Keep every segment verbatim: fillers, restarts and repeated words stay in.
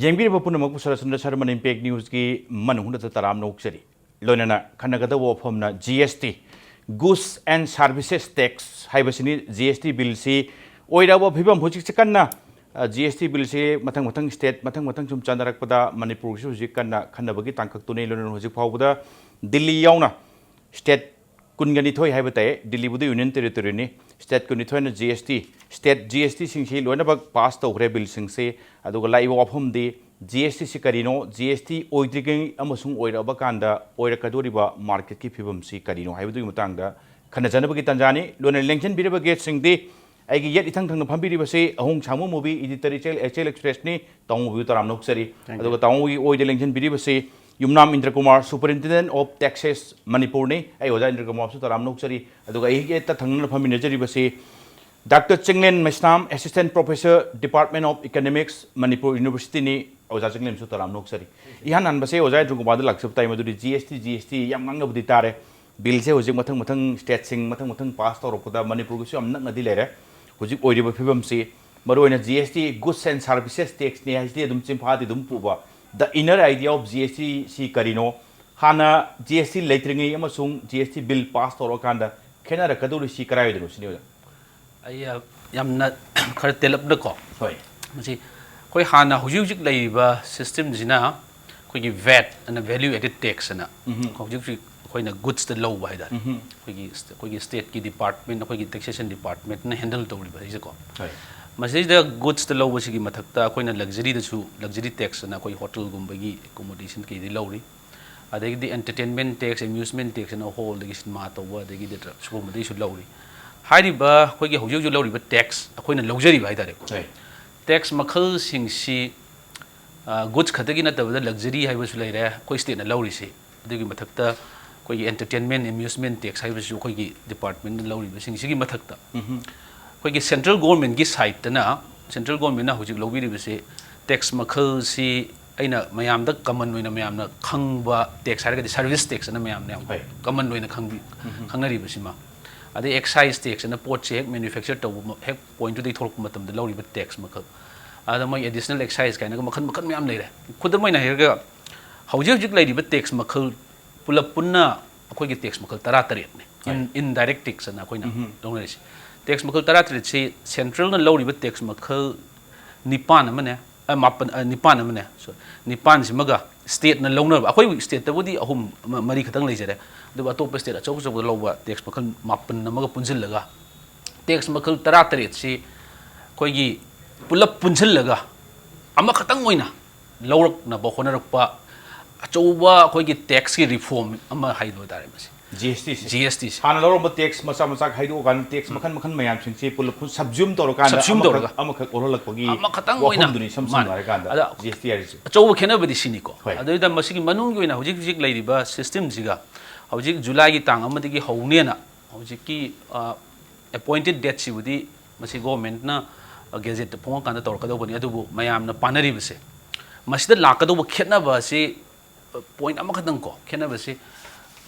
ꯌꯦꯡꯕꯤꯔꯤꯕ ꯄꯨꯝꯅꯃꯛꯄꯨ ꯁꯔꯁꯟꯗ ꯁꯔꯃꯟ ꯏꯝꯄꯦꯛ ꯅ꯭ꯌꯨꯁꯀꯤ ꯃꯅꯨꯡꯗ ꯇꯔꯥꯝꯅ ꯑꯣꯛꯆꯔꯤ꯫ ꯂꯣꯏꯅꯅ ꯈꯟꯅꯒꯗꯧꯕ ꯋꯥꯐꯝꯅ G S T, Goods and Services Tax ꯍꯥꯏꯕꯁꯤꯅꯤ꯫ G S T ꯕꯤꯜꯁꯤ ꯑꯣꯏꯔꯕ ꯐꯤꯕꯝ ꯍꯧꯖꯤꯛꯁꯦ ꯀꯟꯅ, ꯑ, G S T ꯕꯤꯜꯁꯤ ꯃꯊꯪ ꯃꯊꯪ ꯁ꯭ꯇꯦꯠ ꯃꯊꯪ ꯃꯊꯪ ꯁꯨꯝ ꯆꯥꯟꯅꯔꯛꯄꯗ ꯃꯅꯤꯄꯨꯔꯒꯤꯁꯨ ꯍꯧꯖꯤꯛ ꯀꯟꯅ ꯈꯟꯅꯕꯒꯤ ꯇꯥꯡꯀꯛꯇꯨꯅꯤ꯫ ꯂꯣꯏꯅꯅ ꯍꯧꯖꯤꯛ ꯐꯥꯎꯕꯗ ꯗꯤꯜꯂꯤ ꯌꯥꯎꯅ ꯁ꯭ꯇꯦꯠ ꯀꯨꯟꯒ ꯅꯤꯊꯣꯏ ꯍꯥꯏꯕ ꯇꯥꯏ, ꯗꯤꯜꯂꯤꯕꯨꯗꯤ ꯌꯨꯅꯤꯌꯟ ꯇꯦꯔꯤꯇꯣꯔꯤꯅꯤ꯫ ꯁ꯭ꯇꯦꯠ ꯀꯨꯟꯅꯤꯊꯣꯏꯅ G S T, state G S T ꯁꯤꯡꯁꯤ ꯂꯣꯏꯅꯃꯛ ꯄꯥꯁ ꯇꯧꯈ꯭ꯔꯦ ꯕꯤꯜꯁꯤꯡꯁꯤ꯫ ꯑꯗꯨꯒ ꯂꯥꯛꯏꯕ ꯋꯥꯐꯝꯗꯤ G S T ꯁꯤ ꯀꯔꯤꯅꯣ, G S T ꯑꯣꯏꯗ꯭ꯔꯤꯉꯩ ꯑꯃꯁꯨꯡ ꯑꯣꯏꯔꯛꯑꯕ ꯀꯥꯟꯗ ꯑꯣꯏꯔꯛꯀꯗꯧꯔꯤꯕ ꯃꯥꯔꯀꯦꯠꯀꯤ ꯐꯤꯕꯝꯁꯤ ꯀꯔꯤꯅꯣ ꯍꯥꯏꯕꯗꯨꯒꯤ ꯃꯇꯥꯡꯗ ꯈꯟꯅꯖꯅꯕꯒꯤ ꯇꯥꯟꯖꯥꯅꯤ꯫ ꯂꯣꯏꯅ ꯂꯦꯡꯁꯤꯟꯕꯤꯔꯤꯕ ꯒꯦꯁꯁꯤꯡꯗꯤ ꯑꯩꯒꯤ ꯌꯦꯠ ꯏꯊꯪ ꯊꯪꯅ ꯐꯝꯕꯤꯔꯤꯕꯁꯤ ꯑꯍꯣꯡ ꯁꯥꯡꯕ ꯃꯨꯕꯤ, ꯏꯗꯤꯇꯔ ꯏꯆꯦꯜ ꯑꯦꯛꯁꯄ꯭ꯔꯦꯁꯅꯤ꯫ ꯇꯥꯃꯣꯕꯨ ꯇꯔꯥꯝꯅ ꯑꯣꯛꯆꯔꯤ꯫ Thank you. ꯑꯗꯨꯒ ꯇꯥꯃꯣꯒꯤ ꯑꯣꯏꯗ ꯂꯦꯡꯁꯤꯟꯕꯤꯔꯤꯕꯁꯤ ꯌꯨꯝꯅꯥꯝ ꯏꯟꯗ꯭ꯔ ꯀꯨꯃꯥꯔ, Superintendent of Taxes, ꯃꯅꯤꯄꯨꯔꯅꯤ꯫ ꯑꯩ ꯑꯣꯖꯥ ꯏꯟꯗ꯭ꯔ ꯀꯨꯃꯥꯔꯁꯨ ꯇꯔꯥꯝꯅ ꯑꯣꯛꯆꯔꯤ꯫ ꯑꯗꯨꯒ ꯑꯩꯒꯤ ꯌꯦꯠꯇ ꯊꯪꯅꯅ ꯐꯝꯃꯤꯟꯅꯖꯔꯤꯕꯁꯤ doctor Chinglen Meisnam, Assistant Professor, Department of Economics, Manipur ꯌꯨꯅꯤꯚꯔꯁꯤꯇꯤꯅꯤ꯫ ꯑꯣꯖꯥ ꯆꯤꯡꯂꯦꯟꯁꯨ ꯇꯔꯥꯝꯅ ꯑꯣꯛꯆꯔꯤ꯫ ꯏꯍꯥꯟ ꯍꯥꯟꯕꯁꯦ ꯑꯣꯖꯥ ꯏꯟꯗ꯭ꯔ ꯀꯨꯃꯥꯔꯗ ꯂꯥꯛꯆꯕ ꯇꯥꯏ, ꯃꯗꯨꯗꯤ G S T, G S T ꯌꯥꯝ ꯉꯥꯡꯅꯕꯗꯤ ꯇꯥꯔꯦ꯫ ꯕꯤꯜꯁꯦ ꯍꯧꯖꯤꯛ ꯃꯊꯪ ꯃꯊꯪ ꯁ꯭ꯇꯦꯠꯁꯤꯡ ꯃꯊꯪ ꯃꯊꯪ ꯄꯥꯁ ꯇꯧꯔꯛꯄꯗ ꯃꯅꯤꯄꯨꯔꯒꯤꯁꯨ ꯌꯥꯝ ꯅꯛꯅꯗꯤ ꯂꯩꯔꯦ꯫ ꯍꯧꯖꯤꯛ ꯑꯣꯏꯔꯤꯕ ꯐꯤꯕꯝꯁꯤ ꯃꯔꯨꯑꯣꯏꯅ G S T, Goods and Services Taxꯅꯤ ꯍꯥꯏꯁꯤꯗꯤ ꯑꯗꯨꯝ ꯆꯤꯟꯐꯥꯗꯤ ꯑꯗꯨꯝ ꯄꯨꯕ꯫ The inner idea of G S T ꯁꯤ ꯀꯔꯤꯅꯣ? ꯍꯥꯟꯅ G S T ꯂꯩꯇ꯭ꯔꯤꯉꯩ ꯑꯃꯁꯨꯡ G S T bill pass ꯇꯧꯔꯛꯑꯀꯥꯟꯗ ꯈꯦꯠꯅꯔꯛꯀꯗꯧꯔꯤꯁꯤ ꯀꯔꯥꯏꯗꯅꯣ ꯁꯤꯅꯤ ꯑꯣꯖꯥ? ꯑꯩ, ꯑ, ꯌꯥꯝꯅ ꯈꯔ ꯇꯦꯜꯂꯞꯅꯀꯣ꯫ ꯍꯣꯏ꯫ ꯃꯁꯤ ꯑꯩꯈꯣꯏ ꯍꯥꯟꯅ ꯍꯧꯖꯤꯛ ꯍꯧꯖꯤꯛ ꯂꯩꯔꯤꯕ ꯁꯤꯁꯇꯦꯝꯁꯤꯅ ꯑꯩꯈꯣꯏꯒꯤ ꯚꯦꯠ ꯑꯅ, Value Added Tax ꯑꯅ, ꯎꯝꯍꯨꯝ꯫ ꯍꯧꯖꯤꯛ ꯍꯧꯖꯤꯛ ꯑꯩꯈꯣꯏꯅ ꯒꯨꯗꯁꯇ ꯂꯧꯕ ꯍꯥꯏꯇꯥꯔꯦ꯫ ꯎꯝꯍꯨꯝ꯫ ꯑꯩꯈꯣꯏꯒꯤ ꯁ꯭ꯇ-, ꯑꯩꯈꯣꯏꯒꯤ ꯁ꯭ꯇꯦꯠꯀꯤ ꯗꯤꯄꯥꯔꯠꯃꯦꯟ, ꯑꯩꯈꯣꯏꯒꯤ ꯇꯦꯛꯁꯦꯁꯟ ꯗꯤꯄꯥꯔꯠꯃꯦꯟꯅ ꯍꯦꯟꯗꯜ ꯇꯧꯔꯤꯕ ꯍꯥꯏꯁꯦꯀꯣ꯫ ꯍꯣꯏ꯫ ꯃꯁꯤꯗꯩꯁꯤꯗ ꯒꯨꯗꯁꯇ ꯂꯧꯕꯁꯤꯒꯤ ꯃꯊꯛꯇ ꯑꯩꯈꯣꯏꯅ ꯂꯛꯖꯔꯤꯗꯁꯨ, ꯂꯛꯖꯔꯤ ꯇꯦꯛꯁ ꯑꯅ ꯑꯩꯈꯣꯏ ꯍꯣꯇꯦꯜꯒꯨꯝꯕꯒꯤ ꯑꯦꯀꯣꯃꯣꯗꯦꯁꯟ ꯀꯩꯗꯤ ꯂꯧꯔꯤ꯫ ꯑꯗꯒꯤꯗꯤ ꯑꯦꯟꯇꯔꯇꯦꯟꯃꯦꯟ ꯇꯦꯛꯁ, ꯑꯦꯃ꯭ꯌꯨꯁꯃꯦꯟ ꯇꯦꯛꯁ ꯑꯅ ꯍꯣꯜꯗꯒꯤ ꯁꯤꯅꯦꯃꯥ ꯇꯧꯕ, ꯑꯗꯒꯤꯗꯤ ꯁꯤꯒꯨꯝꯕꯗꯩꯁꯨ ꯂꯧꯔꯤ꯫ ꯍꯥꯏꯔꯤꯕ ꯑꯩꯈꯣꯏꯒꯤ ꯍꯧꯖꯤꯛ ꯍꯧꯖꯤꯛ ꯂꯧꯔꯤꯕ ꯇꯦꯛꯁ, ꯑꯩꯈꯣꯏꯅ ꯂꯧꯖꯔꯤꯕ ꯍꯥꯏꯇꯥꯔꯦꯀꯣ꯫ ꯍꯣꯏ꯫ ꯇꯦꯛꯁ ꯃꯈꯜꯁꯤꯡꯁꯤ, ꯑ, ꯒꯨꯗꯁ ꯈꯛꯇꯒꯤ ꯅꯠꯇꯕꯗ ꯂꯛꯖꯔꯤ ꯍꯥꯏꯕꯁꯨ ꯂꯩꯔꯦ, ꯑꯩꯈꯣꯏ ꯁ꯭ꯇꯦꯠꯅ ꯂꯧꯔꯤꯁꯤ꯫ ꯑꯗꯨꯒꯤ ꯃꯊꯛꯇ ꯑꯩꯈꯣꯏꯒꯤ ꯑꯦꯟꯇꯔꯇꯦꯟꯃꯦꯟ, ꯑꯦꯃ꯭ꯌꯨꯁꯃꯦꯟ ꯇꯦꯛꯁ ꯍꯥꯏꯕꯁꯤꯁꯨ ꯑꯩꯈꯣꯏꯒꯤ ꯗꯤꯄꯥꯔꯠꯃꯦꯟꯅ ꯂꯧꯔꯤꯕꯁꯤꯡꯁꯤꯒꯤ ꯃꯊꯛꯇ ꯎꯝꯍꯨꯝ꯫ ꯑꯩꯈꯣꯏꯒꯤ ꯁꯦꯟꯇ꯭ꯔꯦꯜ ꯒꯣꯔꯃꯦꯟꯒꯤ ꯁꯥꯏꯠꯇꯅ, ꯁꯦꯟꯇ꯭ꯔꯦꯜ ꯒꯣꯔꯃꯦꯟꯅ ꯍꯧꯖꯤꯛ ꯂꯧꯕꯤꯔꯤꯕꯁꯤ ꯇꯦꯛꯁ ꯃꯈꯜꯁꯤ ꯑꯩꯅ ꯃꯌꯥꯝꯗ ꯀꯃꯟ ꯑꯣꯏꯅ ꯃꯌꯥꯝꯅ ꯈꯪꯕ ꯇꯦꯛꯁ ꯍꯥꯏꯔꯒꯗꯤ ꯁꯔꯚꯤꯁ ꯇꯦꯛꯁ ꯑꯅ ꯃꯌꯥꯝꯅ ꯌꯥꯝ ꯍꯣꯏ꯫ ꯀꯃꯟ ꯑꯣꯏꯅ ꯈꯪꯕꯤ-, ꯎꯝꯍꯨꯝ꯫ ꯈꯪꯅꯔꯤꯕꯁꯤꯃ꯫ ꯑꯗꯩ ꯑꯦꯛꯁꯥꯏꯁ ꯇꯦꯛꯁ ꯑꯅ ꯄꯣꯠꯁꯦ ꯍꯦꯛ ꯃꯦꯅ꯭ꯌꯨꯐꯦꯛꯆꯔ ꯇꯧꯕ ꯃ-, ꯍꯦꯛ ꯄꯣꯏꯟꯠꯇꯨꯗꯒꯤ ꯊꯣꯛꯂꯛꯄ ꯃꯇꯝꯗ ꯂꯧꯔꯤꯕ ꯇꯦꯛꯁ ꯃꯈꯜ꯫ ꯑꯗ ꯃꯣꯏ additional excise ꯀꯥꯏꯅꯒ ꯃꯈꯜ ꯃꯈꯜ ꯃꯌꯥꯝ ꯂꯩꯔꯦ꯫ ꯈꯨꯗꯝ ꯑꯣꯏꯅ ꯍꯥꯏꯔꯒ, ꯍꯧꯖꯤꯛ ꯍꯧꯖꯤꯛ ꯂꯩꯔꯤꯕ tax ꯃꯈꯜ ꯄꯨꯂꯞ ꯄꯨꯟꯅ ꯑꯩꯈꯣꯏꯒꯤ tax ꯃꯈꯜ ꯇꯔꯥ ꯇꯔꯦꯠꯅꯤ꯫ In- indirect tax ꯑꯅ ꯑꯩꯈꯣꯏꯅ ꯂꯧꯅꯔꯤꯁꯦ꯫ Tax ꯃꯈꯜ ꯇꯔꯥ ꯇꯔꯦꯠꯁꯤ central ꯅ ꯂꯧꯔꯤꯕ tax ꯃꯈꯜ ꯅꯤꯄꯥꯟ ꯑꯃꯅꯦ, ꯑ, ꯃꯥꯄꯟ, ꯑ, ꯅꯤꯄꯥꯟ ꯑꯃꯅꯦ꯫ So, ꯅꯤꯄꯥꯟꯁꯤꯃꯒ state ꯅ ꯂꯧꯅꯕ, ꯑꯩꯈꯣꯏ state ꯇꯕꯨꯗꯤ ꯑꯍꯨꯝ, ꯃ-, ꯃꯔꯤ ꯈꯛꯇꯪ ꯂꯩꯖꯔꯦ꯫ ꯑꯗꯨꯕꯨ ꯑꯇꯣꯞꯄ state ꯑꯆꯧ ꯑꯆꯧꯕꯗ ꯂꯧꯕ tax ꯃꯈꯜ ꯃꯥꯄꯟ ꯑꯃꯒ ꯄꯨꯟꯁꯤꯜꯂꯒ, tax ꯃꯈꯜ ꯇꯔꯥ ꯇꯔꯦꯠꯁꯤ ꯑꯩꯈꯣꯏꯒꯤ ꯄꯨꯂꯞ ꯄꯨꯟꯁꯤꯜꯂꯒ ꯑꯃꯈꯛꯇꯪ ꯑꯣꯏꯅ ꯂꯧꯔꯛꯅꯕ ꯍꯣꯠꯅꯔꯛꯄ ꯑꯆꯧꯕ ꯑꯩꯈꯣꯏꯒꯤ tax ꯀꯤ reform ꯑꯃ ꯍꯥꯏꯗꯣꯏ ꯇꯥꯔꯦ ꯃꯁꯤ꯫ GST ꯁꯦ꯫ GST ꯁꯦ꯫ ꯍꯥꯟꯅ ꯂꯧꯔꯝꯕ tax ꯃꯆꯥ ꯃꯆꯥ ꯈꯥꯏꯗꯣꯛꯑꯀꯥꯟꯗ tax ꯃꯈꯜ ꯃꯈꯜ ꯃꯌꯥꯝꯁꯤꯡꯁꯤ ꯄꯨꯂꯞ subsume ꯇꯧꯔꯀꯥꯟꯗ subsume ꯑꯃꯈꯛ, ꯇꯧꯔꯒ꯫ ꯑꯃꯈꯛ ꯑꯣꯜꯍꯜꯂꯛꯄꯒꯤ ꯑꯃꯈꯛꯇꯪ ꯑꯣꯏꯅ꯫ ꯋꯥꯐꯝꯗꯨꯅꯤ ꯏꯁꯝ ꯁꯝꯅ ꯃꯥꯅꯦ꯫ ꯍꯥꯏꯔꯀꯥꯟꯗ ꯑꯗ GST ꯍꯥꯏꯔꯤꯁꯦ꯫ ꯑꯆꯧꯕ ꯈꯦꯠꯅꯕꯗꯤ ꯁꯤꯅꯤꯀꯣ꯫ ꯍꯣꯏ꯫ ꯑꯗꯨꯗ ꯃꯁꯤꯒꯤ ꯃꯅꯨꯡꯒꯤ ꯑꯣꯏꯅ ꯍꯧꯖꯤꯛ ꯍꯧꯖꯤꯛ ꯂꯩꯔꯤꯕ system ꯁꯤꯒ ꯍꯧꯖꯤꯛ July ꯒꯤ ꯇꯥꯡ ꯑꯃꯗꯒꯤ ꯍꯧꯅꯦꯅ ꯍꯧꯖꯤꯛꯀꯤ, ꯑ, appointed date ꯁꯤꯕꯨꯗꯤ ꯃꯁꯤ government ꯅ gazette ꯇ ꯐꯣꯡꯉꯀꯥꯟꯗ ꯇꯧꯔꯛꯀꯗꯧꯕꯅꯤ꯫ ꯑꯗꯨꯕꯨ ꯃꯌꯥꯝꯅ ꯄꯥꯅꯔꯤꯕꯁꯦ, ꯃꯁꯤꯗ ꯂꯥꯛꯀꯗꯧꯕ ꯈꯦꯠꯅꯕ ꯑꯁꯤ, ꯑ, point ꯑꯃꯈꯛꯇꯪ ꯀꯣ, ꯈꯦꯠꯅꯕꯁꯤ,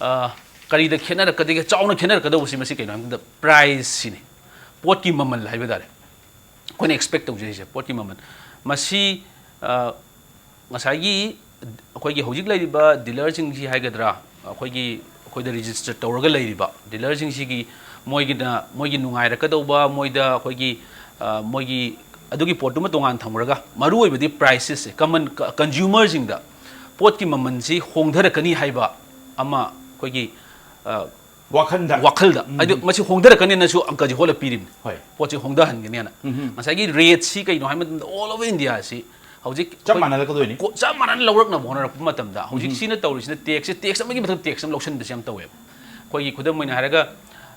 ꯑ, ꯀꯔꯤꯗ ꯈꯦꯠꯅꯔꯛꯀꯗꯒꯦ? ꯆꯥꯎꯅ ꯈꯦꯠꯅꯔꯛꯀꯗꯧꯕꯁꯤ ꯃꯁꯤ ꯀꯩꯅꯣ ꯍꯥꯏꯕ ꯃꯇꯝꯗ price ꯁꯤꯅꯤ, ꯄꯣꯠꯀꯤ ꯃꯃꯜ ꯍꯥꯏꯕ ꯇꯥꯔꯦ꯫ ꯑꯩꯈꯣꯏꯅ expect ꯇꯧꯖꯔꯤꯁꯦ ꯄꯣꯠꯀꯤ ꯃꯃꯜ꯫ ꯃꯁꯤ, ꯑ, ꯉꯁꯥꯏꯒꯤ ꯑꯩꯈꯣꯏꯒꯤ ꯍꯧꯖꯤꯛ ꯂꯩꯔꯤꯕ dealer ꯁꯤꯡꯁꯤ ꯍꯥꯏꯒꯗ꯭ꯔꯥ, ꯑꯩꯈꯣꯏꯒꯤ, ꯑꯩꯈꯣꯏꯗ register ꯇꯧꯔꯒ ꯂꯩꯔꯤꯕ dealer ꯁꯤꯡꯁꯤꯒꯤ ꯃꯣꯏꯒꯤꯅ, ꯃꯣꯏꯒꯤ ꯅꯨꯡꯉꯥꯏꯔꯛꯀꯗꯧꯕ, ꯃꯣꯏꯗ ꯑꯩꯈꯣꯏꯒꯤ, ꯑ, ꯃꯣꯏꯒꯤ ꯑꯗꯨꯒꯤ ꯄꯣꯠꯇꯨꯃ ꯇꯣꯉꯥꯟ ꯊꯝꯈ꯭ꯔꯒ, ꯃꯔꯨꯑꯣꯏꯕꯗꯤ prices ꯁꯦ, common, ꯀ-, consumer ꯁꯤꯡꯗ ꯄꯣꯠꯀꯤ ꯃꯃꯜꯁꯤ ꯍꯣꯡꯊꯔꯛꯀꯅꯤ ꯍꯥꯏꯕ ꯑꯃ ꯑꯩꯈꯣꯏꯒꯤ, ꯑ, ꯋꯥꯈꯜꯗ꯫ ꯋꯥꯈꯜꯗ, ꯎꯝ꯫ ꯍꯥꯏꯗꯤ ꯃꯁꯤ ꯍꯣꯡꯊꯔꯛꯀꯅꯤꯅꯁꯨ ꯑꯪꯀꯁꯤ ꯍꯣꯠꯂ ꯄꯤꯔꯤꯕꯅꯤ꯫ ꯍꯣꯏ꯫ ꯄꯣꯠꯁꯤ ꯍꯣꯡꯊꯍꯟꯒꯅꯤꯅ꯫ ꯎꯝ꯫ ꯉꯁꯥꯏꯒꯤ rate ꯁꯤ ꯀꯩꯅꯣ ꯍꯥꯏꯕ ꯃꯇꯝꯗ, all over India ꯁꯤ ꯍꯧꯖꯤꯛ ꯆꯞ ꯑꯩꯈꯣꯏ ꯃꯥꯟꯅꯔꯛꯀꯗꯣꯏꯅꯤ꯫ ꯀꯣ-, ꯆꯞ ꯃꯥꯟꯅꯅ ꯂꯧꯔꯛꯅꯕ ꯍꯣꯠꯅꯔꯛꯄ ꯃꯇꯝꯗ, ꯍꯧꯖꯤꯛ ꯎꯝ꯫ ꯁꯤꯅ ꯇꯧꯔꯤꯁꯤꯅ tax ꯁꯤ, tax ꯑꯃꯒꯤ ꯃꯊꯛꯇ tax ꯑꯃ ꯂꯧꯁꯤꯟꯕꯁꯤ ꯌꯥꯝ ꯇꯧꯋꯦꯕ꯫ ꯑꯩꯈꯣꯏꯒꯤ ꯈꯨꯗꯝ ꯑꯣꯏꯅ ꯍꯥꯏꯔꯒ,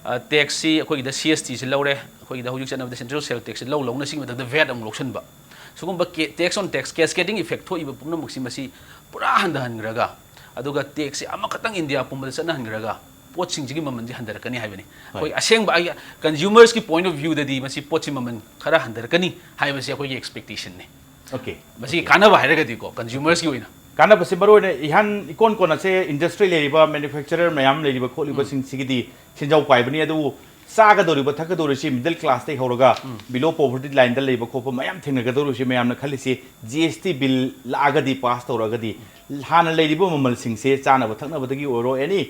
ꯑ, tax ꯁꯤ ꯑꯩꯈꯣꯏꯒꯤꯗ C S T ꯁꯤ ꯂꯧꯔꯦ, ꯑꯩꯈꯣꯏꯒꯤꯗ ꯍꯧꯖꯤꯛ ꯆꯠꯅꯕꯗ central sale tax ꯁꯤ ꯂꯧ ꯂꯧꯅ ꯁꯤꯒꯤ ꯃꯊꯛꯇ VAT ꯑꯃꯨꯛ ꯂꯧꯁꯤꯟꯕ꯫ ꯁꯤꯒꯨꯝꯕ ꯀꯦ-, tax on tax cascading effect ꯊꯣꯛꯏꯕ ꯄꯨꯝꯅꯃꯛꯁꯤ ꯃꯁꯤ ꯄꯨꯔꯥ ꯍꯟꯊꯍꯟꯈ꯭ꯔꯒ, ꯑꯗꯨꯒ tax ꯁꯤ ꯑꯃꯈꯛꯇꯪ India ꯄꯨꯝꯕꯗ ꯆꯠꯅꯍꯟꯈ꯭ꯔꯒ, ꯄꯣꯠꯁꯤꯡꯁꯤꯒꯤ ꯃꯃꯜꯁꯤ ꯍꯟꯊꯔꯛꯀꯅꯤ ꯍꯥꯏꯕꯅꯤ꯫ ꯍꯣꯏ꯫ ꯑꯩꯈꯣꯏ ꯑꯁꯦꯡꯕ ꯑꯩ, consumers ꯀꯤ point of view ꯗꯗꯤ ꯃꯁꯤ ꯄꯣꯠꯁꯤ ꯃꯃꯜ ꯈꯔ ꯍꯟꯊꯔꯛꯀꯅꯤ ꯍꯥꯏꯕꯁꯤ ꯑꯩꯈꯣꯏꯒꯤ expectation ꯅꯤ꯫ Okay꯫ ꯃꯁꯤꯒꯤ Okay꯫ ꯀꯥꯟꯅꯕ ꯍꯥꯏꯔꯒꯗꯤꯀꯣ, consumers ꯀꯤ ꯑꯣꯏꯅ꯫ ꯀꯥꯟꯅꯕꯁꯤ ꯃꯔꯨ ꯑꯣꯏꯅ ꯏꯍꯥꯟ ꯏꯀꯣꯟ ꯀꯣꯟꯅꯁꯦ industry ꯂꯩꯔꯤꯕ, manufacturer ꯃꯌꯥꯝ ꯂꯩꯔꯤꯕ ꯈꯣꯠꯂꯤꯕꯁꯤꯡꯁꯤꯒꯤꯗꯤ ꯁꯦꯟꯖꯥꯎ ꯄꯥꯏꯕꯅꯤ꯫ ꯑꯗꯨꯕꯨ ꯆꯥꯒꯗꯧꯔꯤꯕ ꯊꯛꯀꯗꯧꯔꯤꯁꯤ ꯃꯤꯗꯜ ꯀ꯭ꯂꯥꯁꯇꯩ ꯍꯧꯔꯒ ꯕꯤꯂꯣ ꯄꯣꯚꯔꯇꯤ ꯂꯥꯏꯟꯗ ꯂꯩꯕ ꯈꯣꯠꯄ ꯃꯌꯥꯝ ꯊꯦꯡꯅꯒꯗꯧꯔꯤꯁꯤ, ꯃꯌꯥꯝꯅ ꯈꯜꯂꯤꯁꯤ ꯖꯤ ꯑꯦꯁ ꯇꯤ ꯕꯤꯜ ꯂꯥꯛꯑꯒꯗꯤ, ꯄꯥꯁ ꯇꯧꯔꯛꯑꯒꯗꯤ ꯍꯥꯟꯅ ꯂꯩꯔꯤꯕ ꯃꯃꯜꯁꯤꯡꯁꯦ, ꯆꯥꯅꯕ ꯊꯛꯅꯕꯗꯒꯤ ꯑꯣꯏꯔꯣ, ꯑꯦꯅꯤ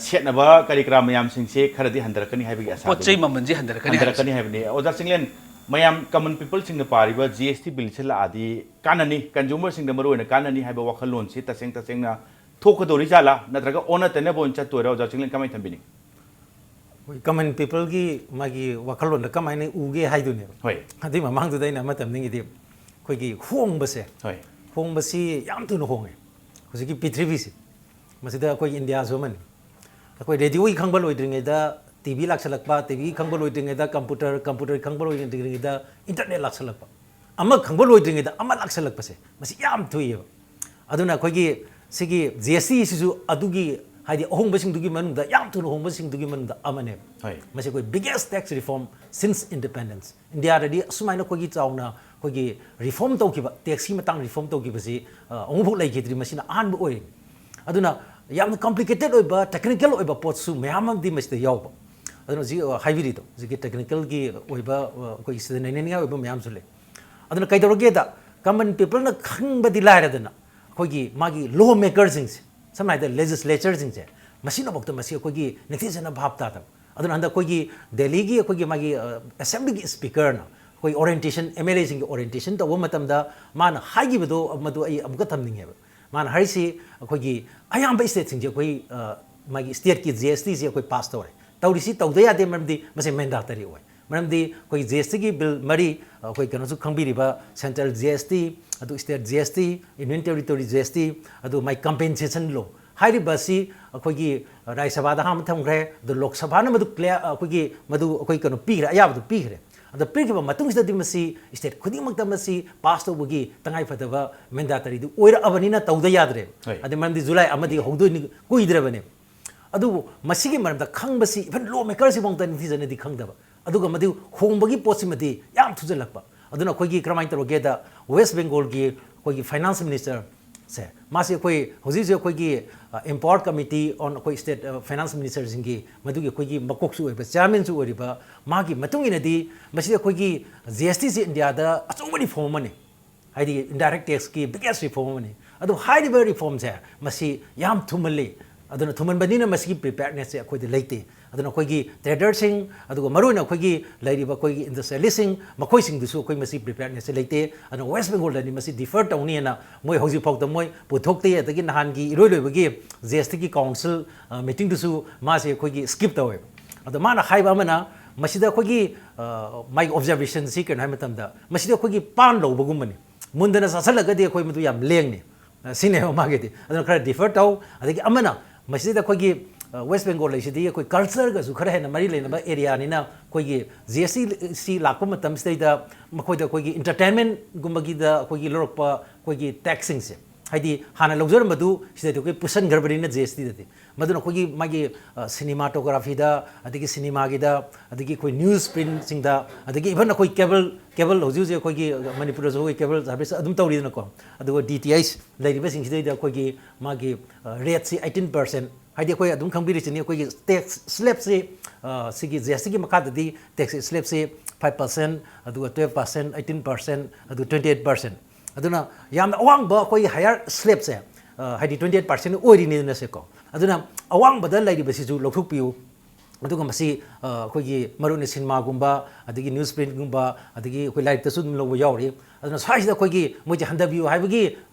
ꯁꯦꯠꯅꯕ ꯀꯔꯤ ꯀꯔꯥ ꯃꯌꯥꯝꯁꯤꯡꯁꯦ ꯈꯔꯗꯤ ꯍꯟꯊꯔꯛꯀꯅꯤ ꯍꯥꯏꯕꯒꯤ ꯑꯁꯥ ꯄꯣꯠ ꯆꯩ ꯃꯃꯜꯁꯦ ꯍꯟꯊꯔꯛꯀꯅꯤ ꯍꯥꯏꯕꯁꯦ꯫ ꯍꯟꯊꯔꯛꯀꯅꯤ ꯍꯥꯏꯕꯅꯤ꯫ ꯑꯣꯖꯥ ꯆꯤꯡꯂꯦꯟ, ꯃꯌꯥꯝ ꯀꯃꯟ ꯄꯤꯄꯜꯁꯤꯡꯅ ꯄꯥꯔꯤꯕ ꯖꯤ ꯑꯦꯁ ꯇꯤ ꯕꯤꯜꯁꯦ ꯂꯥꯛꯑꯗꯤ ꯀꯥꯟꯅꯅꯤ, ꯀꯟꯖꯨꯃꯔꯁꯤꯡꯗ ꯃꯔꯨꯑꯣꯏꯅ ꯀꯥꯟꯅꯅꯤ ꯍꯥꯏꯕ ꯋꯥꯈꯜꯂꯣꯟꯁꯤ ꯇꯁꯦꯡ ꯇꯁꯦꯡꯅ ꯊꯣꯛꯀꯗꯧꯔꯤ ꯖꯥꯠꯂꯥ, ꯅꯠꯇ꯭ꯔꯒ ꯑꯣꯟꯅ ꯇꯩꯅꯕ ꯑꯣꯏꯅ ꯆꯠꯇꯣꯏꯔꯥ? ꯑꯣꯖꯥ ꯆꯤꯡꯂꯦꯟ ꯀꯃꯥꯏꯅ ꯊꯝꯕꯤꯅꯤꯡ? ꯑꯩꯈꯣꯏ ꯀꯃꯟ ꯄꯤꯄꯜꯒꯤ ꯃꯥꯒꯤ ꯋꯥꯈꯜꯂꯣꯟꯗ ꯀꯃꯥꯏꯅ ꯎꯒꯦ ꯍꯥꯏꯗꯨꯅꯦꯕ꯫ ꯍꯣꯏ꯫ ꯑꯗꯨꯏ ꯃꯃꯥꯡꯗꯨꯗ ꯑꯩꯅ ꯑꯃ ꯇꯝꯅꯤꯡꯉꯤꯗꯤ, ꯑꯩꯈꯣꯏꯒꯤ ꯍꯣꯡꯕꯁꯦ, ꯍꯣꯏ꯫ ꯍꯣꯡꯕꯁꯤ ꯌꯥꯝ ꯊꯨꯅ ꯍꯣꯡꯉꯦ ꯍꯧꯖꯤꯛꯀꯤ ꯄ꯭ꯔꯤꯊꯤꯕꯤꯁꯦ꯫ ꯃꯁꯤꯗ ꯑꯩꯈꯣꯏ ꯏꯟꯗꯤꯌꯥꯁꯨ ꯑꯃꯅꯤ꯫ ꯑꯩꯈꯣꯏ ꯔꯦꯗꯤꯑꯣꯒꯤ ꯈꯪꯕ ꯂꯣꯏꯗ꯭ꯔꯤꯉꯩꯗ ꯇꯤ ꯚꯤ ꯂꯥꯛꯁꯜꯂꯛꯄ, ꯇꯤ ꯚꯤꯒꯤ ꯈꯪꯕ ꯂꯣꯏꯗ꯭ꯔꯤꯉꯩꯗ ꯀꯝꯄ꯭ꯌꯨꯇꯔ, ꯀꯝꯄ꯭ꯌꯨꯇꯔꯒꯤ ꯈꯪꯕ ꯂꯣꯏꯗ꯭ꯔꯤꯉꯩꯗ ꯏꯟꯇꯔꯅꯦꯠ ꯂꯥꯛꯁꯜꯂꯛꯄ, ꯑꯃ ꯈꯪꯕ ꯂꯣꯏꯗ꯭ꯔꯤꯉꯩꯗ ꯑꯃ ꯂꯥꯛꯁꯜꯂꯛꯄꯁꯦ, ꯃꯁꯤ ꯌꯥꯝ ꯊꯨꯏꯌꯦꯕ꯫ ꯑꯗꯨꯅ ꯑꯩꯈꯣꯏꯒꯤ ꯁꯤꯒꯤ ꯖꯤ ꯑꯦꯁ ꯇꯤꯁꯤꯁꯨ ꯑꯗꯨꯒꯤ, ꯍꯥꯏꯗꯤ, ꯑꯍꯣꯡꯕꯁꯤꯡꯗꯨꯒꯤ ꯃꯅꯨꯡꯗ, ꯌꯥꯝ ꯊꯨꯅ ꯍꯣꯡꯕꯁꯤꯡꯗꯨꯒꯤ ꯃꯅꯨꯡꯗ ꯑꯃꯅꯦꯕ꯫ ꯍꯣꯏ꯫ ꯃꯁꯤ ꯑꯩꯈꯣꯏ biggest tax reform since independence꯫ ꯏꯟꯗꯤꯌꯥꯗꯗꯤ ꯑꯁꯨꯃꯥꯏꯅ ꯑꯩꯈꯣꯏꯒꯤ ꯆꯥꯎꯅ ꯑꯩꯈꯣꯏꯒꯤ ꯔꯤꯐꯣꯔꯝ ꯇꯧꯈꯤꯕ, ꯇꯦꯛꯁꯀꯤ ꯃꯇꯥꯡ ꯔꯤꯐꯣꯔꯝ ꯇꯧꯈꯤꯕꯁꯤ, ꯑ, ꯑꯃꯨꯛꯐꯥꯎ ꯂꯩꯈꯤꯗ꯭ꯔꯤ, ꯃꯁꯤꯅ ꯑꯍꯥꯟꯕ ꯑꯣꯏꯔꯤꯅꯤ꯫ ꯑꯗꯨꯅ ꯌꯥꯝꯅ ꯀꯝꯄ꯭ꯂꯤꯀꯦꯇꯦꯠ ꯑꯣꯏꯕ, ꯇꯦꯛꯅꯤꯀꯦꯜ ꯑꯣꯏꯕ ꯄꯣꯠꯁꯨ ꯃꯌꯥꯝ ꯑꯃꯗꯤ ꯃꯁꯤꯗ ꯌꯥꯎꯕ꯫ ꯑꯗꯨꯅ ꯍꯧꯖꯤꯛ, ꯑ, ꯍꯥꯏꯕꯤꯔꯤꯗꯣ, ꯍꯧꯖꯤꯛꯀꯤ ꯇꯦꯛꯅꯤꯀꯦꯜꯒꯤ ꯑꯣꯏꯕ, ꯑ, ꯑꯩꯈꯣꯏꯒꯤ ꯁꯤꯗ ꯅꯩꯅꯅꯤꯡꯉꯥꯏ ꯑꯣꯏꯕ ꯃꯌꯥꯝꯁꯨ ꯂꯩ꯫ ꯑꯗꯨꯅ ꯀꯩꯗꯧꯔꯒꯦꯗ, ꯀꯃꯟ ꯄꯤꯄꯜꯅ ꯈꯪꯕꯗꯤ ꯂꯥꯏꯔꯗꯅ, ꯑꯩꯈꯣꯏꯒꯤ ꯃꯥꯒꯤ ꯂꯣ ꯃꯦꯀꯔꯁꯤꯡꯁꯦ, ꯁꯝꯅ ꯍꯥꯏꯔꯕꯗ ꯂꯦꯖꯤꯁꯂꯦꯆꯔꯁꯤꯡꯁꯦ, ꯃꯁꯤꯅꯐꯥꯎꯗ ꯃꯁꯤ ꯑꯩꯈꯣꯏꯒꯤ ꯅꯤꯡꯊꯤꯖꯅ ꯚꯥꯞ ꯇꯥꯗꯕ꯫ ꯑꯗꯨꯅ ꯍꯟꯗꯛ ꯑꯩꯈꯣꯏꯒꯤ ꯗꯦꯜꯂꯤꯒꯤ ꯑꯩꯈꯣꯏꯒꯤ ꯃꯥꯒꯤ, ꯑ, ꯑꯦꯁꯦꯝꯕ꯭ꯂꯤꯒꯤ ꯁ꯭ꯄꯤꯀꯔꯅ ꯑꯩꯈꯣꯏ ꯑꯣꯔꯤꯌꯦꯟꯇꯦꯁꯟ, ꯑꯦꯝ ꯑꯦꯜ ꯑꯦꯁꯤꯡꯒꯤ ꯑꯣꯔꯤꯌꯦꯟꯇꯦꯁꯟ ꯇꯧꯕ ꯃꯇꯝꯗ ꯃꯥꯅ ꯍꯥꯏꯈꯤꯕꯗꯣ, ꯃꯗꯨ ꯑꯩ ꯑꯃꯨꯛꯀ ꯊꯝꯅꯤꯡꯉꯦꯕ꯫ ꯃꯥꯅ ꯍꯥꯏꯔꯤꯁꯤ ꯑꯩꯈꯣꯏꯒꯤ ꯑꯌꯥꯝꯕ ꯁ꯭ꯇꯦꯠꯁꯤꯡꯁꯦ ꯑꯩꯈꯣꯏ, ꯑ, ꯃꯥꯒꯤ ꯁ꯭ꯇꯦꯠꯀꯤ ꯖꯤ ꯑꯦꯁ ꯇꯤꯁꯦ ꯑꯩꯈꯣꯏ ꯄꯥꯁ ꯇꯧꯔꯦ꯫ ꯇꯧꯔꯤꯁꯤ ꯇꯧꯗ ꯌꯥꯗꯦ, ꯃꯔꯝꯗꯤ ꯃꯁꯤ ꯃꯦꯟꯗꯥꯇꯔꯤ ꯑꯣꯏ꯫ ꯃꯔꯝꯗꯤ ꯑꯩꯈꯣꯏ ꯖꯤ ꯑꯦꯁ ꯇꯤꯒꯤ ꯕꯤꯜ ꯃꯔꯤ, ꯑꯩꯈꯣꯏ ꯀꯩꯅꯣꯁꯨ ꯈꯪꯕꯤꯔꯤꯕ, ꯁꯦꯟꯇ꯭ꯔꯦꯜ ꯖꯤ ꯑꯦꯁ ꯇꯤ, ꯑꯗꯨ state G S T, union territory G S T, ꯑꯗꯨ ꯃꯥꯏ ꯀꯝꯄꯦꯟꯁꯦꯁꯟ ꯂꯣ ꯍꯥꯏꯔꯤꯕ ꯑꯁꯤ ꯑꯩꯈꯣꯏꯒꯤ ꯔꯥꯖ꯭ꯌ ꯁꯚꯥꯗ ꯑꯍꯥꯟꯕ ꯊꯝꯈ꯭ꯔꯦ, ꯑꯗꯨ ꯂꯣꯛ ꯁꯚꯥꯅ ꯃꯗꯨ ꯀ꯭ꯂꯤꯌꯥꯔ, ꯑꯩꯈꯣꯏꯒꯤ ꯃꯗꯨ ꯑꯩꯈꯣꯏ ꯀꯩꯅꯣ ꯄꯤꯈ꯭ꯔꯦ, ꯑꯌꯥꯕꯗꯨ ꯄꯤꯈ꯭ꯔꯦ꯫ ꯑꯗ ꯄꯤꯈꯤꯕ ꯃꯇꯨꯡꯁꯤꯗꯗꯤ ꯃꯁꯤ ꯁ꯭ꯇꯦꯠ ꯈꯨꯗꯤꯡꯃꯛꯇ ꯃꯁꯤ ꯄꯥꯁ ꯇꯧꯕꯒꯤ ꯇꯉꯥꯏꯐꯗꯕ ꯃꯦꯟꯗꯥꯇꯔꯤꯗꯨ ꯑꯣꯏꯔꯛꯑꯕꯅꯤꯅ ꯇꯧꯗ ꯌꯥꯗ꯭ꯔꯦ꯫ ꯍꯣꯏ꯫ ꯑꯗꯩ ꯃꯔꯝꯗꯤ ꯖꯨꯂꯥꯏ ꯑꯃꯗꯤ ꯍꯧꯗꯣꯏꯅꯤ, ꯀꯨꯏꯗ꯭ꯔꯕꯅꯦ꯫ ꯑꯗꯨꯕꯨ ꯃꯁꯤꯒꯤ ꯃꯔꯝꯗ ꯈꯪꯕꯁꯤ ꯏꯚꯟ ꯂꯣ ꯃꯦꯀꯔꯁꯤꯐꯥꯎꯗ ꯅꯤꯡꯊꯤꯖꯅꯗꯤ ꯈꯪꯗꯕ, ꯑꯗꯨꯒ ꯃꯗꯨ ꯍꯣꯡꯕꯒꯤ ꯄꯣꯠꯁꯤꯃꯗꯤ ꯌꯥꯝ ꯊꯨꯖꯜꯂꯛꯄ꯫ ꯑꯗꯨꯅ ꯑꯩꯈꯣꯏꯒꯤ ꯀꯔꯝꯍꯥꯏꯅ ꯇꯧꯔꯒꯦꯗ, ꯋꯦꯁ ꯕꯦꯡꯒꯣꯜꯒꯤ ꯑꯩꯈꯣꯏꯒꯤ ꯐꯥꯏꯅꯥꯟꯁ ꯃꯤꯅꯤꯁꯇꯔ ꯁꯦ, ꯃꯥꯁꯤ ꯑꯩꯈꯣꯏ ꯍꯧꯖꯤꯛ ꯍꯧꯖꯤꯛ ꯑꯩꯈꯣꯏꯒꯤ ꯑꯦꯝꯄꯥꯋꯔ ꯀꯃꯤꯇꯤ ꯑꯣꯟ ꯑꯩꯈꯣꯏ ꯁ꯭ꯇꯦꯠ ꯐꯥꯏꯅꯥꯟꯁ ꯃꯤꯅꯤꯁꯇꯔꯁꯤꯡꯒꯤ ꯃꯗꯨꯒꯤ ꯑꯩꯈꯣꯏꯒꯤ ꯃꯀꯣꯛꯁꯨ ꯑꯣꯏꯕ, ꯆꯤꯌꯥꯔꯃꯦꯟꯁꯨ ꯑꯣꯏꯔꯤꯕ, ꯃꯥꯒꯤ ꯃꯇꯨꯡ ꯏꯟꯅꯗꯤ ꯃꯁꯤꯗ ꯑꯩꯈꯣꯏꯒꯤ ꯖꯤ ꯑꯦꯁ ꯇꯤꯁꯤ ꯏꯟꯗꯤꯌꯥꯗ ꯑꯆꯧꯕ ꯔꯤꯐꯣꯔꯝ ꯑꯃꯅꯤ, ꯍꯥꯏꯗꯤ ꯏꯟꯗꯥꯏꯔꯦꯛ ꯇꯦꯛꯁꯀꯤ ꯕꯤꯒꯦꯁ ꯔꯤꯐꯣꯔꯝ ꯑꯃꯅꯤ꯫ ꯑꯗꯨ ꯍꯥꯏꯔꯤꯕ ꯔꯤꯐꯣꯔꯝꯁꯦ ꯃꯁꯤ ꯌꯥꯝ ꯊꯨꯃꯜꯂꯤ꯫ ꯑꯗꯨꯅ ꯊꯨꯃꯟꯕꯅꯤꯅ ꯃꯁꯤꯒꯤ ꯄ꯭ꯔꯤꯄꯦꯌꯔꯅꯦꯁꯁꯦ ꯑꯩꯈꯣꯏꯗ ꯂꯩꯇꯦ꯫ ꯑꯗꯨꯅ ꯑꯩꯈꯣꯏꯒꯤ ꯇ꯭ꯔꯦꯗꯔꯁꯤꯡ, ꯑꯗꯨꯒ ꯃꯔꯨꯑꯣꯏꯅ ꯑꯩꯈꯣꯏꯒꯤ ꯂꯩꯔꯤꯕ ꯑꯩꯈꯣꯏꯒꯤ ꯏꯟꯗꯁꯇ꯭ꯔꯤꯌꯦꯂꯤꯁꯁꯤꯡ, ꯃꯈꯣꯏꯁꯤꯡꯗꯨꯁꯨ ꯑꯩꯈꯣꯏ ꯃꯁꯤ ꯄ꯭ꯔꯤꯄꯦꯌꯔꯅꯦꯁꯁꯦ ꯂꯩꯇꯦ꯫ ꯑꯗꯨꯅ ꯋꯦꯁ ꯕꯦꯡꯒꯣꯜꯗꯗꯤ ꯃꯁꯤ ꯗꯤꯐꯔ ꯇꯧꯅꯤꯅ ꯃꯣꯏ ꯍꯧꯖꯤꯛ ꯐꯥꯎꯗ ꯃꯣꯏ ꯄꯨꯊꯣꯛꯇꯦ꯫ ꯑꯗꯒꯤ ꯅꯍꯥꯟꯒꯤ ꯏꯔꯣꯏ ꯂꯣꯏꯕꯒꯤ ꯖꯤ ꯑꯦꯁ ꯇꯤꯒꯤ ꯀꯥꯎꯟꯁꯤꯜ ꯃꯤꯇꯤꯡꯗꯨꯁꯨ ꯃꯥꯁꯦ ꯑꯩꯈꯣꯏꯒꯤ ꯁ꯭ꯀꯤꯞ ꯇꯧꯋꯦꯕ꯫ ꯑꯗꯣ ꯃꯥꯅ ꯍꯥꯏꯕ ꯑꯃꯅ, ꯃꯁꯤꯗ ꯑꯩꯈꯣꯏꯒꯤ ꯃꯥꯒꯤ ꯑꯣꯕꯖꯔꯕꯦꯁꯟꯁꯤ ꯀꯩꯅꯣ ꯍꯥꯏꯕ ꯃꯇꯝꯗ, ꯃꯁꯤꯗ ꯑꯩꯈꯣꯏꯒꯤ ꯄꯥꯟ ꯂꯧꯕꯒꯨꯝꯕꯅꯤ꯫ ꯃꯨꯟꯗꯅ ꯆꯥꯁꯤꯜꯂꯒꯗꯤ ꯑꯩꯈꯣꯏ ꯃꯗꯨ ꯌꯥꯝ ꯂꯦꯡꯅꯤ꯫ ꯁꯤꯅꯦꯕ ꯃꯥꯒꯤꯗꯤ꯫ ꯑꯗꯨꯅ ꯈꯔ ꯗꯤꯐꯔ ꯇꯧ꯫ ꯑꯗꯒꯤ ꯑꯃꯅ, ꯃꯁꯤꯗꯩꯗ ꯑꯩꯈꯣꯏꯒꯤ ꯋꯦꯁ ꯕꯦꯡꯒꯣꯜ ꯂꯩꯁꯤꯗꯤ ꯑꯩꯈꯣꯏ ꯀꯜꯆꯔꯒꯁꯨ ꯈꯔ ꯍꯦꯟꯅ ꯃꯔꯤ ꯂꯩꯅꯕ ꯑꯦꯔꯤꯌꯥꯅꯤꯅ, ꯑꯩꯈꯣꯏꯒꯤ ꯖꯤ ꯑꯦꯁ ꯇꯤ ꯁꯤ ꯂꯥꯛꯄ ꯃꯇꯝꯁꯤꯗꯩꯗ ꯃꯈꯣꯏꯗ ꯑꯩꯈꯣꯏꯒꯤ ꯏꯟꯇꯔꯇꯦꯟꯃꯦꯟꯒꯨꯝꯕꯒꯤꯗ ꯑꯩꯈꯣꯏꯒꯤ ꯂꯧꯔꯛꯄ ꯑꯩꯈꯣꯏꯒꯤ ꯇꯦꯛꯁꯁꯤꯡꯁꯦ, ꯍꯥꯏꯗꯤ ꯍꯥꯟꯅ ꯂꯧꯖꯔꯝꯕꯗꯨ ꯁꯤꯗꯩꯗ ꯑꯩꯈꯣꯏ ꯄꯨꯁꯟꯈ꯭ꯔꯕꯅꯤꯅ ꯖꯤ ꯑꯦꯁ ꯇꯤꯗꯗꯤ꯫ ꯃꯗꯨꯅ ꯑꯩꯈꯣꯏꯒꯤ ꯃꯥꯒꯤ ꯁꯤꯅꯤꯃꯥꯇꯣꯒ꯭ꯔꯥꯐꯤꯗ, ꯑꯗꯒꯤ ꯁꯤꯅꯤꯃꯥꯒꯤꯗ, ꯑꯗꯒꯤ ꯑꯩꯈꯣꯏ ꯅ꯭ꯌꯨꯁ ꯄ꯭ꯔꯤꯟꯁꯤꯡꯗ, ꯑꯗꯒꯤ ꯏꯚꯟ ꯑꯩꯈꯣꯏ ꯀꯦꯕꯜ, ꯀꯦꯕꯜ ꯍꯧꯖꯤꯛ ꯍꯧꯖꯤꯛ ꯑꯩꯈꯣꯏꯒꯤ ꯃꯅꯤꯄꯨꯔꯗꯁꯨ ꯑꯩꯈꯣꯏ ꯀꯦꯕꯜ ꯁꯥꯔꯚꯤꯁ ꯑꯗꯨꯝ ꯇꯧꯔꯤꯗꯅꯀꯣ꯫ ꯑꯗꯨꯒ ꯗꯤ ꯇꯤ ꯑꯩꯆ ꯂꯩꯔꯤꯕꯁꯤꯡꯁꯤꯗꯩꯗ ꯑꯩꯈꯣꯏꯒꯤ ꯃꯥꯒꯤ ꯔꯦꯠꯁꯤ ꯑꯩꯠꯇꯤꯟ ꯄꯥꯔꯁꯦꯟ, ꯍꯥꯏꯗꯤ ꯑꯩꯈꯣꯏ ꯑꯗꯨꯝ ꯈꯪꯕꯤꯔꯤꯁꯤꯅꯤ, ꯑꯩꯈꯣꯏꯒꯤ ꯇꯦꯛꯁ ꯁ꯭ꯂꯦꯕꯁꯤ, ꯁꯤꯒꯤ ꯖꯤ ꯑꯦꯁ ꯇꯤꯒꯤ ꯃꯈꯥꯗꯗꯤ ꯇꯦꯛꯁ ꯁ꯭ꯂꯦꯕꯁꯤ ꯐꯥꯏꯚ ꯄꯥꯔꯁꯦꯟ, ꯑꯗꯨꯒ ꯇꯨꯌꯦꯜꯞ ꯄꯥꯔꯁꯦꯟ, ꯑꯩꯠꯇꯤꯟ ꯄꯥꯔꯁꯦꯟ, ꯑꯗꯨꯒ ꯇ꯭ꯋꯦꯟꯇꯤ ꯑꯩꯠ ꯄꯥꯔꯁꯦꯟ꯫ ꯑꯗꯨꯅ ꯌꯥꯝꯅ ꯑꯋꯥꯡꯕ ꯑꯩꯈꯣꯏꯒꯤ ꯍꯥꯌꯔ ꯁ꯭ꯂꯦꯕꯁꯦ, ꯍꯥꯏꯗꯤ ꯇ꯭ꯋꯦꯟꯇꯤ ꯑꯩꯠ ꯄꯥꯔꯁꯦꯟ ꯑꯣꯏꯔꯤꯅꯤꯗꯅꯁꯦꯀꯣ꯫ ꯑꯗꯨꯅ ꯑꯋꯥꯡꯕꯗ ꯂꯩꯔꯤꯕꯁꯤꯁꯨ ꯂꯧꯊꯣꯛꯄꯤꯌꯨ꯫ ꯑꯗꯨꯒ ꯃꯁꯤ ꯑꯩꯈꯣꯏꯒꯤ ꯃꯔꯨꯑꯣꯏꯅ ꯁꯤꯅꯦꯃꯥꯒꯨꯝꯕ, ꯑꯗꯒꯤ ꯅ꯭ꯌꯨꯁ ꯄ꯭ꯔꯤꯟꯒꯨꯝꯕ, ꯑꯗꯒꯤ ꯑꯩꯈꯣꯏ ꯂꯥꯏꯔꯤꯛꯇꯁꯨ ꯑꯗꯨꯝ ꯂꯧꯕ ꯌꯥꯎꯔꯤ꯫ ꯑꯗꯨꯅ ꯁ꯭ꯋꯥꯏꯁꯤꯗ ꯑꯩꯈꯣꯏꯒꯤ ꯃꯣꯏꯁꯦ ꯍꯟꯊꯕꯤꯌꯨ ꯍꯥꯏꯕꯒꯤ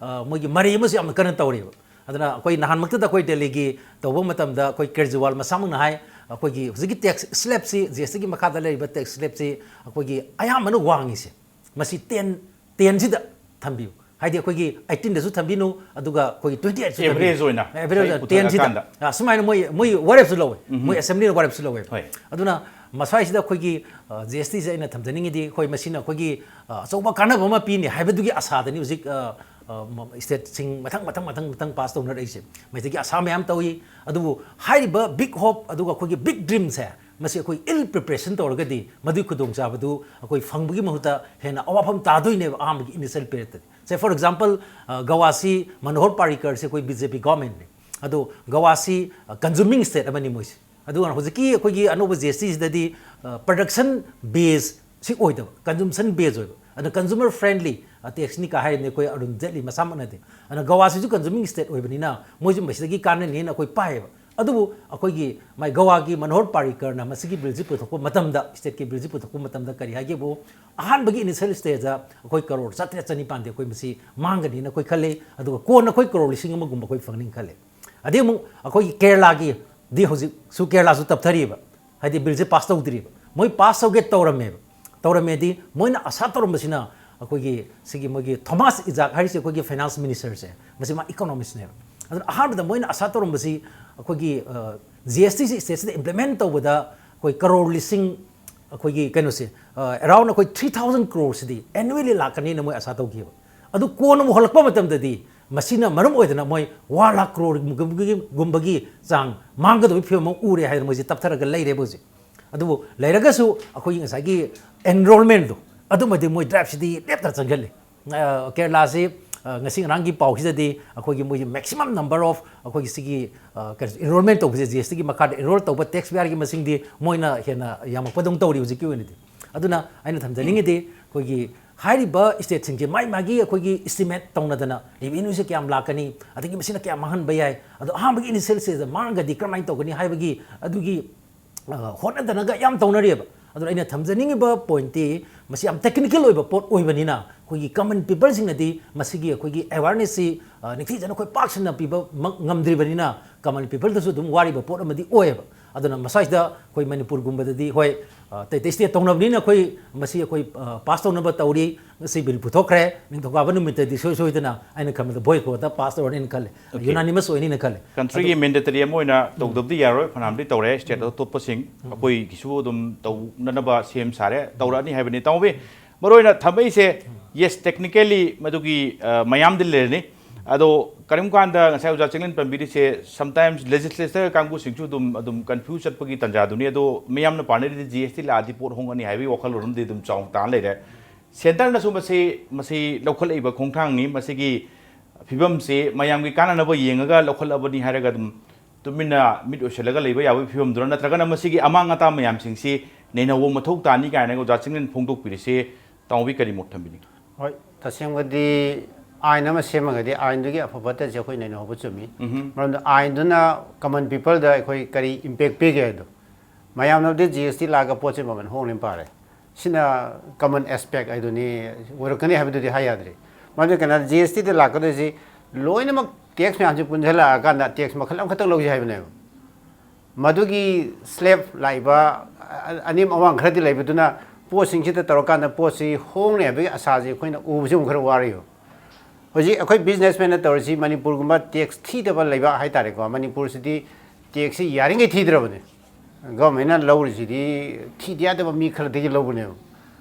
ꯃꯣꯏꯒꯤ ꯃꯔꯩ ꯑꯃꯁꯨ ꯌꯥꯝꯅ ꯀꯟꯅ ꯇꯧꯔꯤꯕ꯫ ꯑꯗꯨꯅ ꯑꯩꯈꯣꯏ ꯅꯍꯥꯟꯃꯛꯇꯗ ꯑꯩꯈꯣꯏ ꯗꯦꯜꯂꯤꯒꯤ ꯇꯧꯕ ꯃꯇꯝꯗ ꯑꯩꯈꯣꯏ ꯀꯦꯖ꯭ꯔꯤꯋꯥꯜ ꯃꯁꯥꯃꯛꯅ ꯍꯥꯏ, ꯑꯩꯈꯣꯏꯒꯤ ꯍꯧꯖꯤꯛꯀꯤ ꯇꯦꯛꯁ ꯁ꯭ꯂꯦꯕꯁꯤ, ꯖꯤ ꯑꯦꯁ ꯇꯤꯒꯤ ꯃꯈꯥꯗ ꯂꯩꯔꯤꯕ ꯇꯦꯛꯁ ꯁ꯭ꯂꯦꯕꯁꯤ ꯑꯩꯈꯣꯏꯒꯤ ꯑꯌꯥꯝꯕꯅ ꯋꯥꯡꯉꯤꯁꯦ, ꯃꯁꯤ ꯇꯦꯟ, ꯇꯦꯟꯁꯤꯗ ꯊꯝꯕꯤꯌꯨ꯫ ꯍꯥꯏꯗꯤ ꯑꯩꯈꯣꯏꯒꯤ ꯑꯩꯠꯇꯤꯟꯗꯁꯨ ꯊꯝꯕꯤꯅꯨ, ꯑꯗꯨꯒ ꯑꯩꯈꯣꯏꯒꯤ ꯇ꯭ꯋꯦꯟꯇꯤ ꯑꯩꯠꯁꯨ ꯊꯝꯕꯤꯌꯨ꯫ Average ꯑꯣꯏꯅ, ꯑꯦꯚꯔꯦꯖ ꯉꯁꯥꯏ ꯇꯦꯟꯁꯤꯗ꯫ ꯄꯨꯊꯔꯀꯥꯟꯗ꯫ ꯑ, ꯁꯨꯃꯥꯏꯅ ꯃꯣꯏ, ꯃꯣꯏ ꯋꯥꯔꯦꯞꯁꯨ ꯂꯧꯋꯦ꯫ ꯎꯝ꯫ ꯃꯣꯏ ꯑꯦꯁꯦꯝꯕ꯭ꯂꯤꯅ ꯋꯥꯔꯦꯞꯁꯨ ꯂꯧꯋꯦ꯫ ꯍꯣꯏ꯫ ꯑꯗꯨꯅ ꯃꯁ꯭ꯋꯥꯏꯁꯤꯗ ꯑꯩꯈꯣꯏꯒꯤ ꯖꯤ ꯑꯦꯁ ꯇꯤꯁꯦ ꯑꯩꯅ ꯊꯝꯖꯅꯤꯡꯉꯤꯗꯤ, ꯑꯩꯈꯣꯏ ꯃꯁꯤꯅ ꯑꯩꯈꯣꯏꯒꯤ ꯑ, ꯑꯆꯧꯕ ꯀꯥꯟꯅꯕ ꯑꯃ ꯄꯤꯅꯤ ꯍꯥꯏꯕꯗꯨꯒꯤ ꯑꯁꯥꯗꯅꯤ ꯍꯧꯖꯤꯛ, ꯑ, ꯑ, ꯃ-, ꯁ꯭ꯇꯦꯠꯁꯤꯡ ꯃꯊꯪ, ꯃꯊꯪ, ꯃꯊꯪ, ꯃꯊꯪ ꯄꯥꯁ ꯇꯧꯅꯔꯛꯏꯁꯦ꯫ ꯃꯁꯤꯗꯒꯤ ꯑꯁꯥ ꯃꯌꯥꯝ ꯇꯧꯏ꯫ ꯑꯗꯨꯕꯨ ꯍꯥꯏꯔꯤꯕ ꯕꯤꯛ ꯍꯣꯞ ꯑꯗꯨꯒ ꯑꯩꯈꯣꯏꯒꯤ ꯕꯤꯛ ꯗ꯭ꯔꯤꯝꯁꯦ, ꯃꯁꯤ ꯑꯩꯈꯣꯏ ꯏꯜ ꯄ꯭ꯔꯤꯄꯦꯔꯦꯁꯟ ꯇꯧꯔꯒꯗꯤ ꯃꯗꯨꯒꯤ ꯈꯨꯗꯣꯡꯆꯥꯕꯗꯨ ꯑꯩꯈꯣꯏ ꯐꯪꯕꯒꯤ ꯃꯍꯨꯠꯇ ꯍꯦꯟꯅ ꯑꯋꯥꯐꯝ ꯇꯥꯗꯣꯏꯅꯦꯕ ꯑꯍꯥꯟꯕꯒꯤ ꯏꯅꯤꯁꯤꯌꯦꯜ ꯄꯤꯔꯤꯌꯠꯇꯗꯤ꯫ Say for example, ꯒꯋꯥꯁꯤ ꯃꯅꯣꯍꯔ ꯄꯥꯔꯤꯀꯔꯁꯦ ꯑꯩꯈꯣꯏ ꯕꯤ ꯖꯦ ꯄꯤ ꯒꯣꯔꯃꯦꯟꯅꯤ꯫ ꯑꯗꯣ ꯒꯋꯥꯁꯤ ꯀꯟꯖꯨꯃꯤꯡ ꯁ꯭ꯇꯦꯠ ꯑꯃꯅꯤ ꯃꯣꯏꯁꯦ꯫ ꯑꯗꯨꯒ ꯍꯧꯖꯤꯛꯀꯤ ꯑꯩꯈꯣꯏꯒꯤ ꯑꯅꯧꯕ ꯖꯤ ꯑꯦꯁ ꯇꯤꯁꯤꯗꯗꯤ ꯄ꯭ꯔꯗꯛꯁꯟ ꯕꯦꯁ ꯁꯤ ꯑꯣꯏꯗꯕ, ꯀꯟꯖꯨꯝꯁꯟ ꯕꯦꯁ ꯑꯣꯏꯕ꯫ ꯑꯗꯨꯅ ꯀꯟꯖꯨꯃꯔ ꯐ꯭ꯔꯦꯟꯂꯤ ꯇꯦꯛꯁꯅꯤ ꯀꯥ ꯍꯥꯏꯔꯤꯕꯅꯤ ꯑꯩꯈꯣꯏ ꯑꯔꯨꯟ ꯖꯦꯠꯂꯤ ꯃꯁꯥꯃꯛꯅꯗꯤ꯫ ꯑꯗꯨꯅ ꯒꯋꯥꯁꯤꯁꯨ ꯀꯟꯖꯨꯃꯤꯡ ꯁ꯭ꯇꯦꯠ ꯑꯣꯏꯕꯅꯤꯅ ꯃꯣꯏꯁꯨ ꯃꯁꯤꯗꯒꯤ ꯀꯥꯟꯅꯅꯤꯅ ꯑꯩꯈꯣꯏ ꯄꯥꯏꯌꯦꯕ꯫ ꯑꯗꯨꯕꯨ ꯑꯩꯈꯣꯏꯒꯤ ꯃꯥꯏ ꯒꯋꯥꯒꯤ ꯃꯅꯣꯍꯔ ꯄꯥꯔꯤꯀꯔꯅ ꯃꯁꯤꯒꯤ ꯕꯤꯜꯁꯤ ꯄꯨꯊꯣꯛꯄ ꯃꯇꯝꯗ, ꯁ꯭ꯇꯦꯠꯀꯤ ꯕꯤꯜꯁꯤ ꯄꯨꯊꯣꯛꯄ ꯃꯇꯝꯗ ꯀꯔꯤ ꯍꯥꯏꯒꯦꯕꯨ, ꯑꯍꯥꯟꯕꯒꯤ ꯏꯅꯤꯁꯤꯌꯦꯜ ꯁ꯭ꯇꯦꯖꯇ ꯑꯩꯈꯣꯏ ꯀꯔꯣꯔ ꯆꯥꯇ꯭ꯔꯦꯠ ꯆꯅꯤꯄꯥꯟꯗꯤ ꯑꯩꯈꯣꯏ ꯃꯁꯤ ꯃꯥꯡꯒꯅꯤꯅ ꯑꯩꯈꯣꯏ ꯈꯜꯂꯤ꯫ ꯑꯗꯨꯒ ꯀꯣꯟꯅ ꯑꯩꯈꯣꯏ ꯀꯔꯣꯔ ꯂꯤꯁꯤꯡ ꯑꯃꯒꯨꯝꯕ ꯑꯩꯈꯣꯏ ꯐꯪꯅꯤ ꯈꯜꯂꯤ꯫ ꯑꯗꯩ ꯑꯃꯨꯛ ꯑꯩꯈꯣꯏꯒꯤ ꯀꯦꯔꯂꯥꯒꯤꯗꯤ ꯍꯧꯖꯤꯛꯁꯨ ꯀꯦꯔꯂꯥꯁꯨ ꯇꯞꯊꯔꯤꯕ, ꯍꯥꯏꯗꯤ ꯕꯤꯜꯁꯦ ꯄꯥꯁ ꯇꯧꯗ꯭ꯔꯤꯕ꯫ ꯃꯣꯏ ꯄꯥꯁ ꯇꯧꯒꯦ ꯇꯧꯔꯝꯃꯦꯕ꯫ ꯇꯧꯔꯝꯃꯦꯗꯤ ꯃꯣꯏꯅ ꯑꯁꯥ ꯇꯧꯔꯝꯕꯁꯤꯅ ꯑꯩꯈꯣꯏꯒꯤ ꯁꯤꯒꯤ ꯃꯣꯏꯒꯤ ꯊꯣꯃꯥꯁ ꯏꯖꯥꯛ ꯍꯥꯏꯔꯤꯁꯦ ꯑꯩꯈꯣꯏꯒꯤ ꯐꯥꯏꯅꯥꯟꯁ ꯃꯤꯅꯤꯁꯇꯔꯁꯦ, ꯃꯁꯤ ꯃꯥ ꯏꯀꯣꯅꯣꯃꯤꯁꯅꯦꯕ꯫ ꯑꯗꯨꯅ ꯑꯍꯥꯟꯕꯗ ꯃꯣꯏꯅ ꯑꯁꯥ ꯇꯧꯔꯝꯕꯁꯤ ꯑꯩꯈꯣꯏꯒꯤ ꯖꯤ ꯑꯦꯁ ꯇꯤꯁꯤ ꯁ꯭ꯇꯦꯠꯁꯤꯗ ꯏꯝꯄ꯭ꯂꯤꯃꯦꯟ ꯇꯧꯕꯗ ꯑꯩꯈꯣꯏ ꯀꯔꯣꯔ ꯂꯤꯁꯤꯡ, ꯑꯩꯈꯣꯏꯒꯤ ꯀꯩꯅꯣꯁꯦ, ꯑꯦꯔꯥꯎꯟ ꯑꯩꯈꯣꯏ ꯊ꯭ꯔꯤ ꯊꯥꯎꯖꯟ ꯀ꯭ꯔꯣꯔꯁꯤꯗꯤ ꯑꯦꯅꯨꯋꯦꯂꯤ ꯂꯥꯛꯀꯅꯤꯅ ꯃꯣꯏ ꯑꯁꯥ ꯇꯧꯈꯤꯕ꯫ ꯑꯗꯨ ꯀꯣꯟꯅ ꯑꯃꯨꯛ ꯍꯜꯂꯛꯄ ꯃꯇꯝꯗꯗꯤ ꯃꯁꯤꯅ ꯃꯔꯝ ꯑꯣꯏꯗꯅ ꯃꯣꯏ ꯋꯥꯟ ꯂꯥꯈ ꯀ꯭ꯔꯣꯔꯒꯨꯝꯕꯒꯤ ꯆꯥꯡ ꯃꯥꯡꯒꯗꯕꯒꯤ ꯐꯤꯕꯝ ꯑꯃ ꯎꯔꯦ ꯍꯥꯏꯗꯅ ꯃꯣꯏꯁꯦ ꯇꯞꯊꯔꯒ ꯂꯩꯔꯦꯕ ꯍꯧꯖꯤꯛ꯫ ꯑꯗꯨꯕꯨ ꯂꯩꯔꯒꯁꯨ ꯑꯩꯈꯣꯏꯒꯤ ꯉꯁꯥꯏꯒꯤ ꯑꯦꯟꯔꯣꯜꯃꯦꯟꯗꯣ ꯑꯗꯨꯃꯗꯤ ꯃꯣꯏ ꯗ꯭ꯔꯥꯏꯕꯁꯤꯗꯤ ꯂꯦꯞꯇꯅ ꯆꯪꯁꯤꯜꯂꯤ꯫ ꯀꯦꯔꯂꯥꯁꯤ ꯉꯁꯤ ꯉꯔꯥꯡꯒꯤ ꯄꯥꯎꯁꯤꯗꯗꯤ ꯑꯩꯈꯣꯏꯒꯤ ꯃꯣꯏꯒꯤ ꯃꯦꯛꯁꯤꯃꯝ ꯅꯝꯕꯔ ꯑꯣꯐ ꯑꯩꯈꯣꯏꯒꯤ ꯁꯤꯒꯤ ꯀꯩꯅꯣ ꯏꯟꯔꯣꯜꯃꯦꯟ ꯇꯧꯕꯁꯦ, ꯖꯤ ꯑꯦꯁ ꯇꯤꯒꯤ ꯃꯈꯥꯗ ꯏꯟꯔꯣꯜ ꯇꯧꯕ ꯇꯦꯛꯁ ꯄꯦꯌꯔꯒꯤ ꯃꯁꯤꯡꯗꯤ ꯃꯣꯏꯅ ꯍꯦꯟꯅ ꯌꯥꯝꯃꯛꯄꯗꯧꯅ ꯇꯧꯔꯤ ꯍꯧꯖꯤꯛꯀꯤ ꯑꯣꯏꯅꯗꯤ꯫ ꯑꯗꯨꯅ ꯑꯩꯅ ꯊꯝꯖꯅꯤꯡꯉꯤꯗꯤ ꯑꯩꯈꯣꯏꯒꯤ ꯍꯥꯏꯔꯤꯕ ꯁ꯭ꯇꯦꯠꯁꯤꯡꯁꯦ ꯃꯥꯏ ꯃꯥꯒꯤ ꯑꯩꯈꯣꯏꯒꯤ ꯏꯁꯇꯤꯃꯦꯠ ꯇꯧꯅꯗꯅ ꯔꯦꯚꯤꯅ꯭ꯌꯨꯁꯦ ꯀꯌꯥꯝ ꯂꯥꯛꯀꯅꯤ, ꯑꯗꯒꯤ ꯃꯁꯤꯅ ꯀꯌꯥꯝ ꯃꯥꯡꯍꯟꯕ ꯌꯥꯏ, ꯑꯗꯣ ꯑꯍꯥꯟꯕꯒꯤ ꯏꯅꯤꯁꯤꯌꯦꯜ ꯁ꯭ꯇꯦꯖꯇ ꯃꯥꯡꯉꯒꯗꯤ ꯀꯔꯝꯍꯥꯏꯅ ꯇꯧꯒꯅꯤ ꯍꯥꯏꯕꯒꯤ ꯑꯗꯨꯒꯤ ꯑ, ꯍꯣꯠꯅꯗꯅꯒ ꯌꯥꯝ ꯇꯧꯅꯔꯤꯑꯕ꯫ ꯑꯗꯨꯅ ꯑꯩꯅ ꯊꯝꯖꯅꯤꯡꯉꯤꯕ ꯄꯣꯏꯟꯠꯇꯤ ꯃꯁꯤ ꯌꯥꯝ ꯇꯦꯛꯅꯤꯀꯦꯜ ꯑꯣꯏꯕ ꯄꯣꯠ ꯑꯣꯏꯕꯅꯤꯅ ꯑꯩꯈꯣꯏꯒꯤ ꯀꯃꯟ ꯄꯤꯄꯜꯁꯤꯡꯅꯗꯤ ꯃꯁꯤꯒꯤ ꯑꯩꯈꯣꯏꯒꯤ ꯑꯦꯋꯥꯔꯅꯦꯁꯁꯤ ꯅꯤꯡꯊꯤꯖꯅ ꯑꯩꯈꯣꯏ ꯄꯥꯛ ꯁꯟꯅ ꯄꯤꯕ ꯉꯝꯗ꯭ꯔꯤꯕꯅꯤꯅ ꯀꯃꯟ ꯄꯤꯄꯜꯗꯁꯨ ꯑꯗꯨꯝ ꯋꯥꯔꯤꯕ ꯄꯣꯠ ꯑꯃꯗꯤ ꯑꯣꯏꯌꯦꯕ꯫ ꯑꯗꯨꯅ ꯃꯁꯥꯁꯤꯗ ꯑꯩꯈꯣꯏ ꯃꯅꯤꯄꯨꯔꯒꯨꯝꯕꯗ ꯍꯣꯏ, ꯑꯇꯩ ꯑꯇꯩ ꯁ꯭ꯇꯦꯠ ꯇꯧꯅꯕꯅꯤꯅ ꯑꯩꯈꯣꯏ ꯃꯁꯤ ꯑꯩꯈꯣꯏ ꯄꯥꯁ ꯇꯧꯅꯕ ꯇꯧꯔꯤ꯫ ꯉꯁꯤ ꯕꯤꯜ ꯄꯨꯊꯣꯛꯈ꯭ꯔꯦ, ꯅꯤꯡꯊꯧꯀꯥꯕ ꯅꯨꯃꯤꯠꯇꯗꯤ ꯁꯣꯏ ꯁꯣꯏꯗꯅ ꯑꯩꯅ ꯈꯟꯕꯗ ꯚꯣꯏꯁ ꯚꯣꯠꯇ ꯄꯥꯁ ꯇꯧꯔꯅꯤꯅ ꯈꯜꯂꯦ꯫ ꯌꯨꯅꯥꯅꯤꯃꯁ ꯑꯣꯏꯅꯤꯅ ꯈꯜꯂꯦ꯫ ꯀꯟꯇ꯭ꯔꯤꯒꯤ ꯃꯦꯟꯗꯦꯇꯔꯤ ꯑꯃ ꯑꯣꯏꯅ ꯇꯧꯗꯕꯗꯤ ꯌꯥꯔꯣꯏ꯫ ꯐꯅꯌꯥꯝꯗꯤ ꯇꯧꯔꯦ ꯁ꯭ꯇꯦꯠ ꯑꯇꯣꯞꯄꯁꯤꯡ, ꯑꯩꯈꯣꯏꯒꯤꯁꯨ ꯑꯗꯨꯝ ꯇꯧꯅꯅꯕ ꯁꯦꯝ ꯁꯥꯔꯦ, ꯇꯧꯔꯛꯑꯅꯤ ꯍꯥꯏꯕꯅꯤ꯫ ꯇꯥꯃꯣꯕꯤ, ꯃꯔꯨ ꯑꯣꯏꯅ ꯊꯝꯃꯛꯏꯁꯦ, ꯌꯦꯁ, ꯇꯦꯛꯅꯤꯀꯦꯜꯂꯤ ꯃꯗꯨꯒꯤ ꯃꯌꯥꯝꯗꯤ ꯂꯩꯔꯅꯤ꯫ ꯑꯗꯣ ꯀꯔꯤꯒꯨꯝꯕ ꯀꯥꯟꯗ ꯉꯁꯥꯏ ꯑꯣꯖꯥ ꯆꯤꯡꯂꯦꯟ ꯄꯟꯕꯤꯔꯤꯁꯦ, ꯁꯝꯇꯥꯏꯝꯁ ꯂꯦꯖꯤꯁꯂꯦꯆꯔ ꯀꯥꯡꯕꯨꯁꯤꯡꯁꯨ ꯑꯗꯨꯝ ꯑꯗꯨꯝ ꯀꯟꯐ꯭ꯌꯨꯁ ꯆꯠꯄꯒꯤ ꯇꯥꯟꯖꯥꯗꯨꯅꯤ꯫ ꯑꯗꯣ ꯃꯤꯌꯥꯝꯅ ꯄꯥꯅꯔꯤꯗꯤ ꯖꯤ ꯑꯦꯁ ꯇꯤ ꯂꯥꯛꯑꯗꯤ ꯄꯣꯠ ꯍꯣꯡꯒꯅꯤ ꯍꯥꯏꯕꯒꯤ ꯋꯥꯈꯜꯂꯣꯟ ꯑꯃꯗꯤ ꯑꯗꯨꯝ ꯆꯥꯎꯅ ꯇꯥꯅ ꯂꯩꯔꯦ꯫ ꯁꯦꯟꯇꯔꯅꯁꯨ ꯃꯁꯤ ꯃꯁꯤ ꯂꯧꯈꯠꯂꯛꯏꯕ ꯈꯣꯡꯊꯥꯡꯅꯤ꯫ ꯃꯁꯤꯒꯤ ꯐꯤꯕꯝꯁꯤ ꯃꯌꯥꯝꯒꯤ ꯀꯥꯟꯅꯅꯕ ꯌꯦꯡꯉꯒ ꯂꯧꯈꯠꯂꯕꯅꯤ ꯍꯥꯏꯔꯒ ꯑꯗꯨꯝ ꯇꯨꯃꯤꯟꯅ ꯃꯤꯠ ꯑꯣꯏꯁꯤꯜꯂꯒ ꯂꯩꯕ ꯌꯥꯕꯒꯤ ꯐꯤꯕꯝꯗꯨꯔ, ꯅꯠꯇ꯭ꯔꯒꯅ ꯃꯁꯤꯒꯤ ꯑꯃꯥꯡ ꯑꯇꯥ ꯃꯌꯥꯝꯁꯤꯡꯁꯤ ꯅꯩꯅꯍꯧꯕ ꯃꯊꯧ ꯇꯥꯅꯤ ꯀꯥꯏꯅꯒ ꯑꯣꯖꯥ ꯆꯤꯡꯂꯦꯟ ꯐꯣꯡꯗꯣꯛꯄꯤꯔꯤꯁꯤ ꯇꯥꯃꯣꯕꯤ ꯀꯔꯤ ꯃꯣꯠ ꯊꯝꯕꯤꯅꯤꯡꯉꯤ? ꯍꯣꯏ, ꯇꯁꯦꯡꯕꯗꯤ ꯑꯥꯏꯟ ꯑꯃ ꯁꯦꯝꯃꯒꯗꯤ ꯑꯥꯏꯟꯗꯨꯒꯤ ꯑꯐ ꯐꯠꯇꯁꯦ ꯑꯩꯈꯣꯏ ꯅꯩꯅꯍꯧꯕ ꯆꯨꯝꯃꯤ꯫ ꯃꯔꯝꯗꯤ ꯑꯥꯏꯟꯗꯨꯅ ꯀꯃꯟ ꯄꯤꯄꯜꯗ ꯑꯩꯈꯣꯏ ꯀꯔꯤ ꯏꯝꯄꯦꯛ ꯄꯤꯒꯦ ꯍꯥꯏꯗꯣ, ꯃꯌꯥꯝꯅꯕꯨꯗꯤ ꯖꯤ ꯑꯦꯁ ꯇꯤ ꯂꯥꯛꯑꯒ ꯄꯣꯠꯁꯦ ꯃꯃꯜ ꯍꯣꯡꯂꯦꯅ ꯄꯥꯔꯦ꯫ ꯁꯤꯅ ꯀꯃꯟ ꯑꯦꯁꯄꯦꯛ ꯍꯥꯏꯗꯨꯅꯤ ꯑꯣꯏꯔꯛꯀꯅꯤ ꯍꯥꯏꯕꯗꯨꯗꯤ ꯍꯥꯏ ꯌꯥꯗ꯭ꯔꯤ꯫ ꯃꯔꯝꯗꯤ ꯀꯩꯅꯣ, ꯖꯤ ꯑꯦꯁ ꯇꯤꯗ ꯂꯥꯛꯀꯗꯣꯏꯁꯤ ꯂꯣꯏꯅꯃꯛ ꯇꯦꯛꯁ ꯃꯌꯥꯝꯁꯤ ꯄꯨꯟꯁꯤꯜꯂꯛꯑꯀꯥꯟꯗ ꯇꯦꯛꯁ ꯃꯈꯜ ꯑꯃꯈꯛꯇꯪ ꯂꯧꯁꯤ ꯍꯥꯏꯕꯅꯦꯕ꯫ ꯃꯗꯨꯒꯤ ꯁ꯭ꯂꯦꯞ ꯂꯥꯛꯏꯕ ꯑ-, ꯑꯅꯦꯝ ꯑꯋꯥꯡ ꯈꯔꯗꯤ ꯂꯩꯕꯗꯨꯅ ꯄꯣꯠꯁꯤꯡꯁꯤꯗ ꯇꯧꯔꯀꯥꯟꯗ ꯄꯣꯠꯁꯤ ꯍꯣꯡꯅꯤ ꯍꯥꯏꯕꯒꯤ ꯑꯁꯥꯁꯤ ꯑꯩꯈꯣꯏꯅ ꯎꯕꯁꯤ ꯑꯃꯨꯛ ꯈꯔ ꯋꯥꯔꯤꯕ꯫ ꯍꯧꯖꯤꯛ ꯑꯩꯈꯣꯏ ꯕꯤꯖꯤꯅꯦꯁꯃꯦꯟꯅ ꯇꯧꯔꯤꯁꯤ ꯃꯅꯤꯄꯨꯔꯒꯨꯝꯕ ꯇꯦꯛꯁ ꯊꯤꯗꯕ ꯂꯩꯕꯥꯛ ꯍꯥꯏꯇꯥꯔꯦꯀꯣ, ꯃꯅꯤꯄꯨꯔꯁꯤꯗꯤ ꯇꯦꯛꯁꯁꯤ ꯌꯥꯔꯤꯉꯩ ꯊꯤꯗ꯭ꯔꯕꯅꯤ꯫ ꯒꯚꯔꯟꯃꯦꯟꯅ ꯂꯧꯔꯤꯁꯤꯗꯤ ꯊꯤꯗ ꯌꯥꯗꯕ ꯃꯤ ꯈꯔꯗꯒꯤ ꯂꯧꯕꯅꯦꯕ꯫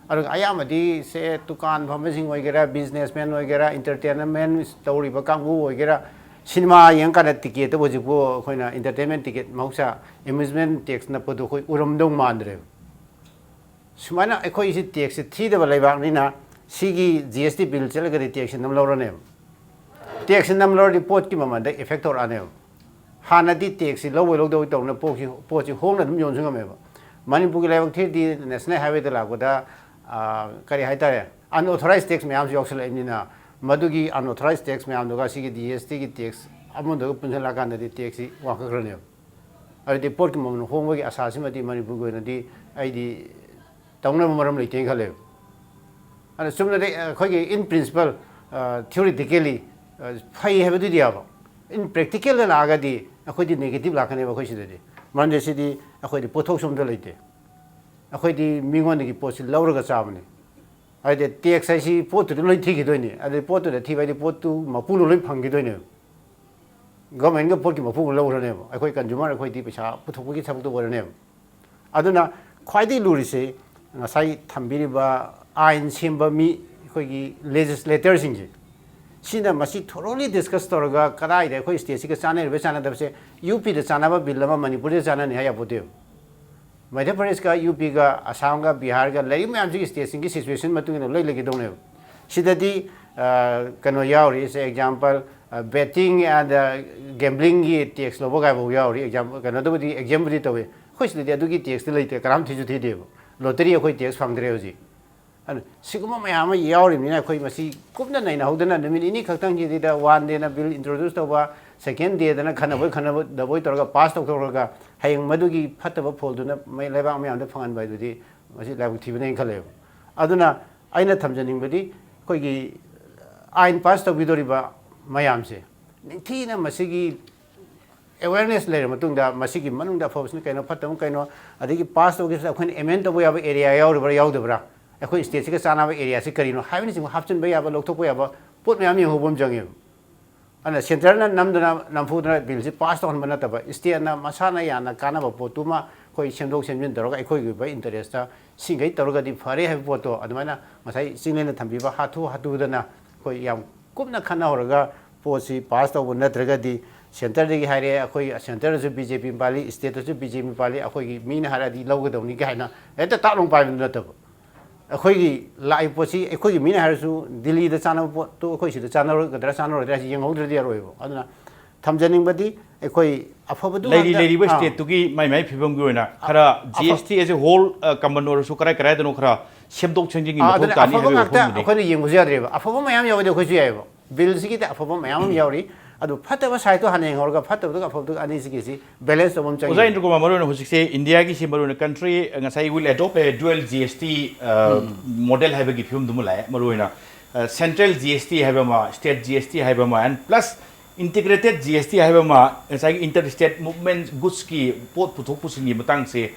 ꯑꯗꯨꯒ ꯑꯌꯥꯝꯕꯗꯤ ꯁꯦ ꯗꯨꯀꯥꯟ ꯐꯝꯕꯁꯤꯡ ꯑꯣꯏꯒꯦꯔꯥ, ꯕꯤꯖꯤꯅꯦꯁꯃꯦꯟ ꯑꯣꯏꯒꯦꯔꯥ, ꯏꯟꯇꯔꯇꯦꯟꯃꯦꯟ ꯇꯧꯔꯤꯕ ꯀꯥꯡꯕꯨ ꯑꯣꯏꯒꯦꯔꯥ, ꯁꯤꯅꯦꯃꯥ ꯌꯦꯡꯉꯀꯥꯟꯗ ꯇꯤꯀꯦꯠꯇ ꯍꯧꯖꯤꯛꯄꯨ ꯑꯩꯈꯣꯏꯅ ꯏꯟꯇꯔꯇꯦꯟꯃꯦꯟ ꯇꯤꯀꯦꯠ ꯃꯍꯧꯁꯥ ꯑꯦꯃ꯭ꯌꯨꯁꯃꯦꯟ ꯇꯦꯛꯁ ꯅꯞꯄꯗꯣ ꯑꯩꯈꯣꯏ ꯎꯔꯝꯗꯧ ꯃꯥꯟꯗ꯭ꯔꯦꯕ꯫ ꯁꯨꯃꯥꯏꯅ ꯑꯩꯈꯣꯏꯁꯤ ꯇꯦꯛꯁꯁꯤ ꯊꯤꯗꯕ ꯂꯩꯕꯥꯛꯅꯤꯅ ꯁꯤꯒꯤ ꯖꯤ ꯑꯦꯁ ꯇꯤ ꯕꯤꯜ ꯆꯠꯂꯒꯗꯤ ꯇꯦꯛꯁꯁꯤ ꯅꯝ ꯂꯧꯔꯅꯦꯕ꯫ ꯇꯦꯛꯁꯁꯤ ꯅꯝ ꯂꯧꯔꯗꯤ ꯄꯣꯠꯀꯤ ꯃꯃꯜꯗ ꯏꯐꯦꯛ ꯇꯧꯔꯛꯑꯅꯦꯕ꯫ ꯍꯥꯟꯅꯗꯤ ꯇꯦꯛꯁꯁꯤ ꯂꯧꯕꯩ ꯂꯧꯗꯕꯩ ꯇꯧꯅ ꯄꯣꯠꯁꯤ, ꯄꯣꯠꯁꯤ ꯍꯣꯡꯅ ꯑꯗꯨꯝ ꯌꯣꯟꯁꯨ ꯉꯝꯃꯦꯕ꯫ ꯃꯅꯤꯄꯨꯔꯒꯤ ꯂꯥꯏꯕꯛ ꯊꯤꯔꯗꯤ ꯅꯦꯁꯅꯦꯜ ꯍꯥꯏꯋꯦꯗ ꯂꯥꯛꯄꯗ, ꯑꯥ, ꯀꯔꯤ ꯍꯥꯏꯇꯥꯔꯦ, ꯑꯟꯑꯣꯊꯣꯔꯥꯏꯖ ꯇꯦꯛꯁ ꯃꯌꯥꯝꯁꯨ ꯌꯥꯎꯁꯜꯂꯛꯏꯕꯅꯤꯅ, ꯃꯗꯨꯒꯤ ꯑꯟꯑꯣꯊꯣꯔꯥꯏꯖ ꯇꯦꯛꯁ ꯃꯌꯥꯝꯗꯨꯒ ꯁꯤꯒꯤ ꯖꯤ ꯑꯦꯁ ꯇꯤꯒꯤ ꯇꯦꯛꯁ ꯑꯃꯗꯨꯒ ꯄꯨꯟꯁꯤꯜꯂꯛꯑꯀꯥꯟꯗꯗꯤ ꯇꯦꯛꯁꯁꯤ ꯋꯥꯡꯈꯠꯈ꯭ꯔꯅꯦꯕ꯫ ꯑꯗꯨꯗꯤ ꯄꯣꯠꯀꯤ ꯃꯃꯜ ꯍꯣꯡꯕꯒꯤ ꯑꯁꯥꯁꯤꯃꯗꯤ ꯃꯅꯤꯄꯨꯔꯒꯤ ꯑꯣꯏꯅꯗꯤ ꯑꯩꯗꯤ ꯇꯧꯅꯕ ꯃꯔꯝ ꯂꯩꯇꯦꯅ ꯈꯜꯂꯦꯕ꯫ ꯑꯗ ꯆꯨꯝꯅꯗꯤ ꯑꯩꯈꯣꯏꯒꯤ in principle, theoretically, ꯐꯩ ꯍꯥꯏꯕꯗꯨꯗꯤ ꯌꯥꯕ, in practicalꯗ ꯂꯥꯛꯑꯒꯗꯤ ꯑꯩꯈꯣꯏꯗꯤ ꯅꯦꯒꯦꯇꯤꯚ ꯂꯥꯛꯀꯅꯦꯕ ꯑꯩꯈꯣꯏ ꯁꯤꯗꯗꯤ꯫ ꯃꯔꯝꯗꯤ ꯁꯤꯗꯤ ꯑꯩꯈꯣꯏꯗꯤ ꯄꯣꯠꯊꯣꯛꯁꯨ ꯑꯝꯇ ꯂꯩꯇꯦ꯫ ꯑꯩꯈꯣꯏꯗꯤ ꯃꯤꯉꯣꯟꯗꯒꯤ ꯄꯣꯠꯁꯤ ꯂꯧꯔꯒ ꯆꯥꯕꯅꯤ꯫ ꯍꯥꯏꯗꯤ ꯇꯦꯛꯁ ꯍꯥꯏꯁꯤ ꯄꯣꯠꯇꯨꯗ ꯂꯣꯏ ꯊꯤꯈꯤꯗꯣꯏꯅꯤ, ꯑꯗꯩ ꯄꯣꯠꯇꯨꯗ ꯊꯤꯕ ꯍꯥꯏꯗꯤ ꯄꯣꯠꯇꯨ ꯃꯄꯨꯅ ꯂꯣꯏ ꯐꯪꯈꯤꯗꯣꯏꯅꯦꯕ꯫ ꯒꯚꯔꯟꯃꯦꯟꯒ ꯄꯣꯠꯀꯤ ꯃꯄꯨꯒ ꯂꯧꯈ꯭ꯔꯅꯦꯕ꯫ ꯑꯩꯈꯣꯏ ꯀꯟꯖꯨꯃꯔ ꯑꯩꯈꯣꯏꯗꯤ ꯄꯩꯁꯥ ꯄꯨꯊꯣꯛꯄꯒꯤ ꯊꯕꯛꯇꯣ ꯑꯣꯏꯔꯅꯦꯕ꯫ ꯑꯗꯨꯅ ꯈ꯭ꯋꯥꯏꯗꯒꯤ ꯂꯨꯔꯤꯁꯦ ꯉꯁꯥꯏ ꯊꯝꯕꯤꯔꯤꯕ ꯑꯥꯏꯟ ꯁꯦꯝꯕ ꯃꯤ, ꯑꯩꯈꯣꯏꯒꯤ ꯂꯦꯖꯤꯁꯂꯦꯇꯔꯁꯤꯡꯁꯦ, ꯁꯤꯅ ꯃꯁꯤ ꯊꯣꯔꯣꯂꯤ ꯗꯤꯁꯀꯁ ꯇꯧꯔꯒ ꯀꯗꯥꯏꯗ ꯑꯩꯈꯣꯏ ꯁ꯭ꯇꯦꯠꯁꯤꯒ ꯆꯥꯟꯅꯔꯤꯕ ꯆꯥꯟꯅꯗꯕꯁꯦ, ꯌꯨ ꯄꯤꯗ ꯆꯥꯟꯅꯕ ꯕꯤꯜ ꯑꯃ ꯃꯅꯤꯄꯨꯔꯗ ꯆꯥꯟꯅꯅꯤ ꯍꯥꯏ ꯌꯥꯄꯣꯠꯇꯦꯕ꯫ ꯃꯙ꯭ꯌ ꯄ꯭ꯔꯗꯦꯁꯀ ꯌꯨ ꯄꯤꯒ ꯑꯁꯥꯝꯒ ꯕꯤꯍꯥꯔꯒ ꯂꯩꯔꯤꯕ ꯃꯌꯥꯝꯁꯤꯒꯤ ꯁ꯭ꯇꯦꯠꯁꯤꯡꯒꯤ ꯁꯤꯆꯨꯋꯦꯁꯟ ꯃꯇꯨꯡ ꯏꯟꯅ ꯂꯣꯏ ꯂꯩꯒꯗꯧꯅꯦꯕ꯫ ꯁꯤꯗꯗꯤ ꯑ, ꯀꯩꯅꯣ ꯌꯥꯎꯔꯤ, ꯁꯦ ꯑꯦꯛꯖꯥꯝꯄꯜ, ꯕꯦꯇꯤꯡ ꯑꯦꯟ ꯒꯦꯝꯕ꯭ꯂꯤꯡꯒꯤ ꯇꯦꯛꯁ ꯂꯧꯕ ꯀꯥꯏꯐꯥꯎ ꯌꯥꯎꯔꯤ꯫ ꯑꯦꯛꯖꯥꯝ ꯀꯩꯅꯣꯗꯕꯨꯗꯤ ꯑꯦꯛꯖꯥꯝꯕꯨꯗꯤ ꯇꯧꯋꯤ, ꯑꯩꯈꯣꯏ ꯁꯤꯗꯗꯤ ꯑꯗꯨꯒꯤ ꯇꯦꯛꯁꯇꯤ ꯂꯩꯇꯦ, ꯀꯅꯥꯝ ꯊꯤꯁꯨ ꯊꯤꯗꯦꯕ꯫ ꯂꯣꯇꯔꯤ ꯑꯩꯈꯣꯏ ꯇꯦꯛꯁ ꯐꯪꯗ꯭ꯔꯦ ꯍꯧꯖꯤꯛ꯫ ꯑꯗꯨꯅ ꯁꯤꯒꯨꯝꯕ ꯃꯌꯥꯝ ꯑꯃ ꯌꯥꯎꯔꯤꯕꯅꯤꯅ ꯑꯩꯈꯣꯏ ꯃꯁꯤ ꯀꯨꯞꯅ ꯅꯩꯅꯍꯧꯗꯅ ꯅꯨꯃꯤꯠ ꯅꯤꯅꯤ ꯈꯛꯇꯪꯁꯤꯗ ꯋꯥꯟ ꯗꯦꯅ ꯕꯤꯜ ꯏꯟꯇ꯭ꯔꯣꯗ꯭ꯌꯨꯁ ꯇꯧꯕ, ꯁꯦꯀꯦꯟ ꯗꯦꯗꯅ ꯈꯟꯅꯕꯣꯏ ꯈꯟꯅꯗꯕꯣꯏ ꯇꯧꯔꯒ ꯄꯥꯁ ꯇꯧꯊꯣꯛꯈ꯭ꯔꯒ ꯍꯌꯦꯡ ꯃꯗꯨꯒꯤ ꯐꯠꯇꯕ ꯐꯣꯜꯗꯨꯅ ꯃꯩ ꯂꯩꯕꯥꯛ ꯃꯌꯥꯝꯗ ꯐꯪꯍꯟꯕ ꯍꯥꯏꯗꯨꯗꯤ ꯃꯁꯤ ꯂꯥꯏꯕꯛ ꯊꯤꯕꯅꯦꯅ ꯈꯜꯂꯦꯕ꯫ ꯑꯗꯨꯅ ꯑꯩꯅ ꯊꯝꯖꯅꯤꯡꯕꯗꯤ ꯑꯩꯈꯣꯏꯒꯤ ꯑꯥꯏꯟ ꯄꯥꯁ ꯇꯧꯕꯤꯗꯣꯔꯤꯕ ꯃꯌꯥꯝꯁꯦ ꯅꯤꯡꯊꯤꯅ ꯃꯁꯤꯒꯤ ꯑꯦꯋꯦꯔꯅꯦꯁ ꯂꯩꯔ ꯃꯇꯨꯡꯗ ꯃꯁꯤꯒꯤ ꯃꯅꯨꯡꯗ ꯑꯐꯕꯁꯤꯅ ꯀꯩꯅꯣ, ꯐꯠꯇꯕ ꯀꯩꯅꯣ, ꯑꯗꯒꯤ ꯄꯥꯁ ꯇꯧꯈꯤꯕꯁꯤꯗ ꯑꯩꯈꯣꯏꯅ ꯑꯦꯃꯦꯟ ꯇꯧꯕ ꯌꯥꯕ ꯑꯦꯔꯤꯌꯥ ꯌꯥꯎꯔꯤꯕ꯭ꯔꯥ ꯌꯥꯎꯗꯕ꯭ꯔꯥ, ꯑꯩꯈꯣꯏ ꯁ꯭ꯇꯦꯠꯁꯤꯒ ꯆꯥꯟꯅꯕ ꯑꯦꯔꯤꯌꯥꯁꯤ ꯀꯔꯤꯅꯣ ꯍꯥꯏꯕꯅꯆꯤꯡꯕ ꯍꯥꯞꯆꯤꯟꯕ ꯌꯥꯕ, ꯂꯧꯊꯣꯛꯄ ꯌꯥꯕ ꯄꯣꯠ ꯃꯌꯥꯝ ꯌꯦꯡꯍꯧꯕ ꯑꯃ ꯆꯪꯉꯦꯕ꯫ ꯑꯗꯨꯅ ꯁꯦꯟꯇꯔꯅ ꯅꯝꯗꯅ ꯅꯝꯐꯨꯗꯅ ꯕꯤꯜꯁꯤ ꯄꯥꯁ ꯇꯧꯍꯟꯕ ꯅꯠꯇꯕ, ꯁ꯭ꯇꯦꯠꯅ ꯃꯁꯥꯅ ꯌꯥꯝꯅ ꯀꯥꯟꯅꯕ ꯄꯣꯠꯇꯨꯃ ꯑꯩꯈꯣꯏ ꯁꯦꯝꯗꯣꯛ ꯁꯦꯝꯖꯤꯟ ꯇꯧꯔꯒ ꯑꯩꯈꯣꯏꯒꯤ ꯑꯣꯏꯕ ꯏꯟꯇꯔꯦꯁꯇ ꯁꯤꯈꯩ ꯇꯧꯔꯒꯗꯤ ꯐꯔꯦ ꯍꯥꯏꯕ ꯄꯣꯠꯇꯣ ꯑꯗꯨꯃꯥꯏꯅ ꯉꯁꯥꯏ ꯆꯤꯡꯂꯦꯟꯅ ꯊꯝꯕꯤꯕ ꯍꯥꯊꯨ ꯍꯥꯊꯨꯗꯅ ꯑꯩꯈꯣꯏ ꯌꯥꯝ ꯀꯨꯞꯅ ꯈꯟꯅꯍꯧꯔꯒ ꯄꯣꯠꯁꯤ ꯄꯥꯁ ꯇꯧꯕ ꯅꯠꯇ꯭ꯔꯒꯗꯤ ꯁꯦꯟꯇꯔꯗꯒꯤ ꯍꯥꯏꯔꯛꯑꯦ, ꯑꯩꯈꯣꯏ ꯁꯦꯟꯇꯔꯗꯁꯨ ꯕꯤ ꯖꯦ ꯄꯤ ꯄꯥꯜꯂꯤ, ꯁ꯭ꯇꯦꯠꯇꯁꯨ ꯕꯤ ꯖꯦ ꯄꯤ ꯄꯥꯜꯂꯤ, ꯑꯩꯈꯣꯏꯒꯤ ꯃꯤꯅ ꯍꯥꯏꯔꯛꯑꯗꯤ ꯂꯧꯒꯗꯧꯅꯤ ꯀꯥꯏꯅ ꯍꯦꯛꯇ ꯇꯥꯛ ꯂꯥꯎ ꯄꯥꯏꯕꯗꯨ ꯅꯠꯇꯕ꯫ ꯑꯩꯈꯣꯏꯒꯤ ꯂꯥꯛꯏꯕ ꯄꯣꯠꯁꯤ ꯑꯩꯈꯣꯏꯒꯤ ꯃꯤꯅ ꯍꯥꯏꯔꯁꯨ ꯗꯤꯜꯂꯤꯗ ꯆꯥꯟꯅꯕ ꯄꯣꯠꯇꯨ ꯑꯩꯈꯣꯏ ꯁꯤꯗ ꯆꯥꯟꯅꯔꯣꯏꯒꯗ꯭ꯔꯥ ꯆꯥꯟꯅꯔꯣꯏꯗ꯭ꯔꯥ ꯍꯥꯏꯁꯤ ꯌꯦꯡꯍꯧꯗ꯭ꯔꯗꯤ ꯌꯥꯔꯣꯏꯕ꯫ ꯑꯗꯨꯅ ꯊꯝꯖꯅꯤꯡꯕꯗꯤ ꯑꯩꯈꯣꯏ ꯑꯐꯕꯗꯨ ꯂꯩꯔꯤ ꯉꯥꯛꯇ, ꯂꯩꯔꯤꯕ ꯑꯥ꯫ ꯁ꯭ꯇꯦꯠꯇꯨꯒꯤ ꯃꯥꯏ ꯃꯥꯏ ꯐꯤꯕꯝꯒꯤ ꯑꯣꯏꯅ ꯈꯔ ꯑꯐ- G S T as a whole, ꯑ, ꯀꯃꯟ ꯑꯣꯏꯔꯁꯨ ꯀꯔꯥꯏ ꯀꯔꯥꯏꯗꯅꯣ ꯈꯔ ꯁꯦꯝꯗꯣꯛ ꯁꯦꯝꯖꯤꯟꯒꯤ ꯑꯥ, ꯃꯊꯧ ꯑꯗꯨꯅ ꯇꯥꯅꯤ ꯑꯐꯕ ꯍꯥꯏꯕꯒꯤ ꯉꯥꯛꯇ ꯋꯥꯐꯝꯗꯨꯅꯤ꯫ ꯑꯩꯈꯣꯏꯅ ꯌꯦꯡꯕꯁꯨ ꯌꯥꯗ꯭ꯔꯦꯕ꯫ ꯑꯐꯕ ꯃꯌꯥꯝ ꯌꯥꯎꯔꯗꯤ ꯑꯩꯈꯣꯏꯁꯨ ꯌꯥꯏꯑꯕ꯫ ꯕꯤꯜꯁꯤꯒꯤꯗꯤ ꯑꯐꯕ ꯃꯌꯥꯝ ꯑꯃ ꯌꯥꯎꯔꯤ꯫ ꯑꯗꯨ ꯐꯠꯇꯕ ꯁꯥꯏꯠꯇꯣ ꯍꯥꯟꯅ ꯌꯦꯡꯍꯧꯔꯒ ꯐꯠꯇꯕꯗꯨꯒ ꯑꯐꯕꯗꯨꯒ ꯑꯅꯤꯁꯤꯒꯤꯁꯤ ꯕꯦꯂꯦꯟꯁ ꯇꯧꯕ ꯑꯃ ꯆꯪꯉꯤ꯫ ꯑꯣꯖꯥ ꯏꯟꯗ꯭ꯔꯀꯨꯃꯥꯔ, ꯃꯔꯨꯑꯣꯏꯅ ꯍꯧꯖꯤꯛꯁꯦ ꯏꯟꯗꯤꯌꯥꯒꯤꯁꯤ ꯃꯔꯨꯑꯣꯏꯅ ꯀꯟꯇ꯭ꯔꯤ ꯉꯁꯥꯏ will adopt a dual G S T, ꯑ, ꯎꯝ꯫ ꯃꯣꯗꯦꯜ ꯍꯥꯏꯕꯒꯤ ꯐꯤꯕꯝꯗꯨꯃ ꯂꯥꯛꯑꯦ꯫ ꯃꯔꯨꯑꯣꯏꯅ, ꯑ, ꯁꯦꯟꯇ꯭ꯔꯦꯜ ꯖꯤ ꯑꯦꯁ ꯇꯤ ꯍꯥꯏꯕ ꯑꯃ, ꯁ꯭ꯇꯦꯠ ꯖꯤ ꯑꯦꯁ ꯇꯤ ꯍꯥꯏꯕ ꯑꯃ, and plus integrated G S T ꯍꯥꯏꯕ ꯑꯃ, ꯉꯁꯥꯏꯒꯤ inter state movement goodsꯀꯤ ꯄꯣꯠ ꯄꯨꯊꯣꯛ ꯄꯨꯁꯤꯟꯒꯤ ꯃꯇꯥꯡꯁꯦ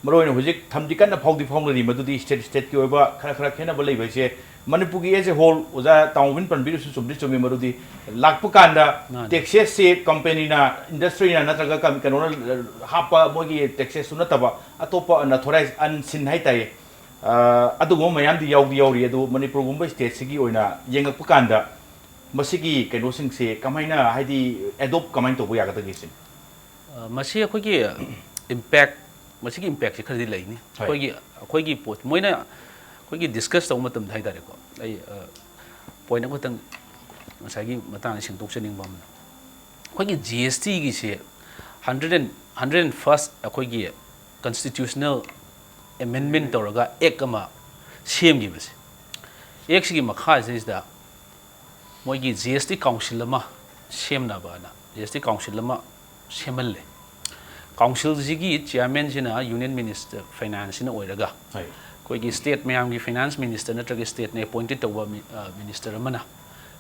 ꯃꯔꯨꯑꯣꯏꯅ ꯍꯧꯖꯤꯛ ꯊꯝꯗꯤ ꯀꯟꯅ ꯐꯥꯎꯗꯤ ꯐꯥꯎꯅꯔꯤ꯫ ꯃꯗꯨꯗꯤ ꯁ꯭ꯇꯦꯠ ꯁ꯭ꯇꯦꯠꯀꯤ ꯑꯣꯏꯕ ꯈꯔ ꯈꯔ ꯈꯦꯠꯅꯕ ꯂꯩꯕ ꯍꯥꯏꯁꯦ ꯃꯅꯤꯄꯨꯔꯒꯤ as a whole, ꯑꯣꯖꯥ ꯇꯥꯃꯣꯕꯤꯟ ꯄꯟꯕꯤꯔꯤꯁꯨ ꯆꯨꯝꯗꯤ ꯆꯨꯝꯃꯤ꯫ ꯃꯗꯨꯗꯤ ꯂꯥꯛꯄ ꯀꯥꯟꯗ ꯃꯥꯅꯤ꯫ ꯇꯦꯛꯁꯦꯁꯁꯤ ꯀꯝꯄꯦꯅꯤꯅ, ꯏꯟꯗꯁꯇ꯭ꯔꯤꯅ ꯅꯠꯇ꯭ꯔꯒ ꯀꯝ-, ꯀꯩꯅꯣꯅ ꯍꯥꯞꯄ ꯃꯣꯏꯒꯤ ꯇꯦꯛꯁꯦꯁꯁꯨ ꯅꯠꯇꯕ ꯑꯇꯣꯞꯄ unauthorized, unseen ꯍꯥꯏꯇꯥꯔꯦ, ꯑ, ꯑꯗꯨꯒꯨꯝꯕ ꯃꯌꯥꯝꯗꯤ ꯌꯥꯎꯗꯤ ꯌꯥꯎꯔꯤ꯫ ꯑꯗꯨ ꯃꯅꯤꯄꯨꯔꯒꯨꯝꯕ ꯁ꯭ꯇꯦꯠꯁꯤꯒꯤ ꯑꯣꯏꯅ ꯌꯦꯡꯉꯛꯄ ꯀꯥꯟꯗ ꯃꯁꯤꯒꯤ ꯀꯩꯅꯣꯁꯤꯡꯁꯦ ꯀꯃꯥꯏꯅ, ꯍꯥꯏꯗꯤ, ꯑꯦꯗꯣꯞ ꯀꯃꯥꯏꯅ ꯇꯧꯕ ꯌꯥꯒꯗꯒꯦ ꯁꯤꯅꯤ? ꯑ, ꯃꯁꯤ ꯑꯩꯈꯣꯏꯒꯤ ꯏꯝꯄꯦꯛ ꯃꯁꯤꯒꯤ ꯏꯝꯄꯦꯛꯁꯦ ꯈꯔꯗꯤ ꯂꯩꯅꯤ꯫ ꯑꯩꯈꯣꯏꯒꯤ ꯑꯩꯈꯣꯏꯒꯤ ꯄꯣꯠ ꯃꯣꯏꯅ ꯑꯩꯈꯣꯏꯒꯤ ꯗꯤꯁꯀꯁ ꯇꯧꯕ ꯃꯇꯝꯗ ꯍꯥꯏꯇꯥꯔꯦꯀꯣ, ꯑꯩ ꯄꯣꯏꯟ ꯑꯃꯈꯛꯇꯪ ꯉꯁꯥꯏꯒꯤ ꯃꯇꯥꯡꯗ ꯁꯦꯡꯗꯣꯛꯆꯅꯤꯡꯕ ꯑꯃꯅ, ꯑꯩꯈꯣꯏꯒꯤ ꯖꯤ ꯑꯦꯁ ꯇꯤꯒꯤꯁꯦ hundred and hundred and first ꯑꯩꯈꯣꯏꯒꯤ ꯀꯟꯁꯇꯤꯇ꯭ꯌꯨꯁꯅꯦꯜ ꯑꯦꯃꯦꯟꯃꯦꯟ ꯇꯧꯔꯒ ꯑꯦꯛ ꯑꯃ ꯁꯦꯝꯈꯤꯕꯁꯦ, ꯑꯦꯛꯁꯤꯒꯤ ꯃꯈꯥꯁꯤꯗꯩꯁꯤꯗ ꯃꯣꯏꯒꯤ ꯖꯤ ꯑꯦꯁ ꯇꯤ ꯀꯥꯎꯟꯁꯤꯜ ꯑꯃ ꯁꯦꯝꯅꯕꯅ ꯖꯤ ꯑꯦꯁ ꯇꯤ ꯀꯥꯎꯟꯁꯤꯜ ꯑꯃ ꯁꯦꯝꯍꯜꯂꯦ꯫ ꯀꯥꯎꯟꯁꯤꯜꯁꯤꯒꯤ ꯆꯤꯌꯥꯔꯃꯦꯟꯁꯤꯅ ꯌꯨꯅꯤꯌꯟ ꯃꯤꯅꯤꯁꯇꯔ ꯐꯥꯏꯅꯥꯟꯁꯁꯤꯅ ꯑꯣꯏꯔꯒ, ꯑꯩꯈꯣꯏꯒꯤ ꯁ꯭ꯇꯦꯠ ꯃꯌꯥꯝꯒꯤ ꯐꯥꯏꯅꯥꯟꯁ ꯃꯤꯅꯤꯁꯇꯔ ꯅꯠꯇ꯭ꯔꯒ ꯁ꯭ꯇꯦꯠꯅ ꯑꯦꯄꯣꯏꯟꯇꯦꯠ ꯇꯧꯕ ꯃꯤ-, ꯑ, ꯃꯤꯅꯤꯁꯇꯔ ꯑꯃꯅ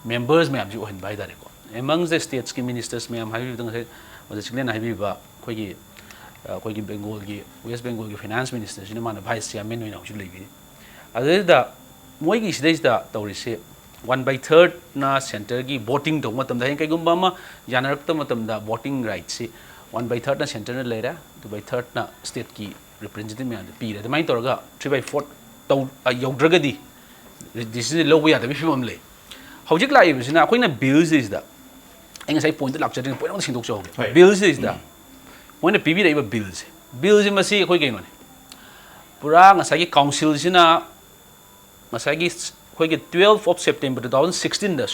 ꯃꯦꯝꯕꯔꯁ ꯃꯌꯥꯝꯁꯤ ꯑꯣꯏꯍꯟꯕ ꯍꯥꯏꯇꯥꯔꯦꯀꯣ꯫ Amongst the states ꯀꯤ ministers ꯃꯌꯥꯝ ꯍꯥꯏꯕꯤꯕꯗ ꯉꯁꯥꯏ ꯑꯣꯖꯥ ꯆꯤꯛꯂꯦꯟꯅ ꯍꯥꯏꯕꯤꯕ ꯑꯩꯈꯣꯏꯒꯤ, ꯑ, ꯑꯩꯈꯣꯏꯒꯤ ꯕꯦꯡꯒꯣꯜꯒꯤ, ꯋꯦꯁ ꯕꯦꯡꯒꯣꯜꯒꯤ ꯐꯥꯏꯅꯥꯟꯁ ꯃꯤꯅꯤꯁꯇꯔꯁꯤꯅ ꯃꯥꯅ ꯚꯥꯏꯁ ꯆꯤꯌꯥꯔꯃꯦꯟ ꯑꯣꯏꯅ ꯍꯧꯖꯤꯛ ꯂꯩꯕꯤꯔꯤ꯫ ꯑꯗꯨꯗ ꯃꯣꯏꯒꯤ ꯁꯤꯗꯩꯁꯤꯗ ꯇꯧꯔꯤꯁꯦ, ꯋꯥꯟ ꯕꯥꯏ ꯊꯥꯔꯠꯅ ꯁꯦꯟꯇꯔꯒꯤ ꯚꯣꯇꯤꯡ ꯇꯧꯕ ꯃꯇꯝꯗ, ꯍꯌꯦꯡ ꯀꯩꯒꯨꯝꯕ ꯑꯃ ꯌꯥꯅꯔꯛꯇꯕ ꯃꯇꯝꯗ ꯚꯣꯇꯤꯡ ꯔꯥꯏꯠꯁꯤ ꯋꯥꯟ ꯕꯥꯏ ꯊꯥꯔꯠꯅ ꯁꯦꯟꯇꯔꯅ ꯂꯩꯔꯦ, ꯇꯨ ꯕꯥꯏ ꯊꯥꯔꯠꯅ ꯁ꯭ꯇꯦꯠꯀꯤ ꯔꯤꯄ꯭ꯔꯖꯦꯟꯇꯦꯇꯤꯚ ꯃꯌꯥꯝꯗ ꯄꯤꯔꯦ꯫ ꯑꯗꯨꯃꯥꯏꯅ ꯇꯧꯔꯒ ꯊ꯭ꯔꯤ ꯕꯥꯏ ꯐꯣꯔ ꯇꯧ-, ꯑ, ꯌꯧꯗ꯭ꯔꯒꯗꯤ ꯗꯤꯁꯤꯖꯟ ꯂꯧꯕ ꯌꯥꯗꯕꯒꯤ ꯐꯤꯕꯝ ꯑꯃ ꯂꯩ꯫ ꯍꯧꯖꯤꯛ ꯂꯥꯛꯏꯕꯁꯤꯅ ꯑꯩꯈꯣꯏꯅ ꯕꯤꯜꯁꯤꯗꯩꯁꯤꯗ, ꯑꯩ ꯉꯁꯥꯏ ꯄꯣꯏꯟꯠꯇ ꯂꯥꯛꯆꯗ꯭ꯔꯤꯉꯩ ꯄꯣꯏꯟꯠ ꯑꯃ ꯁꯦꯡꯗꯣꯛꯆꯍꯧꯒꯦ꯫ ꯍꯣꯏ꯫ ꯕꯤꯜꯁꯤꯗꯩꯁꯤꯗ ꯃꯣꯏꯅ ꯄꯤꯕꯤꯔꯛꯏꯕ ꯕꯤꯜꯁꯦ, ꯕꯤꯜꯁꯦ ꯃꯁꯤ ꯑꯩꯈꯣꯏ ꯀꯩꯅꯣꯅꯤ, ꯄꯨꯔꯥ ꯉꯁꯥꯏꯒꯤ ꯀꯥꯎꯟꯁꯤꯜꯁꯤꯅ ꯉꯁꯥꯏꯒꯤ ꯑꯩꯈꯣꯏꯒꯤ twelve of September two thousand sixteenꯗ,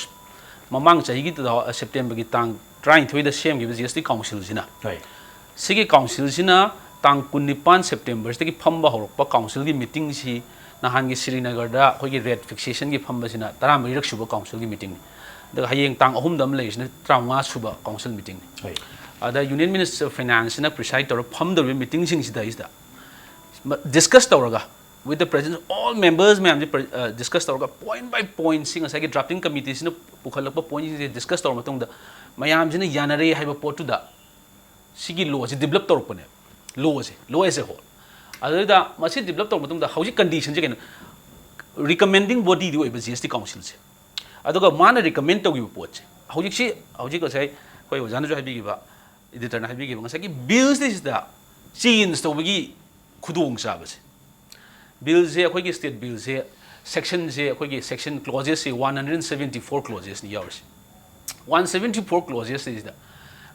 ꯃꯃꯥꯡ ꯆꯍꯤꯒꯤ two thousand, ꯁꯦꯞꯇꯦꯝꯕꯔꯒꯤ ꯇꯥꯡ ꯇꯔꯥꯅꯤꯊꯣꯏꯗ ꯁꯦꯝꯈꯤꯕ ꯖꯤ ꯑꯦꯁ ꯇꯤ ꯀꯥꯎꯟꯁꯤꯜꯁꯤꯅ, ꯍꯣꯏ꯫ ꯁꯤꯒꯤ ꯀꯥꯎꯟꯁꯤꯜꯁꯤꯅ ꯇꯥꯡ ꯀꯨꯟꯅꯤꯄꯥꯟ ꯁꯦꯞꯇꯦꯝꯕꯔꯁꯤꯗꯒꯤ ꯐꯝꯕ ꯍꯧꯔꯛꯄ ꯀꯥꯎꯟꯁꯤꯜꯒꯤ ꯃꯤꯇꯤꯡꯁꯤ, ꯅꯍꯥꯟꯒꯤ ꯁ꯭ꯔꯤꯅꯒꯔꯗ ꯑꯩꯈꯣꯏꯒꯤ ꯔꯦꯠ ꯐꯤꯛꯁꯦꯁꯟꯒꯤ ꯐꯝꯕꯁꯤꯅ ꯇꯔꯥꯃꯔꯤꯔꯛ ꯁꯨꯕ ꯀꯥꯎꯟꯁꯤꯜꯒꯤ ꯃꯤꯇꯤꯡꯅꯤ꯫ ꯑꯗꯨꯒ ꯍꯌꯦꯡ ꯇꯥꯡ ꯑꯍꯨꯝꯗ ꯑꯃ ꯂꯩꯔꯤꯁꯤꯅ ꯇꯔꯥꯃꯉꯥ ꯁꯨꯕ ꯀꯥꯎꯟꯁꯤꯜ ꯃꯤꯇꯤꯡꯅꯤ꯫ ꯍꯣꯏ꯫ ꯑꯗ ꯌꯨꯅꯤꯌꯟ ꯃꯤꯅꯤꯁꯇꯔ ꯐꯥꯏꯅꯥꯟꯁꯁꯤꯅ ꯄ꯭ꯔꯤꯁꯥꯏꯗ ꯇꯧꯔꯒ ꯐꯝꯗꯧꯔꯤꯕ ꯃꯤꯇꯤꯡꯁꯤꯡꯁꯤꯗ ꯗꯤꯁꯀꯁ ꯇꯧꯔꯒ, with the presence of all members ꯃꯌꯥꯝꯁꯤ ꯗꯤꯁꯀꯁ ꯇꯧꯔꯒ, ꯄꯣꯏꯟꯠ ꯕꯥꯏ ꯄꯣꯏꯟꯠꯁꯤ ꯉꯁꯥꯏꯒꯤ ꯗ꯭ꯔꯥꯐꯇꯤꯡ ꯀꯃꯤꯇꯤꯁꯤꯅ ꯄꯨꯈꯠꯂꯛꯄ ꯄꯣꯏꯟꯠꯁꯤꯡꯁꯦ ꯗꯤꯁꯀꯁ ꯇꯧꯔ ꯃꯇꯨꯡꯗ, ꯃꯌꯥꯝꯁꯤꯅ ꯌꯥꯅꯔꯦ ꯍꯥꯏꯕ ꯄꯣꯠꯇꯨꯗ ꯁꯤꯒꯤ ꯂꯣꯁꯤ develop ꯇꯧꯔꯛꯄꯅꯦꯕ꯫ ꯂꯣꯁꯦ, law as a whole꯫ ꯑꯗꯨꯗ ꯃꯁꯤ ꯗꯤꯕꯂꯞ ꯇꯧꯔ ꯃꯇꯨꯡꯗ ꯍꯧꯖꯤꯛ ꯀꯟꯗꯤꯁꯟꯁꯦ ꯀꯩꯅꯣ? ꯔꯤꯀꯃꯦꯟꯗꯤꯡ ꯕꯣꯗꯤꯗꯤ ꯑꯣꯏꯕ ꯖꯤ ꯑꯦꯁ ꯇꯤ ꯀꯥꯎꯟꯁꯤꯜꯁꯦ꯫ ꯑꯗꯨꯒ ꯃꯥꯅ ꯔꯤꯀꯃꯦꯟ ꯇꯧꯈꯤꯕ ꯄꯣꯠꯁꯦ, ꯍꯧꯖꯤꯛꯁꯤ, ꯍꯧꯖꯤꯛ ꯉꯁꯥꯏ ꯑꯩꯈꯣꯏ ꯑꯣꯖꯥꯅꯁꯨ ꯍꯥꯏꯕꯤꯈꯤꯕ, ꯏꯗꯤꯇꯔꯅ ꯍꯥꯏꯕꯤꯈꯤꯕ, ꯉꯁꯥꯏꯒꯤ ꯕꯤꯜꯁꯤꯗꯩꯁꯤꯗ ꯆꯦꯟꯖ ꯇꯧꯕꯒꯤ ꯈꯨꯗꯣꯡꯆꯥꯕꯁꯦ, ꯕꯤꯜꯁꯦ, ꯑꯩꯈꯣꯏꯒꯤ ꯁ꯭ꯇꯦꯠ ꯕꯤꯜꯁꯦ, ꯁꯦꯛꯁꯟꯁꯦ, ꯑꯩꯈꯣꯏꯒꯤ ꯁꯦꯛꯁꯟ ꯀ꯭ꯂꯣꯖꯦꯁꯁꯦ one hundred seventy four ꯀ꯭ꯂꯣꯖꯦꯁꯅꯤ ꯌꯥꯎꯔꯤꯁꯦ꯫ One seventy four ꯀ꯭ꯂꯣꯖꯦꯁꯁꯤꯗ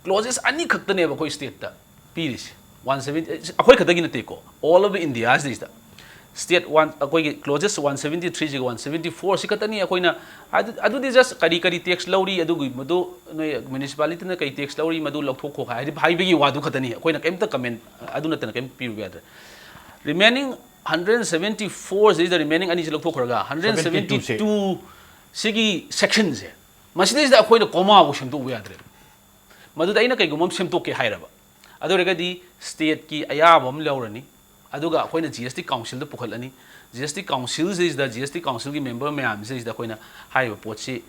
ꯀ꯭ꯂꯣꯖꯦꯁ ꯑꯅꯤꯈꯛꯇꯅꯦꯕ ꯑꯩꯈꯣꯏ ꯁ꯭ꯇꯦꯠꯇ ꯄꯤꯔꯤꯁꯦ꯫ ꯋꯥꯟ ꯁꯕꯦꯟꯇꯤ ꯑꯩꯈꯣꯏ ꯈꯛꯇꯒꯤ ꯅꯠꯇꯦꯀꯣ, all over India ꯁꯤꯗꯩꯁꯤꯗ ꯁ꯭ꯇꯦꯠ ꯋꯥꯟ ꯑꯩꯈꯣꯏꯒꯤ ꯀ꯭ꯂꯣꯖꯦꯁ ꯋꯥꯟ ꯁꯕꯦꯟꯇꯤ ꯊ꯭ꯔꯤꯁꯤꯒ ꯋꯥꯟ ꯁꯕꯦꯟꯇꯤ ꯐꯣꯔꯁꯤ ꯈꯛꯇꯅꯤ ꯑꯩꯈꯣꯏꯅ ꯑꯗꯨ ꯑꯗꯨꯗꯤ ꯖꯁ ꯀꯔꯤ ꯀꯔꯤ ꯇꯦꯛꯁ ꯂꯧꯔꯤ ꯑꯗꯨꯒꯤ ꯃꯗꯨ ꯅꯣꯏ ꯃ꯭ꯌꯨꯅꯤꯁꯤꯄꯥꯂꯤꯇꯤꯅ ꯀꯔꯤ ꯇꯦꯛꯁ ꯂꯧꯔꯤ ꯃꯗꯨ ꯂꯧꯊꯣꯛꯈꯣ ꯍꯥꯏꯗꯤ ꯍꯥꯏꯕꯒꯤ ꯋꯥꯗꯨ ꯈꯛꯇꯅꯤ꯫ ꯑꯩꯈꯣꯏꯅ ꯀꯩꯝꯇ ꯀꯃꯦꯟ ꯑꯗꯨ ꯅꯠꯇꯅ ꯀꯩꯝ ꯄꯤꯔꯨꯕ ꯌꯥꯗ꯭ꯔꯦ꯫ ꯔꯤꯃꯦꯅꯤꯡ ꯍꯟꯗ꯭ꯔꯦꯠ ꯁꯕꯦꯟꯇꯤ ꯐꯣꯔꯁꯤꯗꯩꯗ ꯔꯤꯃꯦꯅꯤꯡ ꯑꯅꯤꯁꯤ ꯂꯧꯊꯣꯛꯈ꯭ꯔꯒ ꯍꯟꯗ꯭ꯔꯦꯠ ꯁꯕꯦꯟꯇꯤ ꯇꯨ ꯁꯤꯒꯤ ꯁꯦꯛꯁꯟꯁꯦ ꯃꯁꯤꯗꯩꯁꯤꯗ ꯑꯩꯈꯣꯏꯅ ꯀꯣꯃꯥꯐꯥꯎ ꯁꯦꯝꯗꯣꯛꯄ ꯌꯥꯗ꯭ꯔꯦ꯫ ꯃꯗꯨꯗ ꯑꯩꯅ ꯀꯩꯒꯨꯝꯕ ꯑꯃ ꯁꯦꯝꯗꯣꯛꯀꯦ ꯍꯥꯏꯔꯕ ꯑꯗꯨ ꯑꯣꯏꯔꯒꯗꯤ ꯁ꯭ꯇꯦꯠꯀꯤ ꯑꯌꯥꯕ ꯑꯃ ꯂꯧꯔꯅꯤ꯫ ꯑꯗꯨꯒ ꯑꯩꯈꯣꯏꯅ G S T ꯀꯥꯎꯟꯁꯤꯜꯗ ꯄꯨꯈꯠꯂꯅꯤ꯫ G S T ꯀꯥꯎꯟꯁꯤꯜꯁꯤꯗ G S T ꯀꯥꯎꯟꯁꯤꯜꯒꯤ ꯃꯦꯝꯕꯔ ꯃꯌꯥꯝꯁꯤꯗꯩꯁꯤꯗ ꯑꯩꯈꯣꯏꯅ ꯍꯥꯏꯔꯤꯕ ꯄꯣꯠꯁꯤ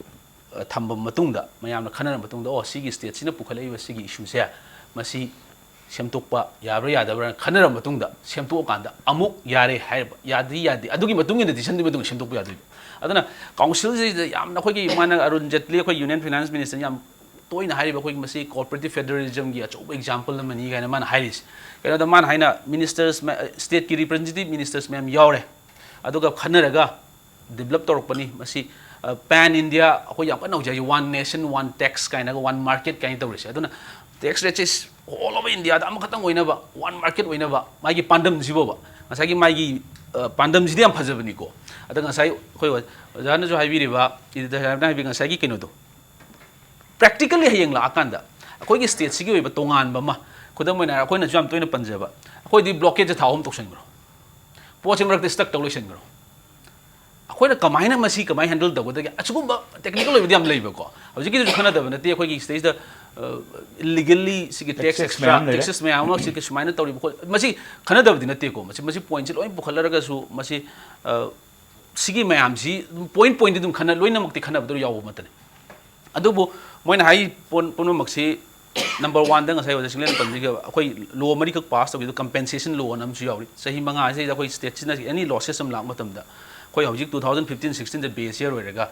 ꯑ, ꯊꯝꯕ ꯃꯇꯨꯡꯗ ꯃꯌꯥꯝꯅ ꯈꯟꯅꯔ ꯃꯇꯨꯡꯗ ꯑꯣ ꯁꯤꯒꯤ ꯁ꯭ꯇꯦꯠꯁꯤꯅ ꯄꯨꯈꯠꯂꯛꯏꯕ ꯁꯤꯒꯤ ꯏꯁꯨꯁꯦ ꯃꯁꯤ ꯁꯦꯝꯗꯣꯛꯄ ꯌꯥꯕ꯭ꯔꯥ ꯌꯥꯗꯕ꯭ꯔꯥꯅ ꯈꯟꯅꯔ ꯃꯇꯨꯡꯗ ꯁꯦꯝꯗꯣꯛꯑꯀꯥꯟꯗ ꯑꯃꯨꯛ ꯌꯥꯔꯦ ꯍꯥꯏꯔꯕ ꯌꯥꯗꯤ ꯌꯥꯗꯦ ꯑꯗꯨꯒꯤ ꯃꯇꯨꯡ ꯏꯟꯅ ꯗꯤꯁꯤꯖꯟꯗꯨꯒꯤ ꯃꯇꯨꯡ ꯏꯟꯅ ꯁꯦꯝꯗꯣꯛꯄ ꯌꯥꯗꯣꯏꯕ꯫ ꯑꯗꯨꯅ ꯀꯥꯎꯟꯁꯤꯜꯁꯤꯗ ꯌꯥꯝꯅ ꯑꯩꯈꯣꯏꯒꯤ ꯃꯥꯅ ꯑꯔꯨꯟ ꯖꯦꯠꯂꯤ ꯑꯩꯈꯣꯏ ꯌꯨꯅꯤꯌꯟ ꯐꯤꯅꯥꯟꯁ ꯃꯤꯅꯤꯁꯇꯔꯅ ꯌꯥꯝ ꯇꯣꯏꯅ ꯍꯥꯏꯔꯤꯕ ꯑꯩꯈꯣꯏꯒꯤ ꯃꯁꯤ ꯀꯣꯑꯣꯄꯔꯦꯇꯤꯞ ꯐꯦꯗꯔꯦꯂꯤꯖꯝꯒꯤ ꯑꯆꯧꯕ ꯑꯦꯛꯖꯥꯝꯄꯜ ꯑꯃꯅꯤ ꯀꯥꯏꯅ ꯃꯥꯅ ꯍꯥꯏꯔꯤꯁꯦ꯫ ꯀꯩꯅꯣꯗ ꯃꯥꯅ ꯍꯥꯏꯅ ꯃꯤꯅꯤꯁꯇꯔꯁ ꯁ꯭ꯇꯦꯠꯀꯤ ꯔꯤꯄ꯭ꯔꯖꯦꯟꯇꯦꯇꯤꯞ ꯃꯤꯅꯤꯁꯇꯔꯁ ꯃꯌꯥꯝ ꯌꯥꯎꯔꯦ ꯑꯗꯨꯒ ꯈꯟꯅꯔꯒ ꯗꯤꯕꯂꯞ ꯇꯧꯔꯛꯄꯅꯤ꯫ ꯃꯁꯤ ꯄꯦꯟ ꯏꯟꯗꯤꯌꯥ ꯑꯩꯈꯣꯏ ꯌꯥꯝ ꯀꯟꯅ ꯍꯧꯖꯤꯛ ꯍꯥꯏꯁꯦ ꯋꯥꯟ ꯅꯦꯁꯟ ꯋꯥꯟ ꯇꯦꯛꯁ ꯀꯥꯏꯅꯒ ꯋꯥꯟ ꯃꯥꯔꯀꯦꯠ ꯀꯥꯏꯅ ꯇꯧꯔꯤꯁꯦ꯫ ꯑꯗꯨꯅ ꯇꯦꯛꯁ ꯔꯦꯠꯁꯦ ꯑꯣꯜ ꯑꯣꯚꯔ ꯏꯟꯗꯤꯌꯥꯗ ꯑꯃꯈꯛꯇꯪ ꯑꯣꯏꯅꯕ ꯋꯥꯟ ꯃꯥꯔꯀꯦꯠ ꯑꯣꯏꯅꯕ ꯃꯥꯒꯤ ꯄꯥꯟꯗꯝꯁꯤꯕꯣꯕ ꯉꯁꯥꯏꯒꯤ ꯃꯥꯒꯤ ꯑ, ꯄꯥꯟꯗꯝꯁꯤꯗꯤ ꯌꯥꯝ ꯐꯖꯕꯅꯤꯀꯣ꯫ ꯑꯗ ꯉꯁꯥꯏ ꯑꯩꯈꯣꯏ ꯑꯣꯖꯥꯅꯁꯨ ꯍꯥꯏꯕꯤꯔꯤꯕ ꯏꯗꯤꯇꯔ ꯁꯥꯍꯦꯕꯅ ꯍꯥꯏꯕꯤ ꯉꯁꯥꯏꯒꯤ ꯀꯩꯅꯣꯗꯣ ꯄ꯭ꯔꯦꯛꯇꯤꯀꯦꯜꯂꯤ ꯍꯌꯦꯡ ꯂꯥꯛꯑꯀꯥꯟꯗ ꯑꯩꯈꯣꯏꯒꯤ ꯁ꯭ꯇꯦꯠꯁꯤꯒꯤ ꯑꯣꯏꯕ ꯇꯣꯉꯥꯟꯕ ꯑꯃ ꯈꯨꯗꯝ ꯑꯣꯏꯅ ꯑꯩꯈꯣꯏꯅꯁꯨ ꯌꯥꯝ ꯇꯣꯏꯅ ꯄꯟꯖꯕ ꯑꯩꯈꯣꯏꯗꯤ ꯕ꯭ꯂꯣꯀꯦꯠꯁꯦ ꯊꯥ ꯑꯍꯨꯝ ꯇꯧꯁꯟꯈ꯭ꯔꯣ꯫ ꯄꯣꯠꯁꯦ ꯃꯔꯛꯇ ꯁ꯭ꯇꯛ ꯇꯧ ꯂꯣꯏꯁꯟꯈ꯭ꯔꯣ꯫ ꯑꯩꯈꯣꯏꯅ ꯀꯃꯥꯏꯅ ꯃꯁꯤ ꯀꯃꯥꯏꯅ ꯍꯦꯟꯗꯜ ꯇꯧꯒꯗꯒꯦ? ꯑꯁꯤꯒꯨꯝꯕ ꯇꯦꯛꯅꯤꯀꯦꯜ ꯑꯣꯏꯕꯗꯤ ꯌꯥꯝ ꯂꯩꯕꯀꯣ꯫ ꯍꯧꯖꯤꯛꯀꯤꯗꯨꯁꯨ ꯈꯟꯅꯗꯕ ꯅꯠꯇꯦ ꯑꯩꯈꯣꯏꯒꯤ ꯁꯤꯗꯩꯁꯤꯗ ꯂꯤꯒꯦꯜꯂꯤ ꯁꯤꯒꯤ ꯇꯦꯛꯁ ꯇꯦꯛꯁ ꯑꯦꯛꯁꯇ꯭ꯔꯥ ꯃꯌꯥꯝ ꯂꯩꯔꯦ꯫ ꯇꯦꯛꯁꯦꯁ ꯃꯌꯥꯝ ꯑꯃ ꯁꯤ ꯁꯨꯃꯥꯏꯅ ꯇꯧꯔꯤꯕ ꯈꯣꯠ ꯃꯁꯤ ꯈꯟꯅꯗꯕꯗꯤ ꯅꯠꯇꯦꯀꯣ꯫ ꯃꯁꯤ ꯃꯁꯤ ꯄꯣꯏꯟꯠꯁꯤ ꯂꯣꯏ ꯄꯨꯈꯠꯂꯔꯒꯁꯨ ꯃꯁꯤ ꯑ, ꯁꯤꯒꯤ ꯃꯌꯥꯝꯁꯤ ꯄꯣꯏꯟꯠ ꯄꯣꯏꯟꯠꯇꯤ ꯑꯗꯨꯝ ꯈꯟꯅ ꯂꯣꯏꯅꯃꯛꯇꯤ ꯈꯟꯅꯕꯗꯨ ꯌꯥꯎꯕ ꯑꯃꯠꯇꯅꯤ꯫ ꯑꯗꯨꯕꯨ ꯃꯣꯏꯅ ꯍꯥꯏ ꯄꯣꯟ- ꯄꯨꯝꯅꯃꯛꯁꯤ ꯅꯝꯕꯔ ꯋꯥꯟꯗ ꯉꯁꯥꯏ ꯑꯣꯖꯥ ꯁꯤꯡꯂꯦꯟ ꯄꯟꯕꯤꯈꯤꯕ ꯑꯩꯈꯣꯏ ꯂꯣ ꯃꯔꯤꯈꯛ ꯄꯥꯁ ꯇꯧꯈꯤꯕꯗ ꯀꯝꯄꯦꯟꯁꯦꯁꯟ ꯂꯣ ꯑꯅ ꯑꯃꯁꯨ ꯌꯥꯎꯔꯤ꯫ ꯆꯍꯤ ꯃꯉꯥꯁꯤꯗ ꯑꯩꯈꯣꯏ ꯁ꯭ꯇꯦꯠꯁꯤꯅ ꯑꯦꯅꯤ ꯂꯣꯁꯦꯁ ꯑꯃ ꯂꯥꯛꯄ ꯃꯇꯝꯗ ꯑꯩꯈꯣꯏ ꯍꯧꯖꯤꯛ ꯇꯨ ꯊꯥꯎꯖꯟ ꯐꯤꯐꯇꯤꯟ ꯁꯤꯛꯁꯇꯤꯟꯗ ꯕꯦꯁ ꯌꯔ ꯑꯣꯏꯔꯒ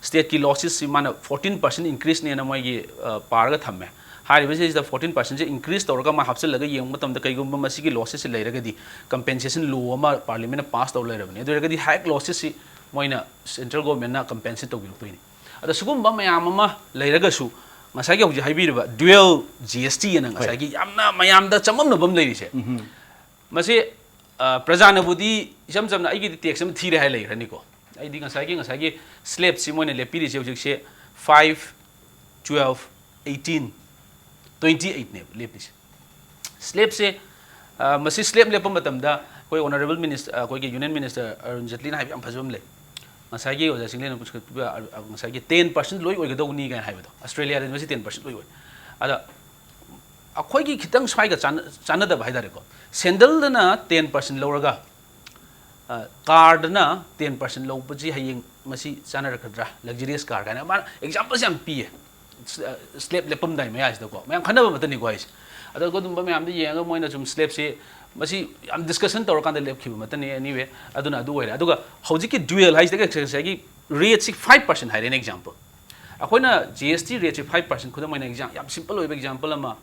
ꯁ꯭ꯇꯦꯠꯀꯤ ꯂꯣꯁꯦꯁꯁꯤ ꯃꯥꯅ ꯐꯣꯔꯇꯤꯟ ꯄꯥꯔꯁꯦꯟ ꯏꯟꯀ꯭ꯔꯤꯁꯅꯦꯅ ꯃꯣꯏꯒꯤ ꯑ, ꯄꯥꯔꯒ ꯊꯝꯃꯦ꯫ ꯍꯥꯏꯔꯤꯕꯁꯤꯗ ꯐꯣꯔꯇꯤꯟ ꯄꯥꯔꯁꯦꯟꯁꯦ ꯏꯟꯀ꯭ꯔꯤꯁ ꯇꯧꯔꯒ ꯃꯥ ꯍꯥꯞꯆꯤꯜꯂꯒ ꯌꯦꯡꯕ ꯃꯇꯝꯗ ꯀꯩꯒꯨꯝꯕ ꯃꯁꯤꯒꯤ ꯂꯣꯁꯦꯁꯁꯤ ꯂꯩꯔꯒꯗꯤ ꯀꯝꯄꯦꯟꯁꯦꯁꯟ ꯂꯣ ꯑꯃ ꯄꯥꯔꯂꯤꯌꯥꯃꯦꯟꯅ ꯄꯥꯁ ꯇꯧꯔ ꯂꯩꯔꯕꯅꯤ꯫ ꯑꯗꯨ ꯑꯣꯏꯔꯒꯗꯤ ꯍꯥꯏꯛ ꯂꯣꯁꯦꯁꯁꯤ ꯃꯣꯏꯅ ꯁꯦꯟꯇ꯭ꯔꯦꯜ ꯒꯣꯔꯃꯦꯟꯅ ꯀꯝꯄꯦꯟꯁꯦꯠ ꯇꯧꯕꯤꯔꯛꯇꯣꯏꯅꯤ꯫ ꯑꯗ ꯁꯤꯒꯨꯝꯕ ꯃꯌꯥꯝ ꯑꯃ ꯂꯩꯔꯒꯁꯨ ꯉꯁꯥꯏꯒꯤ ꯍꯧꯖꯤꯛ ꯍꯥꯏꯕꯤꯔꯤꯕ dual G S T ꯑꯅ ꯉꯁꯥꯏꯒꯤ ꯌꯥꯝꯅ ꯃꯌꯥꯝꯗ ꯆꯃꯝꯅꯕ ꯑꯃ ꯂꯩꯔꯤꯁꯦ, ꯃꯁꯤ, ꯑ, ꯄ꯭ꯔꯖꯥꯅꯕꯨꯗꯤ ꯏꯆꯝ ꯆꯝꯅ "ꯑꯩꯒꯤꯗꯤ tax ꯑꯃ ꯊꯤꯔꯦ" ꯍꯥꯏ ꯂꯩꯈ꯭ꯔꯅꯤꯀꯣ꯫ ꯑꯩꯗꯤ ꯉꯁꯥꯏꯒꯤ, ꯉꯁꯥꯏꯒꯤ slabꯁꯤ ꯃꯣꯏꯅ ꯂꯦꯞꯄꯤꯔꯤꯁꯦ ꯍꯧꯖꯤꯛꯁꯦ five, twelve, eighteen, twenty eightꯅꯦꯕ ꯂꯦꯞꯄꯤꯁꯦ꯫ Slabꯁꯦ, ꯑ, ꯃꯁꯤ slab ꯂꯦꯞꯄ ꯃꯇꯝꯗ ꯑꯩꯈꯣꯏ honourable minister, ꯑ, ꯑꯩꯈꯣꯏꯒꯤ Union Minister ꯑꯔꯨꯟ ꯖꯦꯠꯂꯤꯅ ꯍꯥꯏꯕ ꯌꯥꯝ ꯐꯖꯕ ꯑꯃ ꯂꯩ꯫ ꯉꯁꯥꯏꯒꯤ ꯑꯣꯖꯥ ꯆꯤꯡꯂꯦꯟꯅ ꯄꯨꯁꯤꯜꯂꯛꯄ, ꯑ, ꯉꯁꯥꯏꯒꯤ ten percent ꯂꯣꯏ ꯑꯣꯏꯒꯗꯧꯕꯅꯤ ꯀꯥꯏꯅ ꯍꯥꯏꯕꯗꯣ, ꯑꯁꯇ꯭ꯔꯦꯂꯤꯌꯥꯗꯗꯤ ꯃꯁꯤ ten percent ꯂꯣꯏ ꯑꯣꯏ꯫ ꯑꯗ ꯑꯩꯈꯣꯏꯒꯤ ꯈꯤꯇꯪ ꯁ꯭ꯋꯥꯏꯒ ꯆꯥꯟꯅ-, ꯆꯥꯟꯅꯗꯕ ꯍꯥꯏ ꯇꯥꯔꯦꯀꯣ, ꯁꯦꯟꯗꯜꯗꯅ ten percent ꯂꯧꯔꯒ, ꯑ, ꯀꯥꯔꯗꯅ ten percent ꯂꯧꯕꯁꯤ ꯍꯌꯦꯡ ꯃꯁꯤ ꯆꯥꯟꯅꯔꯛꯀꯗ꯭ꯔꯥ, luxurious car ꯀꯥꯏꯅ ꯃꯥꯅ exampleꯁꯦ ꯌꯥꯝ ꯄꯤꯌꯦ꯫ ꯁ-, ꯑ, slab ꯂꯦꯞꯄꯝꯗꯥꯏ ꯃꯌꯥꯁꯤꯗꯀꯣ, ꯃꯌꯥꯝ ꯈꯟꯅꯕ ꯑꯃꯇꯅꯤꯀꯣ ꯍꯥꯏꯁꯦ꯫ ꯑꯗꯣ ꯑꯗꯨꯒꯨꯝꯕ ꯃꯌꯥꯝꯗꯣ ꯌꯦꯡꯉꯒ ꯃꯣꯏꯅ ꯁꯨꯝ slabꯁꯤ ꯃꯁꯤ ꯌꯥꯝ discussion ꯇꯧꯔꯀꯥꯟꯗ ꯂꯦꯞꯈꯤꯕ ꯑꯃꯇꯅꯤ꯫ Anyway, ꯑꯗꯨꯅ ꯑꯗꯨ ꯑꯣꯏꯔꯦ꯫ ꯑꯗꯨꯒ ꯍꯧꯖꯤꯛꯀꯤ dual ꯍꯥꯏꯁꯤꯗꯒꯤ ꯉꯁꯥꯏꯒꯤ rateꯁꯤ five percent ꯍꯥꯏꯔꯦꯅꯦ example꯫ ꯑꯩꯈꯣꯏꯅ G S T rateꯁꯤ five percent, ꯈꯨꯗꯝ ꯑꯣꯏꯅ exam-, ꯌꯥꯝ simple ꯑꯣꯏꯕ example ꯑꯃ,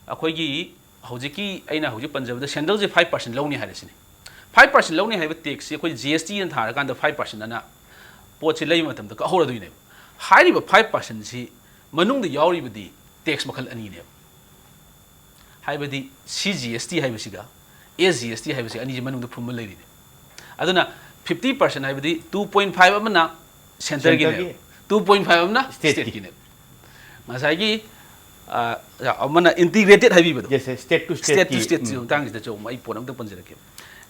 ꯑꯩꯈꯣꯏꯒꯤ ꯍꯧꯖꯤꯛꯀꯤ ꯑꯩꯅ ꯍꯧꯖꯤꯛ ꯄꯟꯖꯕꯗ ꯁꯦꯟꯗꯜꯁꯦ five percent ꯂꯧꯅꯤ ꯍꯥꯏꯔꯁꯤꯅꯦ꯫ Five percent ꯂꯧꯅꯤ ꯍꯥꯏꯕ taxꯁꯤ ꯑꯩꯈꯣꯏ G S T ꯑꯅ ꯊꯥꯔꯀꯥꯟꯗ five percent ꯑꯅ ꯄꯣꯠꯁꯤ ꯂꯩꯕ ꯃꯇꯝꯗ ꯀꯛꯍꯧꯔꯗꯣꯏꯅꯦꯕ꯫ ꯍꯥꯏꯔꯤꯕ five percentꯁꯤ ꯃꯅꯨꯡꯗ ꯌꯥꯎꯔꯤꯕꯗꯤ tax ꯃꯈꯜ ꯑꯅꯤꯅꯦꯕ꯫ ꯍꯥꯏꯕꯗꯤ C G S T ꯍꯥꯏꯕꯁꯤꯒ S G S T ꯍꯥꯏꯕꯁꯤ ꯑꯅꯤꯁꯤ ꯃꯅꯨꯡꯗ ꯐꯨꯝꯕ ꯂꯩꯔꯤꯅꯦ꯫ ꯑꯗꯨꯅ fifty percent ꯍꯥꯏꯕꯗꯤ two point five ꯑꯃꯅ centreꯒꯤꯅꯦꯕ, centreꯒꯤ꯫ Two point five ꯑꯃꯅ stateꯀꯤ꯫ Stateꯀꯤꯅꯦꯕ꯫ ꯉꯁꯥꯏꯒꯤ, ꯑ, ꯑꯃꯅ integrated ꯍꯥꯏꯕꯤꯕꯗꯣ꯫ Yes, yes, state to state stateꯀꯤ, stateꯀꯤ ꯎꯝ꯫ ꯃꯇꯥꯡꯁꯤꯗꯁꯨ ꯑꯃꯨꯛ ꯑꯩ ꯄꯣꯠ ꯑꯝꯇ ꯄꯟꯖꯔꯛꯀꯦ꯫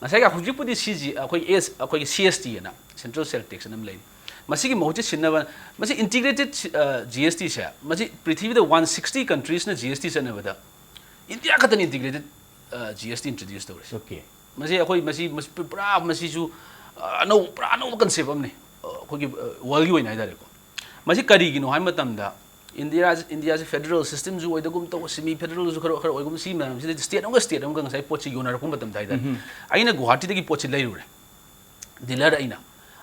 ꯉꯁꯥꯏꯒꯤ ꯍꯧꯖꯤꯛꯄꯨꯗꯤ C G, ꯑꯩꯈꯣꯏ S, ꯑꯩꯈꯣꯏꯒꯤ C S T ꯑꯅ, central sales tax ꯑꯅ ꯑꯃ ꯂꯩꯔꯤ꯫ ꯃꯁꯤꯒꯤ ꯃꯍꯨꯠꯁꯤ ꯁꯤꯟꯅꯕ, ꯃꯁꯤ integrated, ꯑ, G S Tꯁꯦ, ꯃꯁꯤ ꯄ꯭ꯔꯤꯊꯤꯕꯤꯗ one sixty countriesꯅ G S T ꯆꯠꯅꯕꯗ India ꯈꯛꯇꯅ integrated, ꯑ, G S T introduce ꯇꯧꯔꯤꯁꯦ꯫ Okay꯫ ꯃꯁꯤ ꯑꯩꯈꯣꯏ, ꯃꯁꯤ, ꯃꯁꯤ ꯄꯨꯔꯥ, ꯃꯁꯤꯁꯨ, ꯑ, ꯑꯅꯧ-, ꯄꯨꯔꯥ ꯑꯅꯧꯕ concept ꯑꯃꯅꯤ, ꯑ, ꯑꯩꯈꯣꯏꯒꯤ, ꯑ, worldꯒꯤ ꯑꯣꯏꯅ ꯍꯥꯏ ꯇꯥꯔꯦꯀꯣ꯫ ꯃꯁꯤ ꯀꯔꯤꯒꯤꯅꯣ ꯍꯥꯏꯕ ꯃꯇꯝꯗ, ꯏꯟꯗꯤꯌꯥ, ꯏꯟꯗꯤꯌꯥꯁꯤ federal systemꯁꯨ ꯑꯣꯏꯗꯒꯨꯝ ꯇꯧ, semi federalꯁꯨ ꯈꯔ, ꯈꯔ ꯑꯣꯏꯒꯨꯝ, ꯁꯤ ꯃꯌꯥꯝꯁꯤꯗ state ꯑꯃꯒ state ꯑꯃꯒ ꯉꯁꯥꯏ ꯄꯣꯠꯁꯤ ꯌꯣꯟꯅꯔꯛꯄ ꯃꯇꯝꯗ ꯍꯥꯏ ꯇꯥꯔꯦ, ꯎꯝ꯫ ꯑꯩꯅ ꯒꯨꯋꯥꯍꯥꯇꯤꯗꯒꯤ ꯄꯣꯠꯁꯤ ꯂꯩꯔꯨꯔꯦ, dealer ꯑꯩꯅ꯫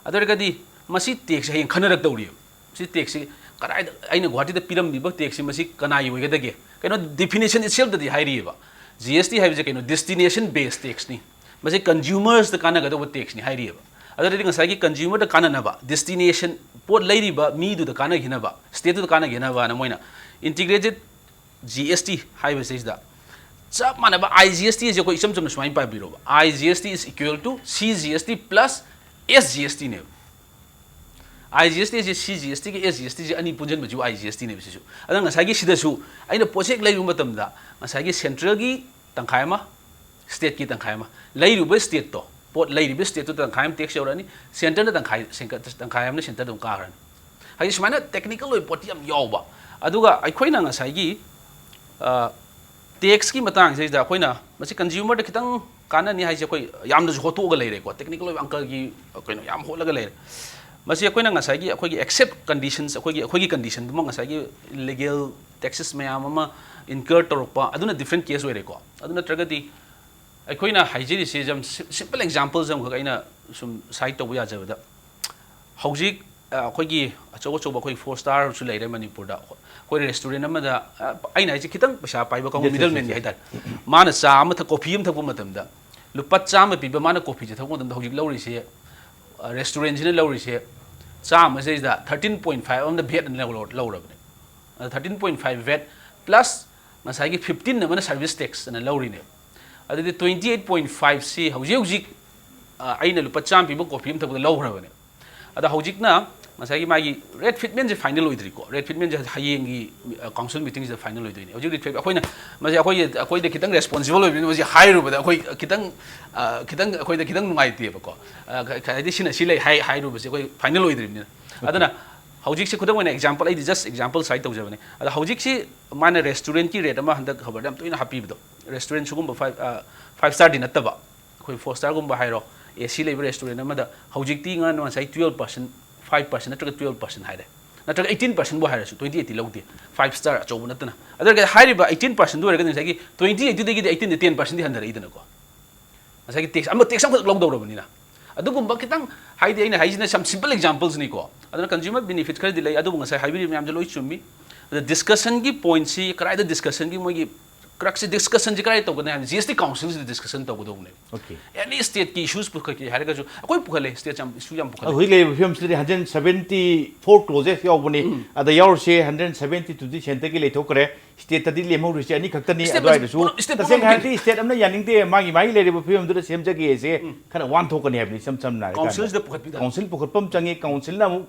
ꯑꯗꯨ ꯑꯣꯏꯔꯒꯗꯤ ꯃꯁꯤ taxꯁꯦ ꯍꯌꯦꯡ ꯈꯟꯅꯔꯛꯇꯧꯔꯤꯕ꯫ ꯁꯤ taxꯁꯤ ꯀꯗꯥꯏꯗ, ꯑꯩꯅ ꯒꯨꯋꯥꯍꯥꯇꯤꯗ ꯄꯤꯔꯝꯂꯤꯕ taxꯁꯤ ꯃꯁꯤ ꯀꯅꯥꯒꯤ ꯑꯣꯏꯒꯗꯒꯦ? ꯀꯩꯅꯣ, definition itselfꯇꯗꯤ ꯍꯥꯏꯔꯤꯑꯕ꯫ G S T ꯍꯥꯏꯕꯁꯦ ꯀꯩꯅꯣ, destination based taxꯅꯤ꯫ ꯃꯁꯤ consumersꯇ ꯀꯥꯟꯅꯒꯗꯧꯕ taxꯅꯤ ꯍꯥꯏꯔꯤꯑꯕ꯫ ꯑꯗꯨꯗꯤ ꯉꯁꯥꯏꯒꯤ consumerꯗ ꯀꯥꯟꯅꯅꯕ destination ꯄꯣꯠ ꯂꯩꯔꯤꯕ ꯃꯤꯗꯨꯗ ꯀꯥꯟꯅꯈꯤꯅꯕ, stateꯇꯨꯗ ꯀꯥꯟꯅꯈꯤꯅꯕꯅ ꯃꯣꯏꯅ integrated G S T ꯍꯥꯏꯕꯁꯤꯗ ꯆꯞ ꯃꯥꯟꯅꯕ I G S T ꯑꯁꯦ ꯑꯩꯈꯣꯏ ꯏꯆꯝ ꯆꯝꯅ ꯁꯨꯃꯥꯏꯅ ꯄꯥꯕꯤꯔꯣꯕ, I G S T is equal to C G S T plus S G S T ꯅꯦꯕ꯫ I G S T ꯑꯁꯤ C G S T ꯒ S G S T ꯁꯦ ꯑꯅꯤ ꯄꯨꯟꯁꯤꯟꯕꯁꯤꯕꯨ I G S T ꯅꯦꯕ ꯁꯤꯁꯨ꯫ ꯑꯗ ꯉꯁꯥꯏꯒꯤ ꯁꯤꯗꯁꯨ ꯑꯩꯅ ꯄꯣꯠꯁꯦ ꯍꯦꯛ ꯂꯩꯔꯨꯕ ꯃꯇꯝꯗ ꯉꯁꯥꯏꯒꯤ centralꯒꯤ ꯇꯪꯈꯥꯏ ꯑꯃ, stateꯀꯤ ꯇꯪꯈꯥꯏ ꯑꯃ, ꯂꯩꯔꯨꯕ stateꯇꯣ, ꯄꯣꯠ ꯂꯩꯔꯤꯕ stateꯇꯨ ꯇꯪꯈꯥꯏ ꯑꯃ tax ꯌꯧꯔꯛꯑꯅꯤ, centreꯅ ꯇꯪꯈꯥꯏ, ꯁꯦꯟꯀꯠ-, ꯇꯪꯈꯥꯏ ꯑꯃꯅ centreꯗ ꯑꯃꯨꯛ ꯀꯥꯈ꯭ꯔꯅꯤ꯫ ꯍꯥꯏꯗꯤ ꯁꯨꯃꯥꯏꯅ technical ꯑꯣꯏꯕ ꯄꯣꯠꯇꯤ ꯌꯥꯝ ꯌꯥꯎꯕ꯫ ꯑꯗꯨꯒ ꯑꯩꯈꯣꯏꯅ ꯉꯁꯥꯏꯒꯤ, ꯑ, taxꯀꯤ ꯃꯇꯥꯡꯁꯤꯗꯩꯁꯤꯗ ꯑꯩꯈꯣꯏꯅ ꯃꯁꯤ consumerꯗ ꯈꯤꯇꯪ ꯀꯥꯟꯅꯅꯤ ꯍꯥꯏꯁꯦ ꯑꯩꯈꯣꯏ ꯌꯥꯝꯅꯁꯨ ꯍꯣꯠꯇꯣꯛꯑꯒ ꯂꯩꯔꯦꯀꯣ, technical ꯑꯣꯏꯕ ꯑꯪꯀꯒꯤ ꯀꯩꯅꯣ ꯌꯥꯝ ꯍꯣꯠꯂꯒ ꯂꯩꯔꯦ꯫ ꯃꯁꯤ ꯑꯩꯈꯣꯏꯅ ꯉꯁꯥꯏꯒꯤ ꯑꯩꯈꯣꯏꯒꯤ accept conditions, ꯑꯩꯈꯣꯏꯒꯤ, ꯑꯩꯈꯣꯏꯒꯤ conditionꯗꯨꯃꯛ ꯉꯁꯥꯏꯒꯤ legal taxes ꯃꯌꯥꯝ ꯑꯃ incur ꯇꯧꯔꯛꯄ, ꯑꯗꯨꯅ different case ꯑꯣꯏꯔꯦꯀꯣ꯫ ꯑꯗꯨ ꯅꯠꯇ꯭ꯔꯒꯗꯤ ꯑꯩꯈꯣꯏꯅ ꯍꯥꯏꯖꯔꯤꯁꯦ ꯌꯥꯝ sim-, simple examples ꯑꯃꯈꯛ ꯑꯩꯅ ꯁꯨꯝ cite ꯇꯧꯕ ꯌꯥꯖꯕꯗ, ꯍꯧꯖꯤꯛ, ꯑ, ꯑꯩꯈꯣꯏꯒꯤ ꯑꯆꯧ ꯑꯆꯧꯕ ꯑꯩꯈꯣꯏ four starꯁꯨ ꯂꯩꯔꯦ ꯃꯅꯤꯄꯨꯔꯗ꯫ ꯑꯩꯈꯣꯏ restaurant ꯑꯃꯗ, ꯑ, ꯑꯩꯅ ꯍꯥꯏꯁꯦ ꯈꯤꯇꯪ ꯄꯩꯁꯥ ꯄꯥꯏꯕ ꯀꯥꯡꯕꯨ, yes, yes, middlemanꯒꯤ, yes, yes, ꯍꯥꯏꯇꯥꯔꯦ꯫ ꯃꯥꯅ ꯆꯥ ꯑꯃ ꯊꯛ-, coffee ꯑꯃ ꯊꯛꯄ ꯃꯇꯝꯗ ꯂꯨꯄꯥ ꯆꯥꯝꯃ ꯄꯤꯕ ꯃꯥꯅ coffeeꯁꯦ ꯊꯛꯄ ꯃꯇꯝꯗ ꯍꯧꯖꯤꯛ ꯂꯧꯔꯤꯁꯦ, ꯑ, restaurantꯁꯤꯅ ꯂꯧꯔꯤꯁꯦ ꯆꯥꯝꯃꯁꯤꯗꯩꯁꯤꯗ thirteen point five ꯑꯃꯅ vatꯅ ꯂꯧ-, ꯂꯧꯔꯕꯅꯦ꯫ ꯑꯗ thirteen point five VAT plus ꯉꯁꯥꯏꯒꯤ fifteen ꯑꯃꯅ service tax ꯑꯅ ꯂꯧꯔꯤꯅꯦꯕ꯫ ꯑꯗꯨꯗꯤ twenty eight point fiveꯁꯤ ꯍꯧꯖꯤꯛ ꯍꯧꯖꯤꯛ, ꯑ, ꯑꯩꯅ ꯂꯨꯄꯥ ꯆꯥꯝꯃ ꯄꯤꯕ coffee ꯑꯃ ꯊꯛꯄꯗ ꯂꯧꯈ꯭ꯔꯕꯅꯦ꯫ ꯑꯗ ꯍꯧꯖꯤꯛꯅ ꯉꯁꯥꯏꯒꯤ ꯃꯥꯒꯤ rate fitmentꯁꯦ final ꯑꯣꯏꯗ꯭ꯔꯤꯀꯣ꯫ Rate fitmentꯁꯦ ꯍꯌꯦꯡꯒꯤ, ꯑ, council meetingꯁꯤꯗ final ꯑꯣꯏꯗꯣꯏꯅꯦ꯫ ꯍꯧꯖꯤꯛ rate fit-, ꯑꯩꯈꯣꯏꯅ ꯃꯁꯤ ꯑꯩꯈꯣꯏ, ꯑꯩꯈꯣꯏꯗ ꯈꯤꯇꯪ responsible ꯑꯣꯏꯕꯅꯤꯅ ꯃꯁꯤ ꯍꯥꯏꯔꯨꯕꯗ ꯑꯩꯈꯣꯏ ꯈꯤꯇꯪ, ꯑ, ꯈꯤꯇꯪ ꯑꯩꯈꯣꯏꯗ ꯈꯤꯇꯪ ꯅꯨꯡꯉꯥꯏꯇꯦꯕꯀꯣ꯫ ꯑ, ꯈ-, ꯈ-, ꯍꯥꯏꯗꯤ ꯁꯤꯅ ꯁꯤ ꯂꯩ ꯍꯥꯏ-, ꯍꯥꯏꯔꯨꯕꯁꯦ ꯑꯩꯈꯣꯏ final ꯑꯣꯏꯗ꯭ꯔꯤꯕꯅꯤꯅ꯫ ꯑꯗꯨꯅ ꯍꯧꯖꯤꯛꯁꯦ ꯈꯨꯗꯝ ꯑꯣꯏꯅ example, ꯑꯩꯗꯤ just example cite ꯇꯧꯖꯕꯅꯦ꯫ ꯑꯗ ꯍꯧꯖꯤꯛꯁꯤ ꯃꯥꯅ restaurantꯀꯤ rate ꯑꯃ ꯍꯟꯗꯛ ꯈꯕꯔꯗ ꯌꯥꯝ ꯇꯣꯏꯅ ꯍꯥꯞꯄꯤꯕꯗꯣ, restaurant ꯁꯤꯒꯨꯝꯕ five, ꯑ, five starꯗꯤ ꯅꯠꯇꯕ, ꯑꯩꯈꯣꯏ four starꯒꯨꯝꯕ ꯍꯥꯏꯔꯣ, AC ꯂꯩꯕ restaurant ꯑꯃꯗ ꯍꯧꯖꯤꯛꯇꯤ ꯉꯥ-, ꯉꯁꯥꯏ twelve percent, five percent ꯅꯠꯇ꯭ꯔꯒ twelve percent ꯍꯥꯏꯔꯦ, ꯅꯠꯇ꯭ꯔꯒ eighteen percentꯕꯨ ꯍꯥꯏꯔꯁꯨ, twenty eightꯇꯤ ꯂꯧꯗꯦ, five star ꯑꯆꯧꯕ ꯅꯠꯇꯅ꯫ ꯑꯗꯨ ꯑꯣꯏꯔꯒꯗꯤ ꯍꯥꯏꯔꯤꯕ eighteen percentꯗꯨ ꯑꯣꯏꯔꯒꯗꯤ ꯉꯁꯥꯏꯒꯤ twenty eightꯇꯨꯗꯒꯤꯗꯤ eighteenꯗ ten percentꯗꯤ ꯍꯟꯊꯔꯛꯏꯗꯅꯀꯣ꯫ ꯉꯁꯥꯏꯒꯤ tax ꯑꯃ, tax ꯑꯃꯈꯛ ꯂꯧꯗꯧꯔꯕꯅꯤꯅ꯫ ꯑꯗꯨꯒꯨꯝꯕ ꯈꯤꯇꯪ, ꯍꯥꯏꯗꯤ ꯑꯩꯅ ꯍꯥꯏꯁꯤꯅ some simple examples ꯅꯤꯀꯣ꯫ ꯑꯗꯨꯅ consumer benefit ꯈꯔꯗꯤ ꯂꯩ, ꯑꯗꯨꯕꯨ ꯉꯁꯥꯏ ꯍꯥꯏꯕꯤꯔꯤꯕ ꯃꯌꯥꯝꯁꯦ ꯂꯣꯏ ꯆꯨꯝꯃꯤ꯫ ꯑꯗ discussionꯒꯤ pointꯁꯤ ꯀꯗꯥꯏꯗ discussionꯒꯤ ꯃꯣꯏꯒꯤ ꯀ꯭ꯔꯛꯁꯤ ꯗꯤꯁꯀꯁꯟꯁꯤ ꯀꯗꯥꯏ ꯇꯧꯒꯅꯤ ꯍꯥꯏꯕ G S T ꯀꯥꯎꯟꯁꯤꯜꯁꯤꯗ discussion ꯇꯧꯒꯗꯧꯕꯅꯦ꯫ Okay. ꯑꯦꯅꯤ ꯁ꯭ꯇꯦꯠꯀꯤ ꯏꯁꯨꯁ ꯄꯨꯈꯠꯀꯦ ꯍꯥꯏꯔꯒꯁꯨ ꯑꯩꯈꯣꯏ ꯄꯨꯈꯠꯂꯦ, ꯁ꯭ꯇꯦꯠ ꯌꯥꯝ ꯏꯁꯨ ꯌꯥꯝ ꯄꯨꯈꯠꯂꯦ꯫ ꯍꯧꯖꯤꯛ ꯂꯩꯔꯤꯕ ꯐꯤꯕꯝꯁꯤꯗꯗꯤ hundred seventy four clauses ꯌꯥꯎꯕꯅꯤ꯫ ꯑꯗ ꯌꯥꯎꯔꯤꯁꯦ hundred seventy two ꯗꯤ ꯁꯦꯟꯇꯔꯒꯤ ꯂꯩꯊꯣꯛꯈ꯭ꯔꯦ꯫ ꯁ꯭ꯇꯦꯠꯇꯗꯤ ꯂꯦꯝꯍꯧꯔꯤꯁꯦ ꯑꯅꯤꯈꯛꯇꯅꯤ꯫ ꯁ꯭ꯇꯦꯠ ꯑꯗꯨꯋꯥꯏꯗꯁꯨ ꯁ꯭ꯇꯦꯠ ꯇꯁꯦꯡꯅ ꯄꯨꯝꯅꯃꯛꯀꯤ ꯍꯥꯏꯔꯗꯤ ꯁ꯭ꯇꯦꯠ ꯑꯃꯅ ꯌꯥꯅꯤꯡꯗꯦ, ꯃꯥꯒꯤ ꯃꯥꯒꯤ ꯂꯩꯔꯤꯕ ꯐꯤꯕꯝꯗꯨꯗ ꯁꯦꯝꯖꯒꯦꯁꯦ ꯈꯔ ꯋꯥꯟ ꯊꯣꯛꯀꯅꯤ ꯍꯥꯏꯕꯅꯤ꯫ ꯏꯁꯝ ꯁꯝꯅ ꯍꯥꯏꯔꯀꯥꯟꯗ ꯀꯥꯎꯟꯁꯤꯜꯁꯤꯗ ꯄꯨꯈꯠꯄꯤꯗ꯫ ꯀꯥꯎꯟꯁꯤꯜ ꯄꯨꯈꯠꯄ ꯑꯃ ꯆꯪꯉꯤ, ꯀꯥꯎꯟꯁꯤꯜꯅ ꯑꯃꯨꯛ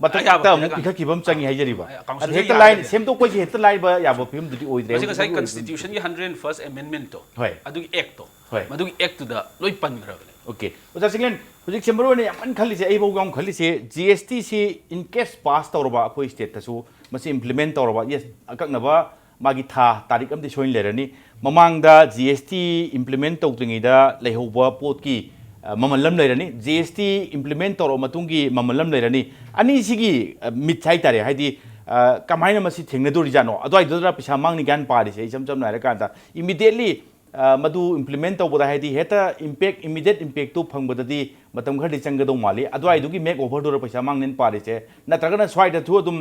ꯃꯊꯛꯇ ꯑꯌꯥꯕ ꯑꯃꯨꯛ ꯄꯤꯔꯀꯥꯟꯗ꯫ ꯄꯤꯈꯠꯈꯤꯕ ꯑꯃ ꯆꯪꯉꯤ ꯍꯥꯏꯖꯔꯤꯕ꯫ ꯑ, ꯀꯥꯎꯟꯁꯤꯜ ꯑꯗ ꯍꯦꯛꯇ ꯌꯥꯗꯦ ꯂꯥꯏ ꯍꯥꯏꯔꯦ꯫ ꯁꯦꯝꯗꯣꯛꯄꯁꯦ ꯍꯦꯛꯇ ꯂꯥꯏꯕ ꯌꯥꯕ ꯐꯤꯕꯝꯗꯨꯗꯤ ꯑꯣꯏꯗ꯭ꯔꯦ꯫ ꯃꯁꯤ ꯉꯁꯥꯏ ꯑꯗꯨꯕꯨ ꯀꯟꯁꯇꯤꯇ꯭ꯌꯨꯁꯟꯒꯤ ꯍꯟꯗ꯭ꯔꯦꯠ ꯐꯥꯔꯁ ꯑꯦꯃꯦꯟꯃꯦꯟꯠꯇꯣ, ꯍꯣꯏ꯫ ꯑꯗꯨꯒꯤ ꯑꯦꯛꯇꯣ, ꯍꯣꯏ꯫ ꯃꯗꯨꯒꯤ ꯑꯦꯛꯇꯨꯗ ꯂꯣꯏ ꯄꯟꯈ꯭ꯔꯕꯅꯦ꯫ Okay, ꯑꯣꯖꯥ ꯆꯤꯡꯂꯦꯟ, ꯍꯧꯖꯤꯛ ꯁꯦꯝꯕꯔ ꯑꯣꯏꯅ ꯌꯥꯝ ꯀꯟꯅ ꯈꯜꯂꯤꯁꯦ, ꯑꯩꯐꯥꯎ ꯌꯥꯝ ꯈꯜꯂꯤꯁꯦ, ꯖꯤ ꯑꯦꯁ ꯇꯤ ꯁꯤ in case pass ꯇꯧꯔꯕ ꯑꯩꯈꯣꯏ ꯁ꯭ꯇꯦꯠꯇꯁꯨ ꯃꯁꯤ implement ꯇꯧꯔꯕ, yes, ꯑꯀꯛꯅꯕ ꯃꯥꯒꯤ ꯊꯥ ꯇꯥꯔꯤꯛ ꯑꯃꯗꯤ ꯁꯣꯏꯅ ꯂꯩꯔꯅꯤ꯫ ꯃꯃꯥꯡꯗ ꯖꯤ ꯑꯦꯁ ꯇꯤ implement ꯇꯧꯗ꯭ꯔꯤꯉꯩꯗ ꯂꯩꯍꯧꯕ ꯄꯣꯠꯀꯤ ꯑ, ꯃꯃꯜ ꯑꯃ ꯂꯩꯔꯅꯤ, ꯖꯤ ꯑꯦꯁ ꯇꯤ implement ꯇꯧꯔꯕ ꯃꯇꯨꯡꯒꯤ ꯃꯃꯜ ꯑꯃ ꯂꯩꯔꯅꯤ꯫ ꯑꯅꯤꯁꯤꯒꯤ, ꯑ, ꯃꯤꯠꯁ ꯍꯥꯏꯇꯥꯔꯦ, ꯍꯥꯏꯗꯤ, ꯑ, ꯀꯃꯥꯏꯅ ꯃꯁꯤ ꯊꯦꯡꯅꯗꯣꯔꯤꯖꯥꯠꯅꯣ? ꯑꯗꯨꯋꯥꯏꯗꯨꯗ ꯄꯩꯁꯥ ꯃꯥꯡꯅꯤ ꯀꯥꯏꯅ ꯄꯥꯔꯤꯁꯦ, ꯏꯁꯝ ꯁꯝꯅ ꯍꯥꯏꯔꯀꯥꯟꯗ, immediately, ꯑ, ꯃꯗꯨ implement ꯇꯧꯕꯗ, ꯍꯥꯏꯗꯤ, ꯍꯦꯛꯇ impact, immediate impact ꯇꯨ ꯐꯪꯕꯗꯗꯤ ꯃꯇꯝ ꯈꯔꯗꯤ ꯆꯪꯒꯗꯧ ꯃꯥꯜꯂꯤ꯫ ꯑꯗꯨꯋꯥꯏꯗꯨꯒꯤ make over ꯗꯨꯔ ꯄꯩꯁꯥ ꯃꯥꯡꯅꯦꯅ ꯄꯥꯔꯤꯁꯦ, ꯅꯠꯇ꯭ꯔꯒꯅ ꯁ꯭ꯋꯥꯏꯗꯁꯨ ꯑꯗꯨꯝ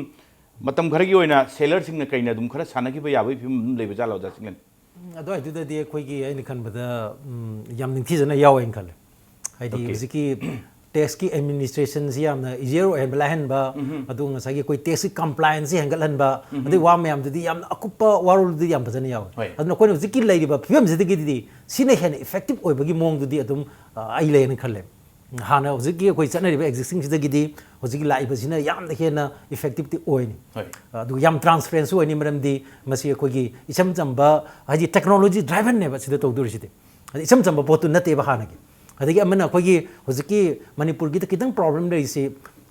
ꯃꯇꯝ ꯈꯔꯒꯤ ꯑꯣꯏꯅ seller ꯁꯤꯡꯅ ꯀꯩꯅ ꯑꯗꯨꯝ ꯈꯔ ꯁꯥꯟꯅꯈꯤꯕ ꯌꯥꯕꯒꯤ ꯐꯤꯕꯝ ꯑꯗꯨꯝ ꯂꯩꯕ ꯖꯥꯠꯂꯣ, ꯑꯣꯖꯥ ꯆꯤꯡꯂꯦꯟ? ꯎꯝ, ꯑꯗꯨꯋꯥꯏꯗꯨꯗꯗꯤ ꯑꯩꯈꯣꯏꯒꯤ, ꯑꯩꯅ ꯈꯟꯕꯗ, ꯎꯝ, ꯌꯥꯝ ꯅꯤꯡꯊꯤꯖꯅ ꯌꯥꯎꯋꯦꯅ ꯈꯜꯂꯦ꯫ ꯍꯥꯏꯗꯤ, Okay. ꯍꯧꯖꯤꯛꯀꯤ tax ꯀꯤ administration ꯁꯤ ꯌꯥꯝꯅ easier ꯑꯣꯏꯍꯟꯕ, ꯂꯥꯏꯍꯟꯕ, ꯑꯗꯨꯒ ꯉꯁꯥꯏꯒꯤ ꯑꯩꯈꯣꯏ tax ꯀꯤ compliance ꯁꯤ ꯍꯦꯟꯒꯠꯍꯟꯕ, ꯑꯗꯨꯒꯤ ꯋꯥ ꯃꯌꯥꯝꯗꯨꯗꯤ ꯌꯥꯝꯅ ꯑꯀꯨꯞꯄ ꯋꯥꯔꯣꯜꯗꯨꯗꯤ ꯌꯥꯝ ꯐꯖꯅ ꯌꯥꯎꯋꯦ꯫ ꯍꯣꯏ꯫ ꯑꯗꯨꯅ ꯑꯩꯈꯣꯏꯅ ꯍꯧꯖꯤꯛꯀꯤ ꯂꯩꯔꯤꯕ ꯐꯤꯕꯝꯁꯤꯗꯒꯤꯗꯤ ꯁꯤꯅ ꯍꯦꯟꯅ effective ꯑꯣꯏꯕꯒꯤ ꯃꯑꯣꯡꯗꯨꯗꯤ ꯑꯗꯨꯝ, ꯑ, ꯑꯩ ꯂꯩꯌꯦꯅ ꯈꯜꯂꯦ꯫ ꯍꯥꯟꯅ ꯍꯧꯖꯤꯛꯀꯤ ꯑꯩꯈꯣꯏ ꯆꯠꯅꯔꯤꯕ existing ꯁꯤꯗꯒꯤꯗꯤ ꯍꯧꯖꯤꯛꯀꯤ ꯂꯥꯛꯏꯕꯁꯤꯅ ꯌꯥꯝꯅ ꯍꯦꯟꯅ effective ꯇꯤ ꯑꯣꯏꯅꯤ꯫ ꯍꯣꯏ꯫ ꯑꯗꯨꯒ ꯌꯥꯝ transparent ꯁꯨ ꯑꯣꯏꯅꯤ, ꯃꯔꯝꯗꯤ ꯃꯁꯤ ꯑꯩꯈꯣꯏꯒꯤ ꯏꯆꯝ ꯆꯝꯕ, ꯍꯥꯏꯗꯤ, technology driven ꯅꯦꯕ ꯁꯤꯗ ꯇꯧꯗꯣꯔꯤꯁꯤꯗꯤ꯫ ꯍꯥꯏꯗꯤ, ꯏꯆꯝ ꯆꯝꯕ ꯄꯣꯠꯇꯨ ꯅꯠꯇꯦꯕ ꯍꯥꯟꯅꯒꯤ꯫ ꯑꯗꯒꯤ ꯑꯃꯅ ꯑꯩꯈꯣꯏꯒꯤ ꯍꯧꯖꯤꯛꯀꯤ ꯃꯅꯤꯄꯨꯔꯒꯤꯗ ꯈꯤꯇꯪ problem ꯂꯩꯔꯤꯁꯤ,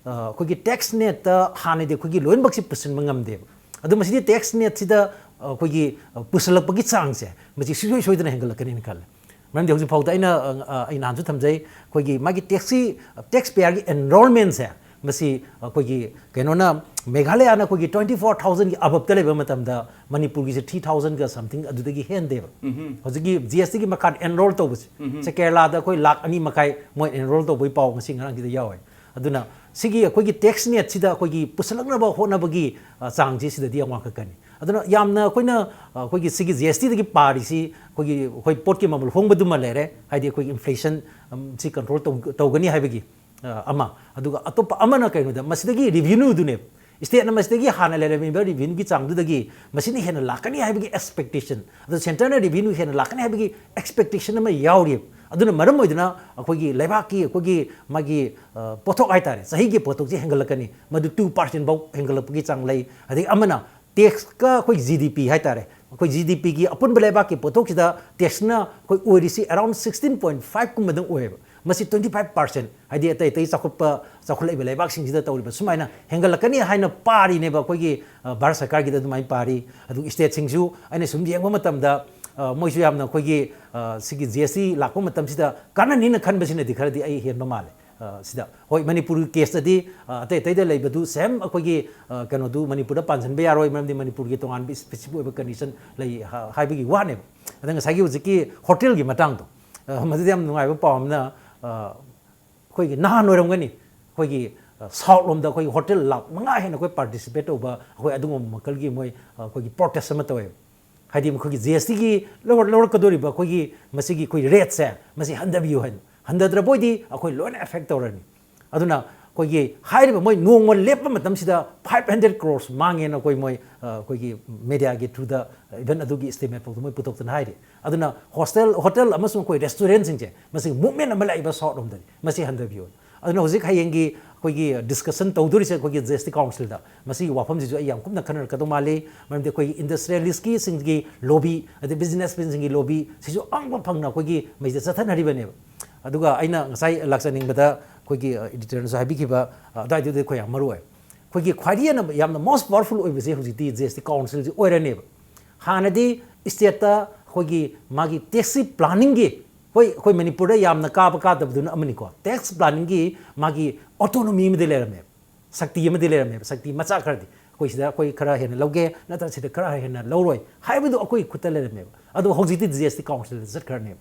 ꯑ, ꯑꯩꯈꯣꯏꯒꯤ tax net ꯇ ꯍꯥꯟꯅꯗꯤ ꯑꯩꯈꯣꯏꯒꯤ ꯂꯣꯏꯅꯃꯛꯁꯤ ꯄꯨꯁꯤꯟꯕ ꯉꯝꯗꯦꯕ꯫ ꯑꯗꯨ ꯃꯁꯤꯗꯤ tax net ꯁꯤꯗ, ꯑ, ꯑꯩꯈꯣꯏꯒꯤ, ꯑ, ꯄꯨꯁꯤꯜꯂꯛꯄꯒꯤ ꯆꯥꯡꯁꯦ ꯃꯁꯤ ꯁꯨꯡꯁꯣꯏ ꯁꯣꯏꯗꯅ ꯍꯦꯟꯒꯠꯂꯛꯀꯅꯤꯅ ꯈꯜꯂꯦ꯫ ꯃꯔꯝꯗꯤ ꯍꯧꯖꯤꯛ ꯐꯥꯎꯗ ꯑꯩꯅ, ꯑ, ꯑ, ꯑꯩ ꯅꯍꯥꯟꯁꯨ ꯊꯝꯖꯩ, ꯑꯩꯈꯣꯏꯒꯤ ꯃꯥꯒꯤ tax ꯀꯤ, tax payer ꯒꯤ enrolment ꯁꯦ, ꯃꯁꯤ ꯑꯩꯈꯣꯏꯒꯤ ꯀꯩꯅꯣꯅ, ꯃꯦꯘꯥꯂꯌꯥꯅ ꯑꯩꯈꯣꯏꯒꯤ twenty four thousand ꯒꯤ above ꯇ ꯂꯩꯕ ꯃꯇꯝꯗ ꯃꯅꯤꯄꯨꯔꯒꯤꯁꯦ three thousand ꯒ something ꯑꯗꯨꯗꯒꯤ ꯍꯦꯟꯗꯦꯕ꯫ ꯍꯧꯖꯤꯛꯀꯤ G S T ꯒꯤ ꯃꯈꯥꯗ enrol ꯇꯧꯕꯁꯦ, ꯁꯦ ꯀꯦꯔꯂꯥꯗ ꯑꯩꯈꯣꯏ ꯂꯥꯈ ꯑꯅꯤ ꯃꯈꯥꯏ ꯃꯣꯏ enrol ꯇꯧꯕꯒꯤ ꯄꯥꯎ ꯉꯁꯤ ꯉꯔꯥꯡꯁꯤꯗ ꯌꯥꯎꯋꯦ꯫ ꯑꯗꯨꯅ ꯁꯤꯒꯤ ꯑꯩꯈꯣꯏꯒꯤ tax net ꯁꯤꯗ ꯑꯩꯈꯣꯏꯒꯤ ꯄꯨꯁꯜꯂꯛꯅꯕ ꯍꯣꯠꯅꯕꯒꯤ, ꯑ, ꯆꯥꯡꯁꯤ ꯁꯤꯗꯗꯤ ꯌꯥꯝ ꯋꯥꯡꯈꯠꯀꯅꯤ꯫ ꯑꯗꯨꯅ ꯌꯥꯝꯅ ꯑꯩꯈꯣꯏꯅ ꯑ, ꯑꯩꯈꯣꯏꯒꯤ ꯁꯤꯒꯤ ꯖꯤ ꯑꯦꯁ ꯇꯤꯗꯒꯤ ꯄꯥꯔꯤꯁꯤ ꯑꯩꯈꯣꯏꯒꯤ ꯑꯩꯈꯣꯏ ꯄꯣꯠꯀꯤ ꯃꯃꯜ ꯍꯣꯡꯕꯗꯨꯃ ꯂꯩꯔꯦ, ꯍꯥꯏꯗꯤ ꯑꯩꯈꯣꯏꯒꯤ ꯏꯟꯐ꯭ꯂꯦꯁꯟ ꯁꯤ ꯀꯟꯇ꯭ꯔꯣꯜ ꯇꯧꯒꯅꯤ ꯍꯥꯏꯕꯒꯤ ꯑ, ꯑꯃ, ꯑꯗꯨꯒ ꯑꯇꯣꯞꯄ ꯑꯃꯅ ꯀꯩꯅꯣꯗ ꯃꯁꯤꯗꯒꯤ ꯔꯤꯚꯤꯅ꯭ꯌꯨꯗꯨꯅꯦꯕ꯫ ꯏꯁꯇꯦꯠꯅ ꯃꯁꯤꯗꯒꯤ ꯍꯥꯟꯅ ꯂꯩꯔꯝꯃꯤꯕ ꯔꯤꯚꯤꯅ꯭ꯌꯨꯒꯤ ꯆꯥꯡꯗꯨꯗꯒꯤ ꯃꯁꯤꯅ ꯍꯦꯟꯅ ꯂꯥꯛꯀꯅꯤ ꯍꯥꯏꯕꯒꯤ ꯑꯦꯛꯁꯄꯦꯛꯇꯦꯁꯟ, ꯑꯗꯣ ꯁꯦꯟꯇꯔꯅ ꯔꯤꯚꯤꯅ꯭ꯌꯨ ꯍꯦꯟꯅ ꯂꯥꯛꯀꯅꯤ ꯍꯥꯏꯕꯒꯤ ꯑꯦꯛꯁꯄꯦꯛꯇꯦꯁꯟ ꯑꯃ ꯌꯥꯎꯔꯤꯕ꯫ ꯑꯗꯨꯅ ꯃꯔꯝ ꯑꯣꯏꯗꯨꯅ ꯑꯩꯈꯣꯏꯒꯤ ꯂꯩꯕꯥꯛꯀꯤ ꯑꯩꯈꯣꯏꯒꯤ ꯃꯥꯒꯤ ꯑ, ꯄꯣꯠꯊꯣꯛ ꯍꯥꯏꯇꯥꯔꯦ, ꯆꯍꯤꯒꯤ ꯄꯣꯠꯊꯣꯛꯁꯤ ꯍꯦꯟꯒꯠꯂꯛꯀꯅꯤ, ꯃꯗꯨ ꯇꯨ ꯄꯥꯔꯁꯦꯟ ꯐꯥꯎ ꯍꯦꯟꯒꯠꯂꯛꯄꯒꯤ ꯆꯥꯡ ꯂꯩ꯫ ꯑꯗꯒꯤ ꯑꯃꯅ ꯇꯦꯛꯁꯀ ꯑꯩꯈꯣꯏ ꯖꯤ ꯗꯤ ꯄꯤ ꯍꯥꯏꯇꯥꯔꯦ, ꯑꯩꯈꯣꯏ ꯖꯤ ꯗꯤ ꯄꯤꯒꯤ ꯑꯄꯨꯟꯕ ꯂꯩꯕꯥꯛꯀꯤ ꯄꯣꯠꯊꯣꯛꯁꯤꯗ ꯇꯦꯛꯁꯅ ꯑꯩꯈꯣꯏ ꯑꯣꯏꯔꯤꯁꯤ ꯑꯦꯔꯥꯎꯟ ꯁꯤꯛꯁꯇꯤꯟ ꯄꯣꯏꯟ ꯐꯥꯏꯚ ꯀꯨꯝꯕꯗꯪ ꯑꯣꯏꯌꯦꯕ꯫ ꯃꯁꯤ ꯇ꯭ꯋꯦꯟꯇꯤ ꯐꯥꯏꯚ ꯄꯥꯔꯁꯦꯟ, ꯍꯥꯏꯗꯤ ꯑꯇꯩ ꯑꯇꯩ ꯆꯥꯎꯈꯠꯄ, ꯆꯥꯎꯈꯠꯂꯛꯏꯕ ꯂꯩꯕꯥꯛꯁꯤꯡꯁꯤꯗ ꯇꯧꯔꯤꯕ ꯁꯨꯃꯥꯏꯅ ꯍꯦꯟꯒꯠꯂꯛꯀꯅꯤ ꯍꯥꯏꯅ ꯄꯥꯔꯤꯅꯦꯕ꯫ ꯑꯩꯈꯣꯏꯒꯤ ꯑ, ꯚꯥꯔꯠ ꯁꯔꯀꯥꯔꯒꯤꯗ ꯑꯗꯨꯃꯥꯏꯅ ꯄꯥꯔꯤ꯫ ꯑꯗꯨ ꯏꯁꯇꯦꯠꯁꯤꯡꯁꯨ ꯑꯩꯅ ꯁꯨꯝ ꯌꯦꯡꯕ ꯃꯇꯝꯗ ꯑ, ꯃꯣꯏꯁꯨ ꯌꯥꯝꯅ ꯑꯩꯈꯣꯏꯒꯤ ꯑ, ꯁꯤꯒꯤ ꯖꯤ ꯑꯦꯁ ꯇꯤ ꯂꯥꯛꯄ ꯃꯇꯝꯁꯤꯗ ꯀꯥꯟꯅꯅꯤꯅ ꯈꯟꯕꯁꯤꯅꯗꯤ ꯈꯔꯗꯤ ꯑꯩ ꯍꯦꯟꯕ ꯃꯥꯜꯂꯦ꯫ ꯑ, ꯁꯤꯗ ꯍꯣꯏ, ꯃꯅꯤꯄꯨꯔꯒꯤ ꯀꯦꯁꯇꯗꯤ ꯑ, ꯑꯇꯩ ꯑꯇꯩꯗ ꯂꯩꯕꯗꯨ ꯁꯦꯝ ꯑꯩꯈꯣꯏꯒꯤ ꯑ, ꯀꯩꯅꯣꯗꯨ ꯃꯅꯤꯄꯨꯔꯗ ꯄꯥꯟꯁꯤꯟꯕ ꯌꯥꯔꯣꯏ, ꯃꯔꯝꯗꯤ ꯃꯅꯤꯄꯨꯔꯒꯤ ꯇꯣꯉꯥꯟꯕ ꯏꯁꯄꯦꯁꯤꯐꯤꯛ ꯑꯣꯏꯕ ꯀꯟꯗꯤꯁꯟ ꯂꯩ ꯍꯥ- ꯍꯥꯏꯕꯒꯤ ꯋꯥꯅꯦꯕ꯫ ꯑꯗ ꯉꯁꯥꯏꯒꯤ ꯍꯧꯖꯤꯛꯀꯤ ꯍꯣꯇꯦꯜꯒꯤ ꯃꯇꯥꯡꯗꯣ, ꯑ, ꯃꯗꯨꯗ ꯌꯥꯝ ꯅꯨꯡꯉꯥꯏꯕ ꯄꯥꯎ ꯑꯃꯅ, ꯑ, ꯑꯩꯈꯣꯏꯒꯤ ꯅꯍꯥꯟ ꯑꯣꯏꯔꯝꯒꯅꯤ, ꯑꯩꯈꯣꯏꯒꯤ ꯑ, ꯁꯥꯎꯠ ꯂꯣꯝꯗ ꯑꯩꯈꯣꯏꯒꯤ ꯍꯣꯇꯦꯜ ꯂꯥꯛ ꯃꯉꯥ ꯍꯦꯟꯅ ꯑꯩꯈꯣꯏ ꯄꯥꯔꯇꯤꯁꯤꯄꯦꯠ ꯇꯧꯕ, ꯑꯩꯈꯣꯏ ꯑꯗꯨꯒꯨꯝꯕ ꯃꯈꯜꯒꯤ ꯃꯣꯏ ꯑ, ꯑꯩꯈꯣꯏꯒꯤ ꯄ꯭ꯔꯣꯇꯦꯁ ꯑꯃ ꯇꯧꯋꯦꯕ꯫ ꯍꯥꯏꯗꯤ ꯃꯈꯣꯏꯒꯤ ꯖꯤ ꯑꯦꯁ ꯇꯤꯒꯤ ꯂꯧꯔꯛꯀꯗꯧꯔꯤꯕ ꯑꯩꯈꯣꯏꯒꯤ ꯃꯁꯤꯒꯤ ꯑꯩꯈꯣꯏ ꯔꯦꯠꯁꯦ ꯃꯁꯤ ꯍꯟꯊꯕꯤꯌꯨ ꯍꯥꯏꯅ, ꯍꯟꯊꯗ꯭ꯔꯕꯣꯏꯗꯤ ꯑꯩꯈꯣꯏ ꯂꯣꯏꯅ ꯑꯦꯐꯦꯛ ꯇꯧꯔꯅꯤ꯫ ꯑꯗꯨꯅ ꯑꯩꯈꯣꯏꯒꯤ ꯍꯥꯏꯔꯤꯕ ꯃꯣꯏ ꯅꯣꯡꯃ ꯂꯦꯞꯄ ꯃꯇꯝꯁꯤꯗ ꯐꯥꯏꯚ ꯍꯟꯗ꯭ꯔꯦꯠ ꯀ꯭ꯔꯣꯔꯁ ꯃꯥꯡꯉꯦꯅ ꯑꯩꯈꯣꯏ ꯃꯣꯏ ꯑ, ꯑꯩꯈꯣꯏꯒꯤ ꯃꯦꯗꯤꯌꯥꯒꯤ ꯊ꯭ꯔꯨꯗ ꯏꯚꯟ ꯑꯗꯨꯒꯤ ꯏꯁꯇꯦꯠꯃꯦꯟ ꯐꯥꯎꯗ ꯃꯣꯏ ꯄꯨꯊꯣꯛꯇꯅ ꯍꯥꯏꯔꯤ꯫ ꯑꯗꯨꯅ ꯍꯣꯁꯇꯦꯜ, ꯍꯣꯇꯦꯜ ꯑꯃꯁꯨꯡ ꯑꯩꯈꯣꯏ ꯔꯦꯁꯇꯨꯔꯦꯟꯁꯤꯡꯁꯦ ꯃꯁꯤꯒꯤ ꯃꯨꯞꯃꯦꯟ ꯑꯃ ꯂꯥꯛꯏꯕ ꯁꯥꯎꯠ ꯂꯣꯝꯗꯗꯤ ꯃꯁꯤ ꯍꯟꯊꯕꯤꯌꯨ꯫ ꯑꯗꯨꯅ ꯍꯧꯖꯤꯛ ꯍꯌꯦꯡꯒꯤ ꯑꯩꯈꯣꯏꯒꯤ ꯗꯤꯁꯀꯁꯟ ꯇꯧꯗꯣꯔꯤꯁꯦ ꯑꯩꯈꯣꯏꯒꯤ ꯖꯤ ꯑꯦꯁ ꯇꯤ ꯀꯥꯎꯟꯁꯤꯜꯗ ꯃꯁꯤꯒꯤ ꯋꯥꯐꯝꯁꯤꯁꯨ ꯑꯩ ꯌꯥꯝ ꯀꯨꯞꯅ ꯈꯟꯅꯔꯛꯀꯗꯧ ꯃꯥꯜꯂꯤ꯫ ꯃꯔꯝꯗꯤ ꯑꯩꯈꯣꯏꯒꯤ ꯏꯟꯗꯁꯇ꯭ꯔꯤꯌꯦꯂꯤꯁꯀꯤꯁꯤꯡꯒꯤ ꯂꯣꯕꯤ, ꯑꯗꯩ ꯕꯤꯖꯤꯅꯦꯁꯃꯦꯟꯁꯤꯡꯒꯤ ꯂꯣꯕꯤ ꯁꯤꯁꯨ ꯑꯉꯝꯕ ꯐꯪꯅ ꯑꯩꯈꯣꯏꯒꯤ ꯃꯁꯤꯗ ꯆꯠꯊꯅꯔꯤꯕꯅꯦꯕ꯫ ꯑꯗꯨꯒ ꯑꯩꯅ ꯉꯁꯥꯏ ꯂꯥꯛꯆꯅꯤꯡꯕꯗ ꯑꯩꯈꯣꯏꯒꯤ ꯑꯦꯗꯤꯇꯔꯅꯁꯨ ꯍꯥꯏꯕꯤꯈꯤꯕ ꯑ, ꯑꯗꯨꯋꯥꯏꯗꯨꯗꯤ ꯑꯩꯈꯣꯏ ꯌꯥꯝ ꯃꯔꯨ ꯑꯣꯏ꯫ ꯑꯩꯈꯣꯏꯒꯤ ꯈ꯭ꯋꯥꯏꯗꯒꯤ ꯍꯦꯟꯅ ꯌꯥꯝꯅ ꯃꯣꯁ ꯄꯥꯋꯔꯐꯨꯜ ꯑꯣꯏꯕꯁꯦ ꯍꯧꯖꯤꯛꯇꯤ ꯖꯤ ꯑꯦꯁ ꯇꯤ ꯀꯥꯎꯟꯁꯤꯜꯁꯤ ꯑꯣꯏꯔꯅꯦꯕ꯫ ꯍꯥꯟꯅꯗꯤ ꯏꯁꯇꯦꯠꯇ ꯑꯩꯈꯣꯏꯒꯤ ꯃꯥꯒꯤ ꯇꯦꯛꯁꯀꯤ ꯄ꯭ꯂꯥꯅꯤꯡꯒꯤ, ꯍꯣꯏ, ꯑꯩꯈꯣꯏ ꯃꯅꯤꯄꯨꯔꯗ ꯌꯥꯝꯅ ꯀꯥꯕ ꯀꯥꯗꯕꯗꯨꯅ ꯑꯃꯅꯤꯀꯣ, ꯇꯦꯛꯁ ꯄ꯭ꯂꯥꯅꯤꯡꯒꯤ ꯃꯥꯒꯤ ꯑꯣꯇꯣꯅꯣꯃꯤ ꯑꯃꯗꯤ ꯂꯩꯔꯝꯃꯦꯕ, ꯁꯛꯇꯤ ꯑꯃꯗꯤ ꯂꯩꯔꯝꯃꯦꯕ, ꯁꯛꯇꯤ ꯃꯆꯥ ꯈꯔꯗꯤ꯫ ꯑꯩꯈꯣꯏ ꯁꯤꯗ ꯑꯩꯈꯣꯏ ꯈꯔ ꯍꯦꯟꯅ ꯂꯧꯒꯦ, ꯅꯠꯇ꯭ꯔꯒ ꯁꯤꯗ ꯈꯔ ꯍꯦꯟꯅ ꯂꯧꯔꯣꯏ ꯍꯥꯏꯕꯗꯨ ꯑꯩꯈꯣꯏ ꯈꯨꯠꯇ ꯂꯩꯔꯝꯃꯦꯕ꯫ ꯑꯗꯨ ꯍꯧꯖꯤꯛꯇꯤ ꯖꯤ ꯑꯦꯁ ꯇꯤ ꯀꯥꯎꯟꯁꯤꯜꯗ ꯆꯠꯈ꯭ꯔꯅꯦꯕ꯫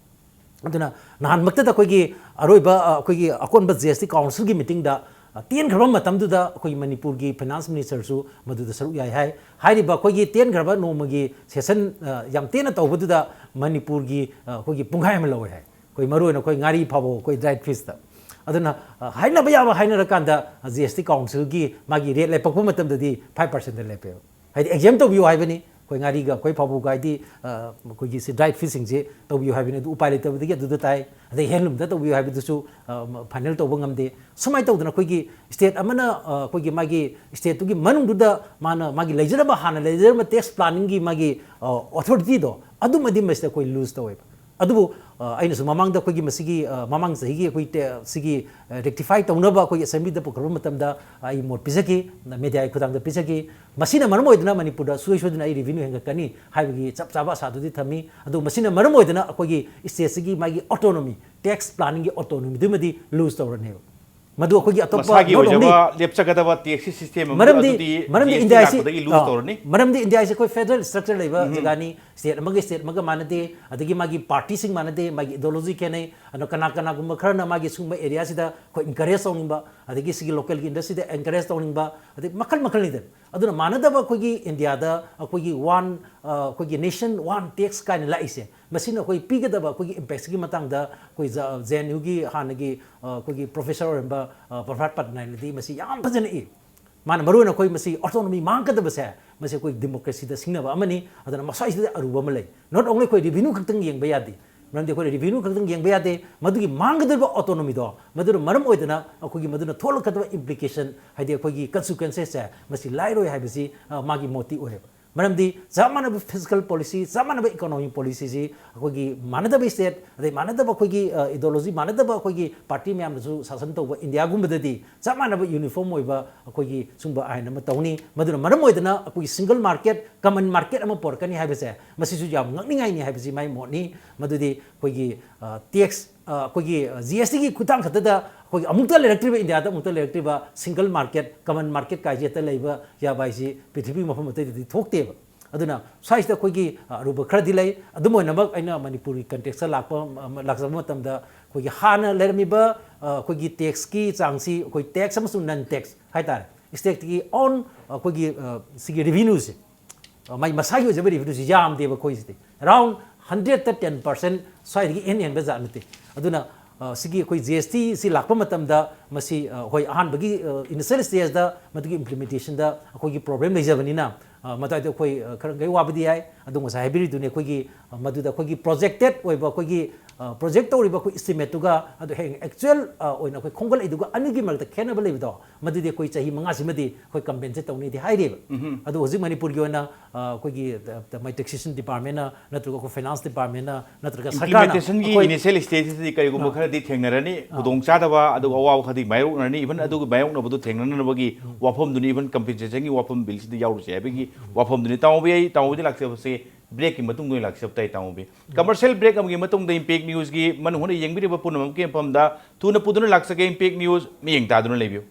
ꯑꯗꯨꯅ ꯅꯍꯥꯟꯃꯛꯇꯗ ꯑꯩꯈꯣꯏꯒꯤ ꯑꯔꯣꯏꯕ, ꯑ, ꯑꯩꯈꯣꯏꯒꯤ ꯑꯀꯣꯟꯕ ꯖꯤ ꯑꯦꯁ ꯇꯤ ꯀꯥꯎꯟꯁꯤꯜꯒꯤ ꯃꯤꯇꯤꯡꯗ ꯇꯦꯟꯈ꯭ꯔꯕ ꯃꯇꯝꯗꯨꯗ ꯑꯩꯈꯣꯏꯒꯤ ꯃꯅꯤꯄꯨꯔꯒꯤ ꯐꯥꯏꯅꯥꯟꯁ ꯃꯤꯅꯤꯁꯇꯔꯁꯨ ꯃꯗꯨꯗ ꯁꯔꯨꯛ ꯌꯥꯏ ꯍꯥꯏ꯫ ꯍꯥꯏꯔꯤꯕ ꯑꯩꯈꯣꯏꯒꯤ ꯇꯦꯟꯈ꯭ꯔꯕ ꯅꯣꯡꯃꯒꯤ ꯁꯦꯁꯟ ꯌꯥꯝ ꯇꯦꯟꯅ ꯇꯧꯕꯗꯨꯗ ꯃꯅꯤꯄꯨꯔꯒꯤ ꯑꯩꯈꯣꯏꯒꯤ ꯄꯨꯡꯈꯥꯏ ꯑꯃ ꯂꯧꯋꯦ ꯍꯥꯏ꯫ ꯑꯩꯈꯣꯏ ꯃꯔꯨꯑꯣꯏꯅ ꯑꯩꯈꯣꯏ ꯉꯥꯔꯤ ꯐꯥꯎꯕ ꯑꯩꯈꯣꯏ ꯗ꯭ꯔꯥꯏꯠ ꯐꯤꯁꯇ꯫ ꯑꯗꯨꯅ ꯍꯥꯏꯅꯕ ꯌꯥꯕ ꯍꯥꯏꯅꯔꯀꯥꯟꯗ ꯖꯤ ꯑꯦꯁ ꯇꯤ ꯀꯥꯎꯟꯁꯤꯜꯒꯤ ꯃꯥꯒꯤ ꯔꯦꯠ ꯂꯦꯞꯄꯛꯄ ꯃꯇꯝꯗꯗꯤ ꯐꯥꯏꯚ ꯄꯥꯔꯁꯦꯟꯗ ꯂꯦꯞꯄꯦꯕ꯫ ꯍꯥꯏꯗꯤ ꯑꯦꯛꯖꯥꯝ ꯇꯧꯕꯤꯌꯨ ꯍꯥꯏꯕꯅꯤ꯫ ꯑꯩꯈꯣꯏ ꯉꯥꯔꯤꯒ ꯑꯩꯈꯣꯏ ꯐꯥꯎꯕꯒ ꯍꯥꯏꯗꯤ ꯑꯩꯈꯣꯏꯒꯤ ꯁꯤ ꯗ꯭ꯔꯥꯏꯠ ꯐꯤꯁꯁꯤꯡꯁꯦ ꯇꯧꯕꯤꯌꯨ ꯍꯥꯏꯕꯅꯤ, ꯑꯗꯨ ꯎꯄꯥꯏ ꯂꯩꯇꯕꯗꯒꯤ ꯑꯗꯨꯗ ꯇꯥꯏ꯫ ꯑꯗꯩ ꯍꯦꯟꯂꯨꯝꯗ ꯇꯧꯕꯤꯌꯨ ꯍꯥꯏꯕꯗꯨꯁꯨ ꯐꯥꯏꯅꯦꯜ ꯇꯧꯕ ꯉꯝꯗꯦ꯫ ꯁꯨꯃꯥꯏꯅ ꯇꯧꯗꯅ ꯑꯩꯈꯣꯏꯒꯤ ꯁ꯭ꯇꯦꯠ ꯑꯃꯅ ꯑꯩꯈꯣꯏꯒꯤ ꯃꯥꯒꯤ ꯁ꯭ꯇꯦꯠꯇꯨꯒꯤ ꯃꯅꯨꯡꯗꯨꯗ ꯃꯥꯅ ꯃꯥꯒꯤ ꯂꯩꯖꯔꯝꯕ, ꯍꯥꯟꯅ ꯂꯩꯖꯔꯝꯕ ꯇꯦꯛꯁ ꯄ꯭ꯂꯥꯅꯤꯡꯒꯤ ꯃꯥꯒꯤ ꯑꯣꯊꯣꯔꯤꯇꯤꯗꯣ ꯑꯗꯨꯃꯗꯤ ꯃꯁꯤꯗ ꯑꯩꯈꯣꯏ ꯂꯨꯖ ꯇꯧꯋꯦꯕ꯫ ꯑꯗꯨꯕꯨ ꯑꯩꯅꯁꯨ ꯃꯃꯥꯡꯗ ꯑꯩꯈꯣꯏꯒꯤ ꯃꯁꯤꯒꯤ ꯃꯃꯥꯡ ꯆꯍꯤꯒꯤ ꯑꯩꯈꯣꯏ ꯁꯤꯒꯤ ꯔꯦꯛꯇꯤꯐꯥꯏ ꯇꯧꯅꯕ ꯑꯩꯈꯣꯏꯒꯤ ꯑꯦꯁꯦꯝꯕ꯭ꯂꯤꯗ ꯄꯨꯈꯠꯄ ꯃꯇꯝꯗ ꯑꯩ ꯃꯣꯠ ꯄꯤꯖꯈꯤ, ꯃꯦꯗꯤꯌꯥꯒꯤ ꯈꯨꯊꯥꯡꯗ ꯄꯤꯖꯈꯤ꯫ ꯃꯁꯤꯅ ꯃꯔꯝ ꯑꯣꯏꯗꯨꯅ ꯃꯅꯤꯄꯨꯔꯗ ꯁꯨꯡꯁꯣꯏ ꯁꯣꯏꯗꯅ ꯑꯩ ꯔꯦꯚꯤꯅ꯭ꯌꯨ ꯍꯦꯟꯒꯠꯀꯅꯤ ꯍꯥꯏꯕꯒꯤ ꯆꯞ ꯆꯥꯕ ꯑꯁꯥꯗꯨꯗꯤ ꯊꯝꯃꯤ꯫ ꯑꯗꯨ ꯃꯁꯤꯅ ꯃꯔꯝ ꯑꯣꯏꯗꯨꯅ ꯑꯩꯈꯣꯏꯒꯤ ꯁ꯭ꯇꯦꯠꯁꯤꯒꯤ ꯃꯥꯒꯤ ꯑꯣꯇꯣꯅꯣꯃꯤ, ꯇꯦꯛꯁ ꯄ꯭ꯂꯥꯅꯤꯡꯒꯤ ꯑꯣꯇꯣꯅꯣꯃꯤꯗꯨꯃꯗꯤ ꯂꯨꯖ ꯇꯧꯔꯅꯦꯕ꯫ ꯃꯗꯨ ꯑꯩꯈꯣꯏꯒꯤ ꯑꯇꯣꯞꯄ ꯃꯁꯥꯒꯤ not only ꯑꯣꯏꯖꯕ ꯂꯦꯞꯆꯒꯗꯕ ꯇꯦꯛꯁꯀꯤ ꯁꯤꯁꯇꯦꯝ ꯑꯃꯗꯤ ꯃꯔꯝꯗꯤ ꯑꯗꯨꯗꯤ ꯃꯔꯝꯗꯤ ꯖꯤ ꯑꯦꯁ ꯇꯤ ꯏꯟꯗꯤꯌꯥꯁꯤ ꯂꯥꯛꯄꯗꯒꯤ ꯂꯨꯖ ꯑꯥ, ꯇꯧꯔꯅꯤ꯫ ꯃꯔꯝꯗꯤ ꯏꯟꯗꯤꯌꯥꯁꯤ ꯑꯩꯈꯣꯏ ꯐꯦꯗꯔꯦꯜ ꯁ꯭ꯇ꯭ꯔꯛꯆꯔ ꯂꯩꯕ ꯎꯝ꯫ ꯖꯒꯥꯅꯤ꯫ ꯁ꯭ꯇꯦꯠ ꯑꯃꯒ ꯁ꯭ꯇꯦꯠ ꯑꯃꯒ ꯃꯥꯟꯅꯗꯦ, ꯑꯗꯒꯤ ꯃꯥꯒꯤ ꯄꯥꯔꯇꯤꯁꯤꯡ ꯃꯥꯟꯅꯗꯦ, ꯃꯥꯒꯤ ꯏꯗꯤꯑꯣꯂꯣꯖꯤ ꯈꯦꯠꯅꯩ꯫ ꯑꯗꯣ ꯀꯅꯥ ꯀꯅꯥꯒꯨꯝꯕ ꯈꯔꯅ ꯃꯥꯒꯤ ꯁꯤꯒꯨꯝꯕ ꯑꯦꯔꯤꯌꯥꯁꯤꯗ ꯑꯩꯈꯣꯏ ꯏꯟꯀꯔꯦꯖ ꯇꯧꯅꯤꯡꯕ, ꯑꯗꯒꯤ ꯁꯤꯒꯤ ꯂꯣꯀꯦꯜꯒꯤ ꯏꯟꯗꯁꯇ꯭ꯔꯤꯗ ꯑꯦꯟꯀꯔꯦꯖ ꯇꯧꯅꯤꯡꯕ, ꯑꯗꯩ ꯃꯈꯜ ꯃꯈꯜꯅꯤꯗꯅ꯫ ꯑꯗꯨꯅ ꯃꯥꯟꯅꯗꯕ ꯑꯩꯈꯣꯏꯒꯤ ꯏꯟꯗꯤꯌꯥꯗ ꯑꯩꯈꯣꯏꯒꯤ ꯋꯥꯟ ꯑꯩꯈꯣꯏꯒꯤ ꯅꯦꯁꯟ ꯋꯥꯟ ꯇꯦꯛꯁ ꯀꯥꯏꯅ ꯂꯥꯛꯏꯁꯦ, ꯃꯁꯤꯅ ꯑꯩꯈꯣꯏ ꯄꯤꯒꯗꯕ ꯑꯩꯈꯣꯏꯒꯤ ꯏꯝꯄꯦꯛꯁꯤꯒꯤ ꯃꯇꯥꯡꯗ ꯑꯩꯈꯣꯏ ꯖꯦ ꯑꯦꯟ ꯌꯨꯒꯤ ꯍꯥꯟꯅꯒꯤ ꯑꯩꯈꯣꯏꯒꯤ ꯄ꯭ꯔꯣꯐꯦꯁꯔ ꯑꯣꯏꯔꯝꯕ ꯄ꯭ꯔꯐꯥꯠ ꯄꯠꯅꯥꯏꯅꯗꯤ ꯃꯁꯤ ꯌꯥꯝ ꯐꯖꯅ ꯏ꯫ ꯃꯥꯅ ꯃꯔꯨꯑꯣꯏꯅ ꯑꯩꯈꯣꯏ ꯃꯁꯤ ꯑꯣꯇꯣꯅꯣꯃꯤ ꯃꯥꯡꯒꯗꯕꯁꯦ, ꯃꯁꯤ ꯑꯩꯈꯣꯏ ꯗꯦꯃꯣꯀ꯭ꯔꯦꯁꯤꯗ ꯁꯤꯡꯅꯕ ꯑꯃꯅꯤ꯫ ꯑꯗꯨꯅ ꯃꯁ꯭ꯋꯥꯏꯁꯤꯗ ꯑꯔꯨꯕ ꯑꯃ ꯂꯩ꯫ Not only ꯑꯩꯈꯣꯏ ꯔꯦꯚꯤꯅ꯭ꯌꯨ ꯈꯛꯇꯪ ꯌꯦꯡꯕ ꯌꯥꯗꯦ, ꯃꯔꯝꯗꯤ ꯑꯩꯈꯣꯏꯅ ꯔꯦꯚꯤꯅ꯭ꯌꯨ ꯈꯛꯇꯪ ꯌꯦꯡꯕ ꯌꯥꯗꯦ꯫ ꯃꯗꯨꯒꯤ ꯃꯥꯡꯒꯗꯧꯔꯤꯕ ꯑꯣꯇꯣꯅꯣꯃꯤꯗꯣ, ꯃꯗꯨꯅ ꯃꯔꯝ ꯑꯣꯏꯗꯅ ꯑꯩꯈꯣꯏꯒꯤ ꯃꯗꯨꯅ ꯊꯣꯛꯂꯛꯀꯗꯕ ꯏꯝꯄ꯭ꯂꯤꯀꯦꯁꯟ, ꯍꯥꯏꯗꯤ ꯑꯩꯈꯣꯏꯒꯤ ꯀꯟꯁꯤꯀ꯭ꯋꯦꯟꯁꯦꯁꯁꯦ, ꯃꯁꯤ ꯂꯥꯏꯔꯣꯏ ꯍꯥꯏꯕꯁꯤ ꯃꯥꯒꯤ ꯃꯣꯠꯇꯤ ꯑꯣꯏꯌꯦꯕ꯫ ꯃꯔꯝꯗꯤ ꯆꯞ ꯃꯥꯟꯅꯕ ꯐꯤꯁꯀꯦꯜ ꯄꯣꯂꯤꯁꯤ, ꯆꯞ ꯃꯥꯟꯅꯕ ꯏꯀꯣꯅꯣꯃꯤ ꯄꯣꯂꯤꯁꯤꯁꯤ ꯑꯩꯈꯣꯏꯒꯤ ꯃꯥꯟꯅꯗꯕ ꯁ꯭ꯇꯦꯠ, ꯑꯗꯩ ꯃꯥꯟꯅꯗꯕ ꯑꯩꯈꯣꯏꯒꯤ ꯏꯗꯤꯑꯣꯂꯣꯖꯤ, ꯃꯥꯟꯅꯗꯕ ꯑꯩꯈꯣꯏꯒꯤ ꯄꯥꯔꯇꯤ ꯃꯌꯥꯝꯅꯁꯨ ꯁꯥꯁꯟ ꯇꯧꯕ ꯏꯟꯗꯤꯌꯥꯒꯨꯝꯕꯗꯗꯤ ꯆꯞ ꯃꯥꯟꯅꯕ ꯌꯨꯅꯤꯐꯣꯔꯝ ꯑꯣꯏꯕ ꯑꯩꯈꯣꯏꯒꯤ ꯁꯨꯝꯕ ꯑꯥꯏꯟ ꯑꯃ ꯇꯧꯅꯤ꯫ ꯃꯗꯨꯅ ꯃꯔꯝ ꯑꯣꯏꯗꯅ ꯑꯩꯈꯣꯏꯒꯤ ꯁꯤꯡꯒꯜ ꯃꯥꯔꯀꯦꯠ, ꯀꯃꯟ ꯃꯥꯔꯀꯦꯠ ꯑꯃ ꯄꯨꯔꯛꯀꯅꯤ ꯍꯥꯏꯕꯁꯦ, ꯃꯁꯤꯁꯨ ꯌꯥꯝ ꯉꯛꯅꯤꯡꯉꯥꯏꯅꯤ ꯍꯥꯏꯕꯁꯤ ꯃꯥꯏ ꯃꯣꯠꯅꯤ꯫ ꯃꯗꯨꯗꯤ ꯑꯩꯈꯣꯏꯒꯤ ꯇꯦꯛꯁ, ꯑꯩꯈꯣꯏꯒꯤ ꯖꯤ ꯑꯦꯁ ꯇꯤꯒꯤ ꯈꯨꯠꯊꯥꯡ ꯈꯛꯇꯗ ꯑꯩꯈꯣꯏꯒꯤ ꯑꯃꯨꯛꯇ ꯂꯩꯔꯛꯇ꯭ꯔꯤꯕ, ꯏꯟꯗꯤꯌꯥꯗ ꯑꯃꯨꯛꯇ ꯂꯩꯔꯛꯇ꯭ꯔꯤꯕ ꯁꯤꯡꯒꯜ ꯃꯥꯔꯀꯦꯠ, ꯀꯃꯟ ꯃꯥꯔꯀꯦꯠ ꯀꯥꯏꯁꯦ ꯍꯦꯛꯇ ꯂꯩꯕ ꯌꯥꯕ ꯍꯥꯏꯁꯤ ꯄ꯭ꯔꯤꯊꯤꯕꯤ ꯃꯐꯝ ꯑꯇꯩꯗꯗꯤ ꯊꯣꯛꯇꯦꯕ꯫ ꯑꯗꯨꯅ ꯁ꯭ꯋꯥꯏꯁꯤꯗ ꯑꯩꯈꯣꯏꯒꯤ ꯑꯔꯨꯕ ꯈꯔꯗꯤ ꯂꯩ꯫ ꯑꯗꯨꯝ ꯑꯣꯏꯅꯃꯛ ꯑꯩꯅ ꯃꯅꯤꯄꯨꯔꯒꯤ ꯀꯟꯇꯦꯛꯁꯇ ꯂꯥꯛꯄ, ꯂꯥꯛꯆꯕ ꯃꯇꯝꯗ ꯑꯩꯈꯣꯏꯒꯤ ꯍꯥꯟꯅ ꯂꯩꯔꯝꯃꯤꯕ ꯑ, ꯑꯩꯈꯣꯏꯒꯤ ꯇꯦꯛꯁꯀꯤ ꯆꯥꯡꯁꯤ ꯑꯩꯈꯣꯏ ꯇꯦꯛꯁ ꯑꯃꯁꯨꯡ ꯅꯟ ꯇꯦꯛꯁ ꯍꯥꯏꯇꯥꯔꯦ, ꯁ꯭ꯇꯦꯠꯀꯤ ꯑꯣꯟ ꯑꯩꯈꯣꯏꯒꯤ, ꯑ, ꯁꯤꯒꯤ ꯔꯤꯚꯤꯅ꯭ꯌꯨꯁꯦ, ꯑ, ꯃꯥꯏ ꯃꯁꯥꯒꯤ ꯑꯣꯏꯖꯕ ꯔꯤꯚꯤꯅ꯭ꯌꯨꯁꯤ ꯌꯥꯝꯗꯦꯕ ꯑꯩꯈꯣꯏꯁꯤꯗꯤ꯫ ꯑꯦꯔꯥꯎꯟ ꯍꯟꯗ꯭ꯔꯦꯠꯇ ꯇꯦꯟ ꯄꯥꯔꯁꯦꯟ ꯁ꯭ꯋꯥꯏꯗꯒꯤ ꯍꯦꯟ ꯍꯦꯟꯕ ꯖꯥꯠ ꯅꯠꯇꯦ꯫ ꯑꯗꯨꯅ, ꯑ, ꯁꯤꯒꯤ ꯑꯩꯈꯣꯏ ꯖꯤ ꯑꯦꯁ ꯇꯤ ꯁꯤ ꯂꯥꯛꯄ ꯃꯇꯝꯗ ꯃꯁꯤ, ꯑ, ꯍꯣꯏ, ꯑꯍꯥꯟꯕꯒꯤ, ꯑ, ꯏꯅꯤꯁꯤꯌꯦꯜ ꯁ꯭ꯇꯦꯖꯇ ꯃꯗꯨꯒꯤ ꯏꯝꯄ꯭ꯂꯤꯃꯦꯟꯇꯦꯁꯟꯗ ꯑꯩꯈꯣꯏꯒꯤ ꯄ꯭ꯔꯣꯕ꯭ꯂꯦꯝ ꯂꯩꯖꯕꯅꯤꯅ, ꯑ, ꯃꯗꯨꯋꯥꯏꯗ ꯑꯩꯈꯣꯏ, ꯑ, ꯈꯔ ꯃꯈꯩ ꯋꯥꯕꯗꯤ ꯌꯥꯏ꯫ ꯑꯗꯨ ꯉꯁꯥꯏ ꯍꯥꯏꯕꯤꯔꯤꯗꯨꯅꯤ, ꯑꯩꯈꯣꯏꯒꯤ, ꯑ, ꯃꯗꯨꯗ ꯑꯩꯈꯣꯏꯒꯤ ꯄ꯭ꯔꯣꯖꯦꯛꯇꯦꯠ ꯑꯣꯏꯕ ꯑꯩꯈꯣꯏꯒꯤ, ꯑ, ꯄ꯭ꯔꯣꯖꯦꯛ ꯇꯧꯔꯤꯕ ꯑꯩꯈꯣꯏ ꯏꯁꯇꯤꯃꯦꯠꯇꯨꯒ ꯑꯗꯨ ꯍꯌꯦꯡ ꯑꯦꯛꯆꯨꯋꯦꯜ, ꯑ, ꯑꯣꯏꯅ ꯑꯩꯈꯣꯏ ꯈꯣꯝꯒꯠꯂꯛꯏꯗꯨꯒ ꯑꯅꯤꯒꯤ ꯃꯔꯛꯇ ꯈꯦꯠꯅꯕ ꯂꯩꯕꯗꯣ, ꯃꯗꯨꯗꯤ ꯑꯩꯈꯣꯏ ꯆꯍꯤ ꯃꯉꯥꯁꯤꯃꯗꯤ ꯑꯩꯈꯣꯏ ꯀꯝꯄꯦꯟꯁꯦꯠ ꯇꯧꯅꯤꯗꯤ ꯍꯥꯏꯔꯤꯕ꯫ ꯑꯗꯨ ꯍꯧꯖꯤꯛ ꯃꯅꯤꯄꯨꯔꯒꯤ ꯑꯣꯏꯅ, ꯑ, ꯑꯩꯈꯣꯏꯒꯤ, ꯑ, ꯃꯥꯏ ꯇꯦꯛꯁꯦꯁꯟ ꯗꯤꯄꯥꯔꯠꯃꯦꯟꯅ ꯅꯠꯇ꯭ꯔꯒ ꯑꯩꯈꯣꯏ ꯐꯥꯏꯅꯥꯟꯁ ꯗꯤꯄꯥꯔꯠꯃꯦꯟꯅ ꯅꯠꯇ꯭ꯔꯒ ꯁꯔꯀꯥꯔꯅ ꯏꯝꯄ꯭ꯂꯤꯃꯦꯟꯇꯦꯁꯟꯒꯤ ꯑꯩꯈꯣꯏ ꯏꯅꯤꯁꯤꯌꯦꯜ ꯁ꯭ꯇꯦꯖꯇꯗꯤ ꯀꯔꯤꯒꯨꯝꯕ ꯑꯥ꯫ ꯈꯔꯗꯤ ꯊꯦꯡꯅꯔꯅꯤ, ꯑꯥ꯫ ꯈꯨꯗꯣꯡꯆꯥꯗꯕ ꯑꯗꯨꯒ ꯑꯋꯥꯕ ꯈꯔꯗꯤ ꯃꯥꯌꯣꯛꯅꯔꯅꯤ꯫ ꯏꯚꯟ ꯑꯗꯨꯒꯤ ꯃꯥꯌꯣꯛꯅꯕꯗꯨ ꯊꯦꯡꯅꯅꯕꯒꯤ ꯋꯥꯐꯝꯗꯨꯅꯤ, ꯏꯚꯟ ꯀꯝꯄꯦꯟꯁꯦꯁꯟꯒꯤ ꯋꯥꯐꯝ ꯕꯤꯜꯁꯤꯗ ꯌꯥꯎꯔꯤꯁꯦ ꯍꯥꯏꯕꯒꯤ ꯋꯥꯐꯝꯗꯨꯅꯤ꯫ ꯇꯥꯃꯣꯕꯤ, ꯑꯩ ꯇꯥꯃꯣꯕꯤꯗ ꯂꯥꯛꯆꯕꯁꯦ ꯕ꯭ꯔꯦꯛꯀꯤ ꯃꯇꯨꯡꯗ ꯑꯣꯏꯅ ꯂꯥꯛꯆꯕ ꯇꯥꯏ, ꯇꯥꯃꯣꯕꯤ꯫ ꯀꯃꯔꯁꯤꯌꯦꯜ ꯕ꯭ꯔꯦꯛ ꯑꯃꯒꯤ ꯃꯇꯨꯡꯗ ꯏꯝꯄꯦꯛ ꯅ꯭ꯌꯨꯁꯀꯤ ꯃꯅꯨꯡ ꯍꯨꯠꯅ ꯌꯦꯡꯕꯤꯔꯤꯕ ꯄꯨꯝꯅꯃꯛꯀꯤ ꯃꯐꯝꯗ ꯊꯨꯅ ꯄꯨꯗꯨꯅ ꯂꯥꯛꯆꯒꯦ ꯏꯝꯄꯦꯛ ꯅ꯭ꯌꯨꯁ꯫ ꯃꯤꯠꯌꯦꯡ ꯇꯥꯗꯨꯅ ꯂꯩꯕꯤꯌꯨ꯫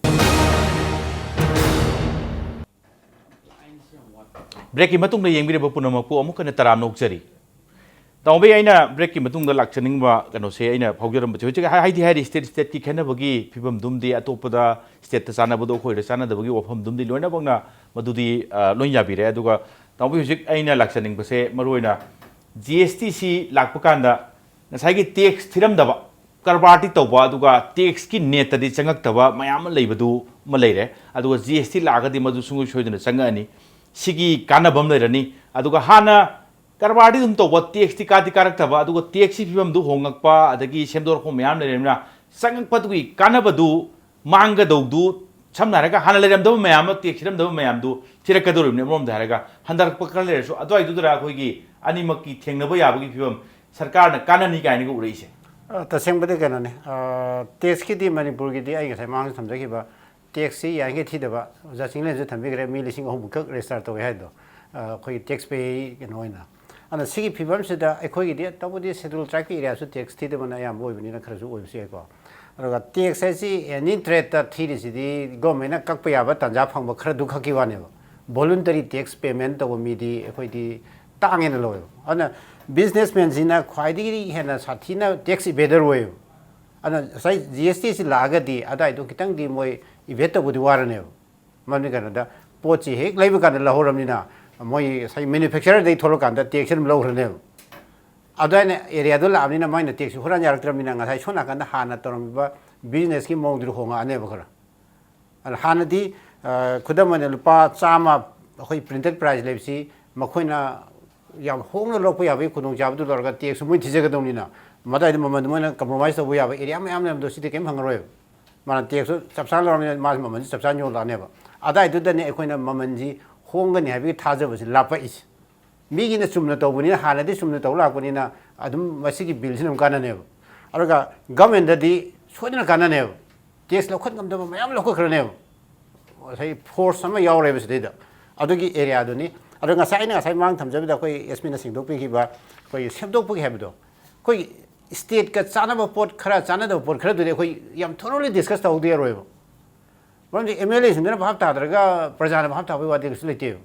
ꯕ꯭ꯔꯦꯛꯀꯤ ꯃꯇꯨꯡꯗ ꯌꯦꯡꯕꯤꯔꯤꯕ ꯄꯨꯝꯅꯃꯛꯄꯨ ꯑꯃꯨꯛ ꯍꯟꯅ ꯇꯔꯥꯝꯅ ꯑꯣꯛꯆꯔꯤ꯫ ꯇꯥꯃꯣꯕꯤ, ꯑꯩꯅ ꯕ꯭ꯔꯦꯛꯀꯤ ꯃꯇꯨꯡꯗ ꯂꯥꯛꯆꯅꯤꯡꯕ ꯀꯩꯅꯣꯁꯦ ꯑꯩꯅ ꯐꯥꯎꯖꯔꯝꯕꯁꯦ, ꯍꯧꯖꯤꯛ ꯍꯥꯏ-, ꯍꯥꯏꯗꯤ ꯍꯥꯏꯔꯤ ꯁ꯭ꯇꯦꯠ ꯁ꯭ꯇꯦꯠꯀꯤ ꯈꯦꯠꯅꯕꯒꯤ ꯐꯤꯕꯝꯗꯨꯝꯗꯤ, ꯑꯇꯣꯞꯄꯗ ꯁ꯭ꯇꯦꯠꯇ ꯆꯥꯟꯅꯕꯗꯣ ꯑꯩꯈꯣꯏꯗ ꯆꯥꯟꯅꯗꯕꯒꯤ ꯋꯥꯐꯝꯗꯨꯝꯗꯤ ꯂꯣꯏꯅꯃꯛꯅ ꯃꯗꯨꯗꯤ, ꯑ, ꯂꯣꯏ ꯌꯥꯕꯤꯔꯦ꯫ ꯑꯗꯨꯒ ꯇꯥꯃꯣꯕꯤ, ꯍꯧꯖꯤꯛ ꯑꯩꯅ ꯂꯥꯛꯆꯅꯤꯡꯕꯁꯦ ꯃꯔꯨꯑꯣꯏꯅ ꯖꯤ ꯑꯦꯁ ꯇꯤ ꯁꯤ ꯂꯥꯛꯄ ꯀꯥꯟꯗ ꯉꯁꯥꯏꯒꯤ ꯇꯦꯛꯁ ꯊꯤꯔꯝꯗꯕ, ꯀꯔꯕꯥꯔꯗꯤ ꯇꯧꯕ ꯑꯗꯨꯒ ꯇꯦꯛꯁꯀꯤ ꯅꯦꯠꯇꯗꯤ ꯆꯪꯉꯛꯇꯕ ꯃꯌꯥꯝ ꯑꯃ ꯂꯩꯕꯗꯨ ꯑꯃ ꯂꯩꯔꯦ꯫ ꯑꯗꯨꯒ ꯖꯤ ꯑꯦꯁ ꯇꯤ ꯂꯥꯛꯑꯒꯗꯤ ꯃꯗꯨ ꯁꯨꯡꯁꯣꯏ ꯁꯣꯏꯗꯅ ꯆꯪꯉꯛꯑꯅꯤ꯫ ꯁꯤꯒꯤ ꯀꯥꯟꯅꯕ ꯑꯃ ꯂꯩꯔꯅꯤ꯫ ꯑꯗꯨꯒ ꯍꯥꯟꯅ ꯀꯔꯕꯥꯔꯗꯤ ꯑꯗꯨꯝ ꯇꯧꯕ, ꯇꯦꯛꯁꯇꯤ ꯀꯥꯗꯤ ꯀꯥꯔꯛꯇꯕ, ꯑꯗꯨꯒ ꯇꯦꯛꯁꯀꯤ ꯐꯤꯕꯝꯗꯨ ꯍꯣꯡꯉꯛꯄ, ꯑꯗꯒꯤ ꯁꯦꯝꯗꯣꯔꯛꯄ ꯃꯌꯥꯝ ꯂꯩꯔꯕꯅꯤꯅ ꯆꯪꯉꯛꯄꯗꯨꯒꯤ ꯀꯥꯟꯅꯕꯗꯨ ꯃꯥꯡꯒꯗꯧꯗꯨ, ꯁꯝꯅ ꯍꯥꯏꯔꯒ ꯍꯥꯟꯅ ꯂꯩꯔꯝꯗꯕ ꯃꯌꯥꯝ ꯑꯃ, ꯇꯦꯛꯁ ꯊꯤꯔꯝꯗꯕ ꯃꯌꯥꯝꯗꯨ ꯊꯤꯔꯛꯀꯗꯧꯔꯤꯕꯅꯤ꯫ ꯑꯃꯔꯣꯝꯗ ꯍꯥꯏꯔꯒ ꯍꯟꯊꯔꯛꯄ ꯈꯔ ꯂꯩꯔꯁꯨ ꯑꯗꯨꯋꯥꯏꯗꯨꯗꯔ ꯑꯩꯈꯣꯏꯒꯤ ꯑꯅꯤꯃꯛꯀꯤ ꯊꯦꯡꯅꯕ ꯌꯥꯕꯒꯤ ꯐꯤꯕꯝ ꯁꯔꯀꯥꯔꯅ ꯀꯥꯟꯅꯅꯤ ꯀꯥꯏꯅꯒ ꯎꯔꯛꯏꯁꯦ? ꯑ, ꯇꯁꯦꯡꯕꯗꯤ ꯀꯩꯅꯣꯅꯤ, ꯑ, ꯇꯦꯛꯁꯀꯤꯗꯤ ꯃꯅꯤꯄꯨꯔꯒꯤꯗꯤ ꯑꯩ ꯉꯁꯥꯏ ꯃꯃꯥꯡꯗ ꯊꯝꯖꯈꯤꯕ ꯇꯦꯛꯁꯁꯤ ꯌꯥꯔꯤꯈꯩ ꯊꯤꯗꯕ, ꯑꯣꯖꯥ ꯆꯤꯡꯂꯦꯟꯁꯨ ꯊꯝꯕꯤꯈ꯭ꯔꯦ, ꯃꯤ ꯂꯤꯁꯤꯡ ꯑꯍꯨꯝꯃꯨꯛꯈꯛ ꯔꯦꯖꯤꯁꯇꯥꯔ ꯇꯧꯋꯦ ꯍꯥꯏꯗꯣ, ꯑ, ꯑꯩꯈꯣꯏꯒꯤ ꯇꯦꯛꯁ ꯄꯦ ꯀꯩꯅꯣ ꯑꯣꯏꯅ꯫ ꯑꯗꯨꯅ ꯁꯤꯒꯤ ꯐꯤꯕꯝꯁꯤꯗ ꯑꯩꯈꯣꯏꯒꯤꯗꯤ ꯇꯧꯕꯗꯤ ꯁꯦꯗꯨꯜ ꯇ꯭ꯔꯥꯏꯕꯀꯤ ꯑꯦꯔꯤꯌꯥꯁꯨ ꯇꯦꯛꯁ ꯊꯤꯗꯕꯅ ꯑꯌꯥꯝꯕ ꯑꯣꯏꯕꯅꯤꯅ ꯈꯔꯁꯨ ꯑꯣꯏꯕꯁꯨ ꯌꯥꯏꯀꯣ꯫ ꯑꯗꯨꯒ ꯇꯦꯛꯁ ꯍꯥꯏꯁꯤ ꯑꯦꯅꯤ ꯇ꯭ꯔꯦꯠꯇ ꯊꯤꯔꯤꯁꯤꯗꯤ ꯒꯣꯔꯃꯦꯟꯅ ꯀꯛꯄ ꯌꯥꯕ ꯇꯥꯟꯖꯥ ꯐꯪꯕ ꯈꯔꯗꯨ ꯈꯛꯀꯤ ꯋꯥꯅꯦꯕ꯫ ꯚꯣꯂꯨꯟꯇꯔꯤ ꯇꯦꯛꯁ ꯄꯦꯃꯦꯟ ꯇꯧꯕ ꯃꯤꯗꯤ ꯑꯩꯈꯣꯏꯗꯤ ꯇꯥꯡꯉꯦꯅ ꯂꯧꯋꯦꯕ꯫ ꯑꯗꯨꯅ ꯕꯤꯖꯤꯅꯦꯁꯃꯦꯟꯁꯤꯅ ꯈ꯭ꯋꯥꯏꯗꯒꯤ ꯍꯦꯟꯅ ꯁꯥꯊꯤꯅ ꯇꯦꯛꯁ ꯏꯚꯦꯗꯔ ꯑꯣꯏꯌꯦꯕ꯫ ꯑꯗꯨꯅ ꯉꯁꯥꯏ ꯖꯤ ꯑꯦꯁ ꯇꯤ ꯁꯤ ꯂꯥꯛꯑꯒꯗꯤ ꯑꯗꯥꯏꯗꯣ ꯈꯤꯇꯪꯗꯤ ꯃꯣꯏ ꯏꯚꯦꯠ ꯇꯧꯕꯗꯤ ꯋꯥꯔꯅꯦꯕ꯫ ꯃꯔꯝꯗꯤ ꯀꯩꯅꯣꯗ, ꯄꯣꯠꯁꯤ ꯍꯦꯛ ꯂꯩꯕ ꯀꯥꯟꯗ ꯂꯧꯍꯧꯔꯕꯅꯤꯅ, ꯃꯣꯏ ꯉꯁꯥꯏ ꯃꯦꯅꯨꯐꯦꯛꯆꯔꯗꯩ ꯊꯣꯛꯂꯀꯥꯟꯗ ꯇꯦꯛꯁ ꯑꯗꯨꯝ ꯂꯧꯈ꯭ꯔꯅꯦꯕ꯫ ꯑꯗꯨꯃꯥꯏꯅ ꯑꯦꯔꯤꯌꯥꯗꯣ ꯂꯥꯛꯑꯕꯅꯤꯅ ꯃꯣꯏꯅ ꯇꯦꯛꯁꯁꯨ ꯍꯨꯔꯥꯟ ꯌꯥꯔꯛꯇ꯭ꯔꯕꯅꯤꯅ ꯉꯁꯥꯏ ꯁꯣꯝ ꯅꯥꯀꯟꯗ ꯍꯥꯟꯅ ꯇꯧꯔꯝꯃꯤꯕ ꯕꯤꯖꯤꯅꯦꯁꯀꯤ ꯃꯑꯣꯡꯗꯨꯗꯤ ꯍꯣꯡꯉꯛꯑꯅꯦꯕ ꯈꯔ꯫ ꯑꯗ ꯍꯥꯟꯅꯗꯤ, ꯑ, ꯈꯨꯗꯝ ꯑꯣꯏꯅ ꯂꯨꯄꯥ ꯆꯥꯝꯃ ꯑꯩꯈꯣꯏ ꯄ꯭ꯔꯤꯟꯇꯦꯠ ꯄ꯭ꯔꯥꯏꯁ ꯂꯩꯕꯁꯤ ꯃꯈꯣꯏꯅ ꯌꯥꯝ ꯍꯣꯡꯅ ꯂꯧꯔꯛꯄ ꯌꯥꯕꯒꯤ ꯈꯨꯗꯣꯡꯆꯥꯕꯗꯨ ꯂꯧꯔꯒ ꯇꯦꯛꯁꯁꯨ ꯃꯣꯏ ꯊꯤꯖꯒꯗꯧꯅꯤꯅ, ꯃꯗꯥꯏꯗ ꯃꯃꯜꯗꯨ ꯃꯣꯏꯅ ꯀꯝꯄ꯭ꯔꯣꯃꯥꯏꯁ ꯇꯧꯕ ꯌꯥꯕ ꯑꯦꯔꯤꯌꯥ ꯃꯌꯥꯝ ꯂꯩꯔꯝꯕꯗꯣ ꯁꯤꯗꯤ ꯀꯔꯤꯝ ꯐꯪꯉꯔꯣꯏꯕ꯫ ꯃꯥꯅ ꯇꯦꯛꯁꯁꯨ ꯆꯞ ꯆꯥꯅ ꯂꯧꯔꯕꯅꯤꯅ ꯃꯥꯁꯨ ꯃꯃꯜꯁꯨ ꯆꯞ ꯆꯥꯅ ꯌꯣꯜꯂꯛꯑꯅꯦꯕ꯫ ꯑꯗꯥꯏꯗꯨꯗꯅꯦ ꯑꯩꯈꯣꯏꯅ ꯃꯃꯜꯁꯤ ꯍꯣꯡꯒꯅꯤ ꯍꯥꯏꯕꯒꯤ ꯊꯥꯖꯕꯁꯤ ꯂꯥꯞꯄꯛꯏꯁꯦ꯫ ꯃꯤꯒꯤꯅ ꯆꯨꯝꯅ ꯇꯧꯕꯅꯤꯅ, ꯍꯥꯟꯅꯗꯤ ꯆꯨꯝꯅ ꯇꯧ ꯂꯥꯛꯄꯅꯤꯅ ꯑꯗꯨꯝ ꯃꯁꯤꯒꯤ ꯕꯤꯜꯁꯤꯅ ꯑꯗꯨꯝ ꯀꯥꯟꯅꯅꯦꯕ꯫ ꯑꯗꯨꯒ ꯒꯃꯦꯟꯗꯗꯤ ꯁꯣꯏꯗꯅ ꯀꯥꯟꯅꯅꯦꯕ꯫ ꯇꯦꯛꯁ ꯂꯧꯈꯠ ꯉꯝꯗꯕ ꯃꯌꯥꯝ ꯂꯧꯈꯠꯈ꯭ꯔꯅꯦꯕ꯫ ꯉꯁꯥꯏ ꯐꯣꯔꯁ ꯑꯃ ꯌꯥꯎꯔꯦꯕ ꯁꯤꯗꯩꯗ꯫ ꯑꯗꯨꯒꯤ ꯑꯦꯔꯤꯌꯥꯗꯨꯅꯤ꯫ ꯑꯗꯣ ꯉꯁꯥꯏ ꯑꯩꯅ ꯉꯁꯥꯏ ꯃꯃꯥꯡ ꯊꯝꯖꯕꯗ ꯑꯩꯈꯣꯏ ꯑꯦꯁ ꯄꯤꯅ ꯁꯦꯡꯗꯣꯛꯄꯤꯈꯤꯕ ꯑꯩꯈꯣꯏꯒꯤ ꯁꯦꯝꯗꯣꯛꯄꯒꯤ ꯍꯥꯏꯕꯗꯣ, ꯑꯩꯈꯣꯏꯒꯤ ꯁ꯭ꯇꯦꯠꯀ ꯆꯥꯟꯅꯕ ꯄꯣꯠ ꯈꯔ, ꯆꯥꯟꯅꯗꯕ ꯄꯣꯠ ꯈꯔꯗꯨꯗꯤ ꯑꯩꯈꯣꯏ ꯌꯥꯝ ꯊꯣꯔꯣꯂꯤ ꯗꯤꯁꯀꯁ ꯇꯧꯍꯧꯗ ꯌꯥꯔꯣꯏꯕ꯫ ꯃꯔꯝꯗꯤ ꯑꯦꯝ ꯑꯦꯜ ꯑꯦꯁꯤꯡꯗꯨꯅ ꯚꯥꯞ ꯇꯥꯗ꯭ꯔꯒ ꯄ꯭ꯔꯖꯥꯅ ꯚꯥꯞ ꯇꯥꯕꯒꯤ ꯋꯥꯗꯤ ꯀꯩꯁꯨ ꯂꯩꯇꯦꯕ꯫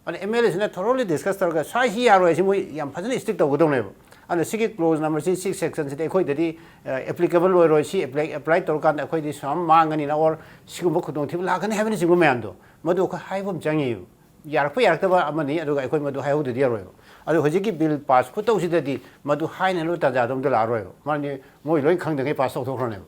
ꯑꯗ ꯑꯦꯝ ꯑꯦꯜ ꯑꯦꯁꯤꯅ ꯊꯣꯔꯣꯂꯤ ꯗꯤꯁꯀꯁ ꯇꯧꯔꯒ ꯁ꯭ꯋꯥꯏꯁꯤ ꯌꯥꯔꯣꯏ ꯍꯥꯏꯁꯤ ꯃꯣꯏ ꯌꯥꯝ ꯐꯖꯅ ꯏꯁꯇ꯭ꯔꯤꯛ ꯇꯧꯒꯗꯧꯅꯦꯕ꯫ ꯑꯗꯨꯅ ꯁꯤꯒꯤ ꯀ꯭ꯂꯣꯖ ꯅꯝꯕꯔ ꯁꯤ, ꯁꯤꯛꯁ ꯁꯦꯛꯁꯟꯁꯤꯗꯤ ꯑꯩꯈꯣꯏꯗꯗꯤ ꯑꯦꯄ꯭ꯂꯤꯀꯦꯕꯜ ꯑꯣꯏꯔꯣꯏ, ꯁꯤ ꯑꯦꯄ꯭ꯂꯥꯏ, ꯑꯦꯄ꯭ꯂꯥꯏ ꯇꯧꯔꯀꯥꯟꯗ ꯑꯩꯈꯣꯏꯗꯤ ꯁꯨꯝ ꯃꯥꯡꯒꯅꯤꯅ ꯑꯣꯔ ꯁꯤꯒꯨꯝꯕ ꯈꯨꯗꯣꯡꯊꯤꯕ ꯂꯥꯛꯀꯅꯤ ꯍꯥꯏꯕꯅꯆꯤꯡꯕ ꯃꯌꯥꯝꯗꯣ, ꯃꯗꯨ ꯑꯩꯈꯣꯏ ꯍꯥꯏꯕ ꯑꯃ ꯆꯪꯉꯤꯕ꯫ ꯌꯥꯔꯛꯄ ꯌꯥꯔꯛꯇꯕ ꯑꯃꯅꯤ, ꯑꯗꯨꯒ ꯑꯩꯈꯣꯏ ꯃꯗꯨ ꯍꯥꯏꯍꯧꯗꯗꯤ ꯌꯥꯔꯣꯏꯕ꯫ ꯑꯗꯨ ꯍꯧꯖꯤꯛꯀꯤ ꯕꯤꯜ ꯄꯥꯁ ꯈꯨꯇꯧꯁꯤꯗꯗꯤ ꯃꯗꯨ ꯍꯥꯏꯅꯅꯕ ꯇꯥꯟꯖꯥꯗꯣ ꯑꯝꯇ ꯂꯥꯛꯑꯔꯣꯏꯕ꯫ ꯃꯔꯝꯗꯤ ꯃꯣꯏ ꯂꯣꯏ ꯈꯪꯗꯉꯩ ꯄꯥꯁ ꯇꯧꯊꯣꯛꯈ꯭ꯔꯅꯦꯕ꯫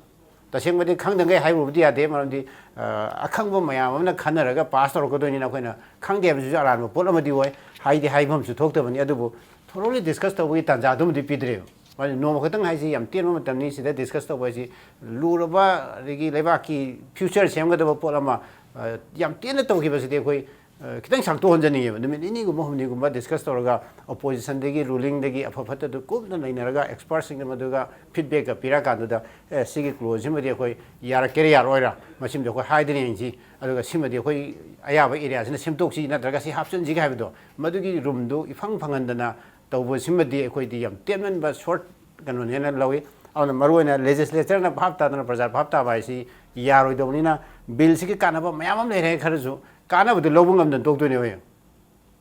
ꯇꯁꯦꯡꯕꯗꯤ ꯈꯪꯗꯉꯩ ꯍꯥꯏꯔꯨꯕꯗꯤ ꯌꯥꯗꯦ, ꯃꯔꯝꯗꯤ, ꯑ, ꯑꯈꯪꯕ ꯃꯌꯥꯝ ꯑꯃꯅ ꯈꯟꯅꯔꯒ ꯄꯥꯁ ꯇꯧꯔꯛꯀꯗꯣꯏꯅꯤꯅ ꯑꯩꯈꯣꯏꯅ ꯈꯪꯗꯦ ꯍꯥꯏꯕꯁꯤꯁꯨ ꯑꯔꯥꯟꯕ ꯄꯣꯠ ꯑꯃꯗꯤ ꯑꯣꯏ, ꯍꯥꯏꯗꯤ ꯍꯥꯏꯐꯝꯁꯨ ꯊꯣꯛꯇꯕꯅꯤ꯫ ꯑꯗꯨꯕꯨ ꯊꯣꯔꯣꯂꯤ ꯗꯤꯁꯀꯁ ꯇꯧꯕꯒꯤ ꯇꯥꯟꯖꯥꯗꯨꯃꯗꯤ ꯄꯤꯗ꯭ꯔꯦꯕ꯫ ꯃꯔꯝꯗꯤ ꯅꯣꯡꯃ ꯈꯛꯇꯪ ꯍꯥꯏꯁꯤ ꯌꯥꯝ ꯇꯦꯟꯕ ꯃꯇꯝꯅꯤ, ꯁꯤꯗ ꯗꯤꯁꯀꯁ ꯇꯧꯕ ꯍꯥꯏꯁꯤ ꯂꯨꯔꯕ, ꯑꯗꯒꯤ ꯂꯩꯕꯥꯛꯀꯤ ꯐ꯭ꯌꯨꯆꯔ ꯁꯦꯝꯒꯗꯕ ꯄꯣꯠ ꯑꯃ, ꯑ, ꯌꯥꯝ ꯇꯦꯟꯅ ꯇꯧꯈꯤꯕꯁꯤꯗꯤ ꯑꯩꯈꯣꯏ ꯑ, ꯈꯤꯇꯪ ꯁꯥꯡꯇꯣꯛꯍꯟꯖꯅꯤꯡꯉꯦꯕ꯫ ꯅꯨꯃꯤꯠ ꯅꯤꯅꯤꯒꯨꯝꯕ ꯍꯨꯝꯅꯤꯒꯨꯝꯕ ꯗꯤꯁꯀꯁ ꯇꯧꯔꯒ ꯑꯣꯄꯣꯖꯤꯁꯟꯗꯒꯤ ꯔꯨꯂꯤꯡꯗꯒꯤ ꯑꯐ ꯐꯠꯇꯗꯨ ꯀꯨꯞꯅ ꯅꯩꯅꯔꯒ ꯑꯦꯛꯁꯄꯔꯠꯁꯤꯡꯅ ꯃꯗꯨꯒ ꯐꯤꯗꯕꯦꯛꯀ ꯄꯤꯔꯛꯑꯀꯥꯟꯗꯨꯗ, "ꯑꯦ, ꯁꯤꯒꯤ ꯀ꯭ꯂꯣꯖꯁꯤꯃꯗꯤ ꯑꯩꯈꯣꯏ ꯌꯥꯔꯛꯀꯦꯔꯥ ꯌꯥꯔꯣꯏꯔꯥ, ꯃꯁꯤꯃꯗꯤ ꯑꯩꯈꯣꯏ ꯍꯥꯏꯗꯅ ꯌꯦꯡꯁꯤ, ꯑꯗꯨꯒ ꯁꯤꯃꯗꯤ ꯑꯩꯈꯣꯏ ꯑꯌꯥꯕ ꯑꯦꯔꯤꯌꯥꯁꯤꯅ ꯁꯦꯝꯗꯣꯛꯁꯤ ꯅꯠꯇ꯭ꯔꯒ ꯁꯤ ꯍꯥꯞꯆꯤꯟꯁꯤꯒꯦ" ꯍꯥꯏꯕꯗꯣ, ꯃꯗꯨꯒꯤ ꯔꯨꯝꯗꯨ ꯏꯐꯪ ꯐꯪꯍꯟꯗꯅ ꯇꯧꯕꯁꯤꯃꯗꯤ ꯑꯩꯈꯣꯏꯗꯤ ꯌꯥꯝ ꯇꯦꯟꯃꯟꯕ ꯁꯣꯔꯠ ꯀꯩꯅꯣꯅꯦꯅ ꯂꯧꯏ꯫ ꯑꯗꯨꯅ ꯃꯔꯨꯑꯣꯏꯅ ꯂꯦꯖꯤꯁꯂꯦꯆꯔꯅ ꯚꯥꯞ ꯇꯥꯗꯅ ꯄ꯭ꯔꯖꯥ ꯚꯥꯞ ꯇꯥꯕ ꯍꯥꯏꯁꯤ ꯌꯥꯔꯣꯏꯗꯧꯕꯅꯤꯅ ꯕꯤꯜꯁꯤꯒꯤ ꯀꯥꯟꯅꯕ ꯃꯌꯥꯝ ꯑꯃ ꯂꯩꯔꯦ ꯈꯔꯁꯨ ꯀꯥꯟꯅꯕꯗꯨ ꯂꯧꯕ ꯉꯝꯗꯅ ꯇꯣꯛꯇꯣꯏꯅꯦꯕ꯫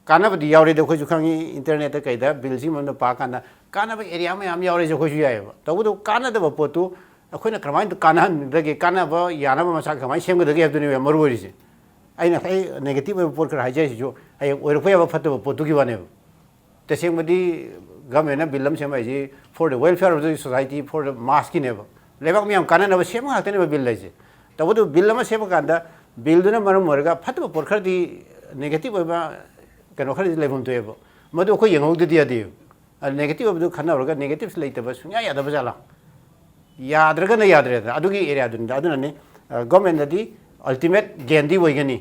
ꯀꯥꯟꯅꯕꯗꯤ ꯌꯥꯎꯔꯦꯗ, ꯑꯩꯈꯣꯏꯁꯨ ꯈꯪꯉꯤ, ꯏꯟꯇꯔꯅꯦꯠꯇ ꯀꯩꯗ ꯕꯤꯜꯁꯤ ꯃꯔꯝꯗ ꯄꯥꯀꯥꯟꯗ ꯀꯥꯟꯅꯕ ꯑꯦꯔꯤꯌꯥ ꯃꯌꯥꯝ ꯌꯥꯎꯔꯦꯁꯦ ꯑꯩꯈꯣꯏꯁꯨ ꯌꯥꯏꯑꯕ꯫ ꯇꯧꯕꯇꯕꯨ ꯀꯥꯟꯅꯗꯕ ꯄꯣꯠꯇꯨ ꯑꯩꯈꯣꯏꯅ ꯀꯃꯥꯏꯅ ꯀꯥꯟꯅꯍꯟꯒꯗꯒꯦ, ꯀꯥꯟꯅꯕ ꯌꯥꯅꯕ ꯃꯆꯥꯛ ꯀꯃꯥꯏꯅ ꯁꯦꯝꯒꯗꯒꯦ ꯍꯥꯏꯕꯗꯨꯅꯦꯕ ꯃꯔꯨ ꯑꯣꯏꯔꯤꯁꯦ꯫ ꯑꯩꯅ ꯉꯁꯥꯏ ꯅꯦꯒꯦꯇꯤꯚ ꯑꯣꯏꯕ ꯄꯣꯠ ꯈꯔ ꯍꯥꯏꯖꯔꯤꯁꯤꯁꯨ ꯍꯌꯦꯡ ꯑꯣꯏꯔꯛꯄ ꯌꯥꯕ ꯐꯠꯇꯕ ꯄꯣꯠꯇꯨꯒꯤ ꯋꯥꯅꯦꯕ꯫ ꯇꯁꯦꯡꯕꯗꯤ ꯒꯃꯦꯟꯅ ꯕꯤꯜ ꯑꯃ ꯁꯦꯝꯕ ꯍꯥꯏꯁꯤ for the welfare of the society, for the mass ꯀꯤꯅꯦꯕ꯫ ꯂꯩꯕꯥꯛ ꯃꯤꯌꯥꯝ ꯀꯥꯟꯅꯅꯕ ꯁꯦꯝꯕ ꯉꯥꯛꯇꯅꯦꯕ ꯕꯤꯜ ꯍꯥꯏꯁꯦ꯫ ꯇꯧꯕꯇꯕꯨ ꯕꯤꯜ ꯑꯃ ꯁꯦꯝꯃꯀꯥꯟꯗ ꯕꯤꯜꯗꯨꯅ ꯃꯔꯝ ꯑꯣꯏꯔꯒ ꯐꯠꯇꯕ ꯄꯣꯠ ꯈꯔꯗꯤ, ꯅꯦꯒꯦꯇꯤꯚ ꯑꯣꯏꯕ ꯀꯩꯅꯣ ꯈꯔꯗꯤ ꯂꯩꯐꯝ ꯊꯣꯛꯑꯦꯕ꯫ ꯃꯗꯨ ꯑꯩꯈꯣꯏ ꯌꯦꯡꯍꯧꯗꯗꯤ ꯌꯥꯗꯦꯕ꯫ ꯅꯦꯒꯦꯇꯤꯚ ꯑꯣꯏꯕꯗꯨ ꯈꯟꯅꯍꯧꯔꯒ ꯅꯦꯒꯦꯇꯤꯚꯁꯤ ꯂꯩꯇꯕ ꯁꯨꯡꯌꯥ ꯌꯥꯗꯕ ꯖꯥꯠꯂꯥ? ꯌꯥꯗ꯭ꯔꯒꯅ ꯌꯥꯗ꯭ꯔꯦꯗꯅ, ꯑꯗꯨꯒꯤ ꯑꯦꯔꯤꯌꯥꯗꯨꯅꯤꯗ꯫ ꯑꯗꯨꯅꯅꯤ ꯒꯣꯔꯃꯦꯟꯗꯗꯤ ꯑꯜꯇꯤꯃꯦꯠ ꯒꯦꯟꯗꯤ ꯑꯣꯏꯒꯅꯤ꯫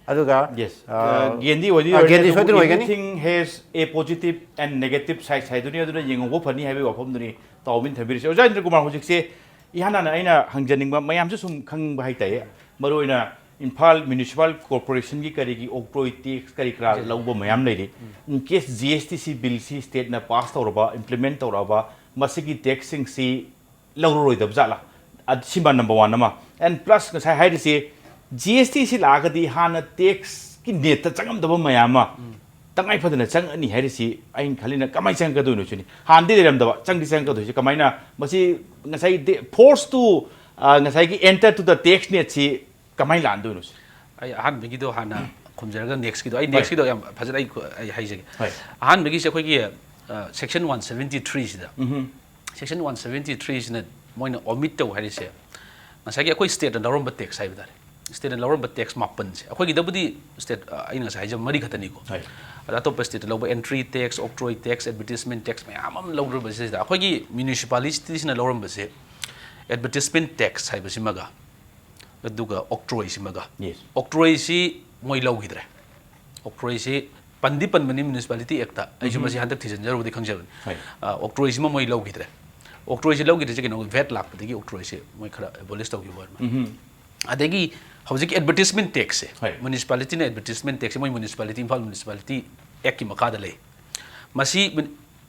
ꯑꯗꯨꯒ ꯌꯦꯁ꯫ ꯑ, ꯒꯦꯟꯗꯤ ꯑꯣꯏꯗꯤ ꯑ, ꯑꯣꯏꯔꯅꯤ, ꯒꯦꯟꯗꯤ ꯑꯗꯨꯕꯨ ꯁꯣꯏꯗꯅ ꯑꯣꯏꯒꯅꯤ꯫ Everything has a positive and negative side ꯍꯥꯏꯗꯨꯅꯤ꯫ ꯑꯗꯨꯅ ꯌꯦꯡꯍꯧꯕ ꯐꯅꯤ ꯍꯥꯏꯕꯒꯤ ꯋꯥꯐꯝꯗꯨꯅꯤ ꯇꯥꯎꯕꯤꯅ ꯊꯝꯕꯤꯔꯤꯁꯦ꯫ ꯑꯣꯖꯥ ꯏꯟꯗ꯭ꯔ ꯀꯨꯃꯥꯔ, ꯍꯧꯖꯤꯛꯁꯦ ꯏꯍꯥꯟ ꯍꯥꯟꯅ ꯑꯩꯅ ꯍꯪꯖꯅꯤꯡꯕ, ꯃꯌꯥꯝꯁꯨ ꯁꯨꯝ ꯈꯪꯅꯤꯡꯕ ꯍꯥꯏꯇꯥꯔꯦ, ꯃꯔꯨꯑꯣꯏꯅ ꯏꯝꯐꯥꯜ ꯃ꯭ꯌꯨꯅꯤꯁꯤꯄꯥꯜ ꯀꯣꯔꯄꯣꯔꯦꯁꯟꯒꯤ ꯀꯔꯤꯒꯤ ꯑꯣꯛꯇ꯭ꯔꯣꯏ ꯇꯦꯛꯁ ꯀꯔꯤ ꯀꯔꯥ ꯂꯧꯕ ꯃꯌꯥꯝ ꯂꯩꯔꯤ꯫ In case G S T C ꯕꯤꯜꯁꯤ ꯁ꯭ꯇꯦꯠꯅ ꯄꯥꯁ ꯇꯧꯔꯕ, ꯏꯝꯄ꯭ꯂꯤꯃꯦꯟ ꯇꯧꯔꯛꯑꯕ, ꯃꯁꯤꯒꯤ ꯇꯦꯛꯁꯁꯤꯡꯁꯤ ꯂꯧꯔꯔꯣꯏꯗꯕ ꯖꯥꯠꯂꯥ? ꯑ, ꯁꯤꯃ ꯅꯝꯕꯔ ꯋꯥꯟ ꯑꯃ꯫ ꯑꯦꯟ ꯄ꯭ꯂꯁ ꯉꯁꯥꯏ ꯍꯥꯏꯔꯤꯁꯤ, ꯖꯤ ꯑꯦꯁ ꯇꯤ ꯁꯤ ꯂꯥꯛꯑꯒꯗꯤ ꯍꯥꯟꯅ ꯇꯦꯛꯁꯀꯤ ꯅꯦꯠꯇ ꯆꯪꯉꯝꯗꯕ ꯃꯌꯥꯝ ꯑꯃ ꯇꯉꯥꯏ ꯐꯗꯅ ꯆꯪꯉꯅꯤ ꯍꯥꯏꯔꯤꯁꯤ ꯑꯩꯅ ꯈꯜꯂꯤꯅ ꯀꯃꯥꯏꯅ ꯆꯪꯉꯛꯀꯗꯣꯏꯅꯣ ꯁꯤꯅꯤ꯫ ꯍꯥꯟꯅꯗꯤ ꯂꯩꯔꯝꯗꯕ, ꯆꯪꯗꯤ ꯆꯪꯉꯛꯀꯗꯣꯏꯁꯤ ꯀꯃꯥꯏꯅ? ꯃꯁꯤ ꯉꯁꯥꯏ force to, ꯑ, ꯉꯁꯥꯏꯒꯤ enter to the tax net ꯁꯤ ꯀꯃꯥꯏꯅ ꯂꯥꯛꯍꯟꯗꯣꯏꯅꯣ ꯁꯤ? ꯑꯩ ꯑꯍꯥꯟꯕꯒꯤꯗꯣ ꯍꯥꯟꯅ ꯈꯨꯝꯖꯔꯒ ꯅꯦꯛꯁꯀꯤꯗꯣ, ꯑꯩ ꯍꯣꯏ꯫ ꯅꯦꯛꯁꯀꯤꯗꯣ ꯌꯥꯝ ꯐꯖꯅ ꯑꯩ ꯑꯩ ꯍꯥꯏꯖꯒꯦ꯫ ꯍꯣꯏ꯫ ꯑꯍꯥꯟꯕꯒꯤꯁꯦ ꯑꯩꯈꯣꯏꯒꯤ ꯁꯦꯛꯁꯟ ꯋꯥꯟ ꯁꯕꯦꯟꯇꯤ ꯊ꯭ꯔꯤꯁꯤꯗ, ꯁꯦꯛꯁꯟ ꯋꯥꯟ ꯁꯕꯦꯟꯇꯤ ꯊ꯭ꯔꯤꯁꯤꯅ ꯃꯣꯏꯅ ꯑꯣꯃꯤꯠ ꯇꯧ ꯍꯥꯏꯔꯤꯁꯦ, ꯉꯁꯥꯏꯒꯤ ꯑꯩꯈꯣꯏ ꯁ꯭ꯇꯦꯠꯅ ꯂꯧꯔꯝꯕ ꯇꯦꯛꯁ ꯍꯥꯏꯕ ꯇꯥꯔꯦ, ꯁ꯭ꯇꯦꯠꯅ ꯂꯧꯔꯝꯕ ꯇꯦꯛꯁ ꯃꯥꯄꯟꯁꯦ, ꯑꯩꯈꯣꯏꯒꯤꯗꯕꯨꯗꯤ ꯁ꯭ꯇꯦꯠ, ꯑ, ꯑꯩꯅ ꯉꯁꯥꯏ ꯍꯥꯏꯖꯕ ꯃꯔꯤ ꯈꯛꯇꯅꯤꯀꯣ꯫ ꯍꯣꯏ꯫ ꯑꯗ ꯑꯇꯣꯞꯄ ꯁ꯭ꯇꯦꯠꯇ ꯂꯧꯕ entry tax, octroi tax, advertisement tax ꯃꯌꯥꯝ ꯑꯃ ꯂꯧꯔꯕꯁꯤꯗ ꯑꯩꯈꯣꯏꯒꯤ ꯃ꯭ꯌꯨꯅꯤꯁꯤꯄꯥꯂꯤꯇꯤꯁꯤꯅ ꯂꯧꯔꯝꯕꯁꯦ advertisement tax ꯍꯥꯏꯕꯁꯤꯃꯒ ꯑꯗꯨꯒ ꯑꯣꯛꯇ꯭ꯔꯣꯏꯁꯤꯃꯒ꯫ Yes. ꯑꯣꯛꯇ꯭ꯔꯣꯏꯁꯤ ꯃꯣꯏ ꯂꯧꯈꯤꯗ꯭ꯔꯦ꯫ ꯑꯣꯛꯇ꯭ꯔꯣꯏꯁꯤ ꯄꯟꯗꯤ ꯄꯟꯕꯅꯤ ꯃ꯭ꯌꯨꯅꯤꯁꯤꯄꯥꯂꯤꯇꯤ ꯑꯦꯛꯇ, ꯑꯩꯁꯨ ꯃꯁꯤ ꯍꯟꯗꯛ ꯊꯤꯖꯤꯟꯖꯔꯨꯕꯗꯤ ꯈꯪꯖꯕꯅꯤ꯫ ꯍꯣꯏ꯫ ꯑ, ꯑꯣꯛꯇ꯭ꯔꯣꯏꯁꯤꯃ ꯃꯣꯏ ꯂꯧꯈꯤꯗ꯭ꯔꯦ꯫ ꯑꯣꯛꯇ꯭ꯔꯣꯏꯁꯤ ꯂꯧꯈꯤꯗ꯭ꯔꯤꯁꯦ ꯀꯩꯅꯣ, ꯚꯦꯠ ꯂꯥꯛꯄꯗꯒꯤ ꯑꯣꯛꯇ꯭ꯔꯣꯏꯁꯤ ꯃꯣꯏ ꯈꯔ ꯑꯦꯕꯣꯂꯤꯁ ꯇꯧꯈꯤꯕ ꯑꯣꯏꯔ ꯃꯥꯜꯂꯦ꯫ ꯑꯗꯒꯤ ꯍꯧꯖꯤꯛꯀꯤ ꯑꯦꯗꯚꯔꯇꯤꯁꯃꯦꯟ ꯇꯦꯛꯁꯁꯦ, ꯍꯣꯏ꯫ ꯃ꯭ꯌꯨꯅꯤꯁꯤꯄꯥꯂꯤꯇꯤꯅ ꯑꯦꯗꯚꯔꯇꯤꯁꯃꯦꯟ ꯇꯦꯛꯁꯁꯦ ꯃꯣꯏ ꯃ꯭ꯌꯨꯅꯤꯁꯤꯄꯥꯂꯤꯇꯤ, ꯏꯝꯐꯥꯜ ꯃ꯭ꯌꯨꯅꯤꯁꯤꯄꯥꯂꯤꯇꯤ ꯑꯦꯛꯀꯤ ꯃꯈꯥꯗ ꯂꯩ꯫ ꯃꯁꯤ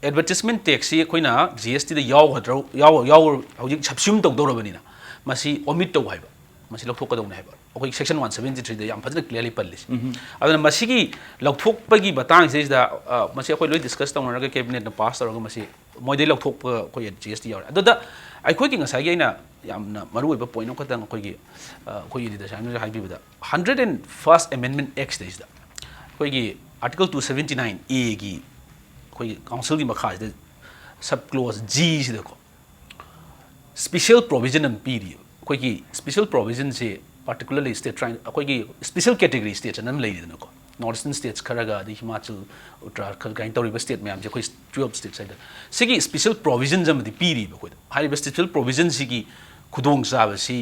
ꯑꯦꯗꯚꯔꯇꯤꯁꯃꯦꯟ ꯇꯦꯛꯁꯁꯤ ꯑꯩꯈꯣꯏꯅ ꯖꯤ ꯑꯦꯁ ꯇꯤꯗ ꯌꯥꯎꯒꯗ꯭ꯔꯣ, ꯌꯥꯎ-, ꯌꯥꯎ-, ꯍꯧꯖꯤꯛ ꯁꯕꯁ꯭ꯌꯨꯝ ꯇꯧꯗꯧꯔꯕꯅꯤꯅ ꯃꯁꯤ ꯑꯣꯃꯤꯠ ꯇꯧ ꯍꯥꯏꯕ, ꯃꯁꯤ ꯂꯧꯊꯣꯛꯀꯗꯧꯅꯦ ꯍꯥꯏꯕ꯫ ꯑꯩꯈꯣꯏꯒꯤ ꯁꯦꯛꯁꯟ ꯋꯥꯟ ꯁꯕꯦꯟꯇꯤ ꯊ꯭ꯔꯤꯗ ꯌꯥꯝ ꯐꯖꯅ ꯀ꯭ꯂꯤꯌꯥꯔꯂꯤ ꯄꯜꯂꯤꯁꯦ꯫ ꯑꯗꯨꯅ ꯃꯁꯤꯒꯤ ꯂꯧꯊꯣꯛꯄꯒꯤ ꯃꯇꯥꯡꯁꯤꯗꯩꯁꯤꯗ, ꯑ, ꯃꯁꯤ ꯑꯩꯈꯣꯏ ꯂꯣꯏ ꯗꯤꯁꯀꯁ ꯇꯧꯅꯔꯒ ꯀꯦꯕꯤꯅꯦꯠꯅ ꯄꯥꯁ ꯇꯧꯔꯒ ꯃꯁꯤ ꯃꯣꯏꯗꯩ ꯂꯧꯊꯣꯛꯄ ꯑꯩꯈꯣꯏ ꯖꯤ ꯑꯦꯁ ꯇꯤ ꯌꯥꯎꯔꯦ꯫ ꯑꯗꯨꯗ ꯑꯩꯈꯣꯏꯒꯤ ꯉꯁꯥꯏꯒꯤ ꯑꯩꯅ ꯌꯥꯝꯅ ꯃꯔꯨꯑꯣꯏꯕ ꯄꯣꯏꯟ ꯑꯃꯈꯛꯇꯪ ꯑꯩꯈꯣꯏꯒꯤ ꯑ, ꯑꯩꯈꯣꯏꯒꯤ ꯂꯤꯗꯔ ꯁꯥꯍꯦꯕꯅꯁꯨ ꯍꯥꯏꯕꯤꯕꯗ, ꯍꯟꯗ꯭ꯔꯦꯠ ꯑꯦꯟ ꯐꯥꯔꯁ ꯑꯃꯦꯟꯃꯦꯟ ꯑꯦꯛꯁꯤꯗꯩꯁꯤꯗ ꯑꯩꯈꯣꯏꯒꯤ ꯑꯥꯔꯇꯤꯀꯜ ꯇꯨ ꯁꯕꯦꯟꯇꯤ ꯅꯥꯏꯟ ꯑꯦꯒꯤ ꯑꯩꯈꯣꯏꯒꯤ ꯀꯥꯎꯟꯁꯤꯜꯒꯤ ꯃꯈꯥꯁꯤꯗ ꯁꯕ ꯀ꯭ꯂꯣꯖ ꯖꯤꯁꯤꯗꯀꯣ, ꯁ꯭ꯄꯤꯁꯦꯜ ꯄ꯭ꯔꯣꯕꯤꯖꯟ ꯑꯃ ꯄꯤꯔꯤꯕ꯫ ꯑꯩꯈꯣꯏꯒꯤ ꯁ꯭ꯄꯤꯁꯦꯜ ꯄ꯭ꯔꯣꯕꯤꯖꯟꯁꯦ ꯄꯥꯔꯇꯤꯀꯨꯂꯔꯂꯤ ꯁ꯭ꯇꯦꯠ ꯇꯔꯥ, ꯑꯩꯈꯣꯏꯒꯤ ꯁ꯭ꯄꯤꯁꯦꯜ ꯀꯦꯇꯦꯒꯣꯔꯤ ꯁ꯭ꯇꯦꯠꯁ ꯑꯅ ꯑꯃ ꯂꯩꯔꯤꯗꯅꯀꯣ, ꯅꯣꯔꯠ ꯏꯁꯇꯔꯟ ꯁ꯭ꯇꯦꯠꯁ ꯈꯔꯒ, ꯑꯗꯩ ꯍꯤꯃꯥꯆꯜ, ꯎꯠꯇꯔꯥꯈꯟꯗ ꯀꯥꯏꯅ ꯇꯧꯔꯤꯕ ꯁ꯭ꯇꯦꯠ ꯃꯌꯥꯝꯁꯦ, ꯑꯩꯈꯣꯏ ꯇꯨꯌꯦꯜꯞ ꯁ꯭ꯇꯦꯠꯁ ꯍꯥꯏꯇꯥꯔꯦ꯫ ꯁꯤꯒꯤ ꯁ꯭ꯄꯤꯁꯦꯜ ꯄ꯭ꯔꯣꯕꯤꯖꯟꯁ ꯑꯃꯗꯤ ꯄꯤꯔꯤꯕ ꯑꯩꯈꯣꯏꯗ꯫ ꯍꯥꯏꯔꯤꯕ ꯁ꯭ꯄꯤꯁꯦꯜ ꯄ꯭ꯔꯣꯕꯤꯖꯟꯁꯤꯒꯤ ꯈꯨꯗꯣꯡꯆꯥꯕꯁꯤ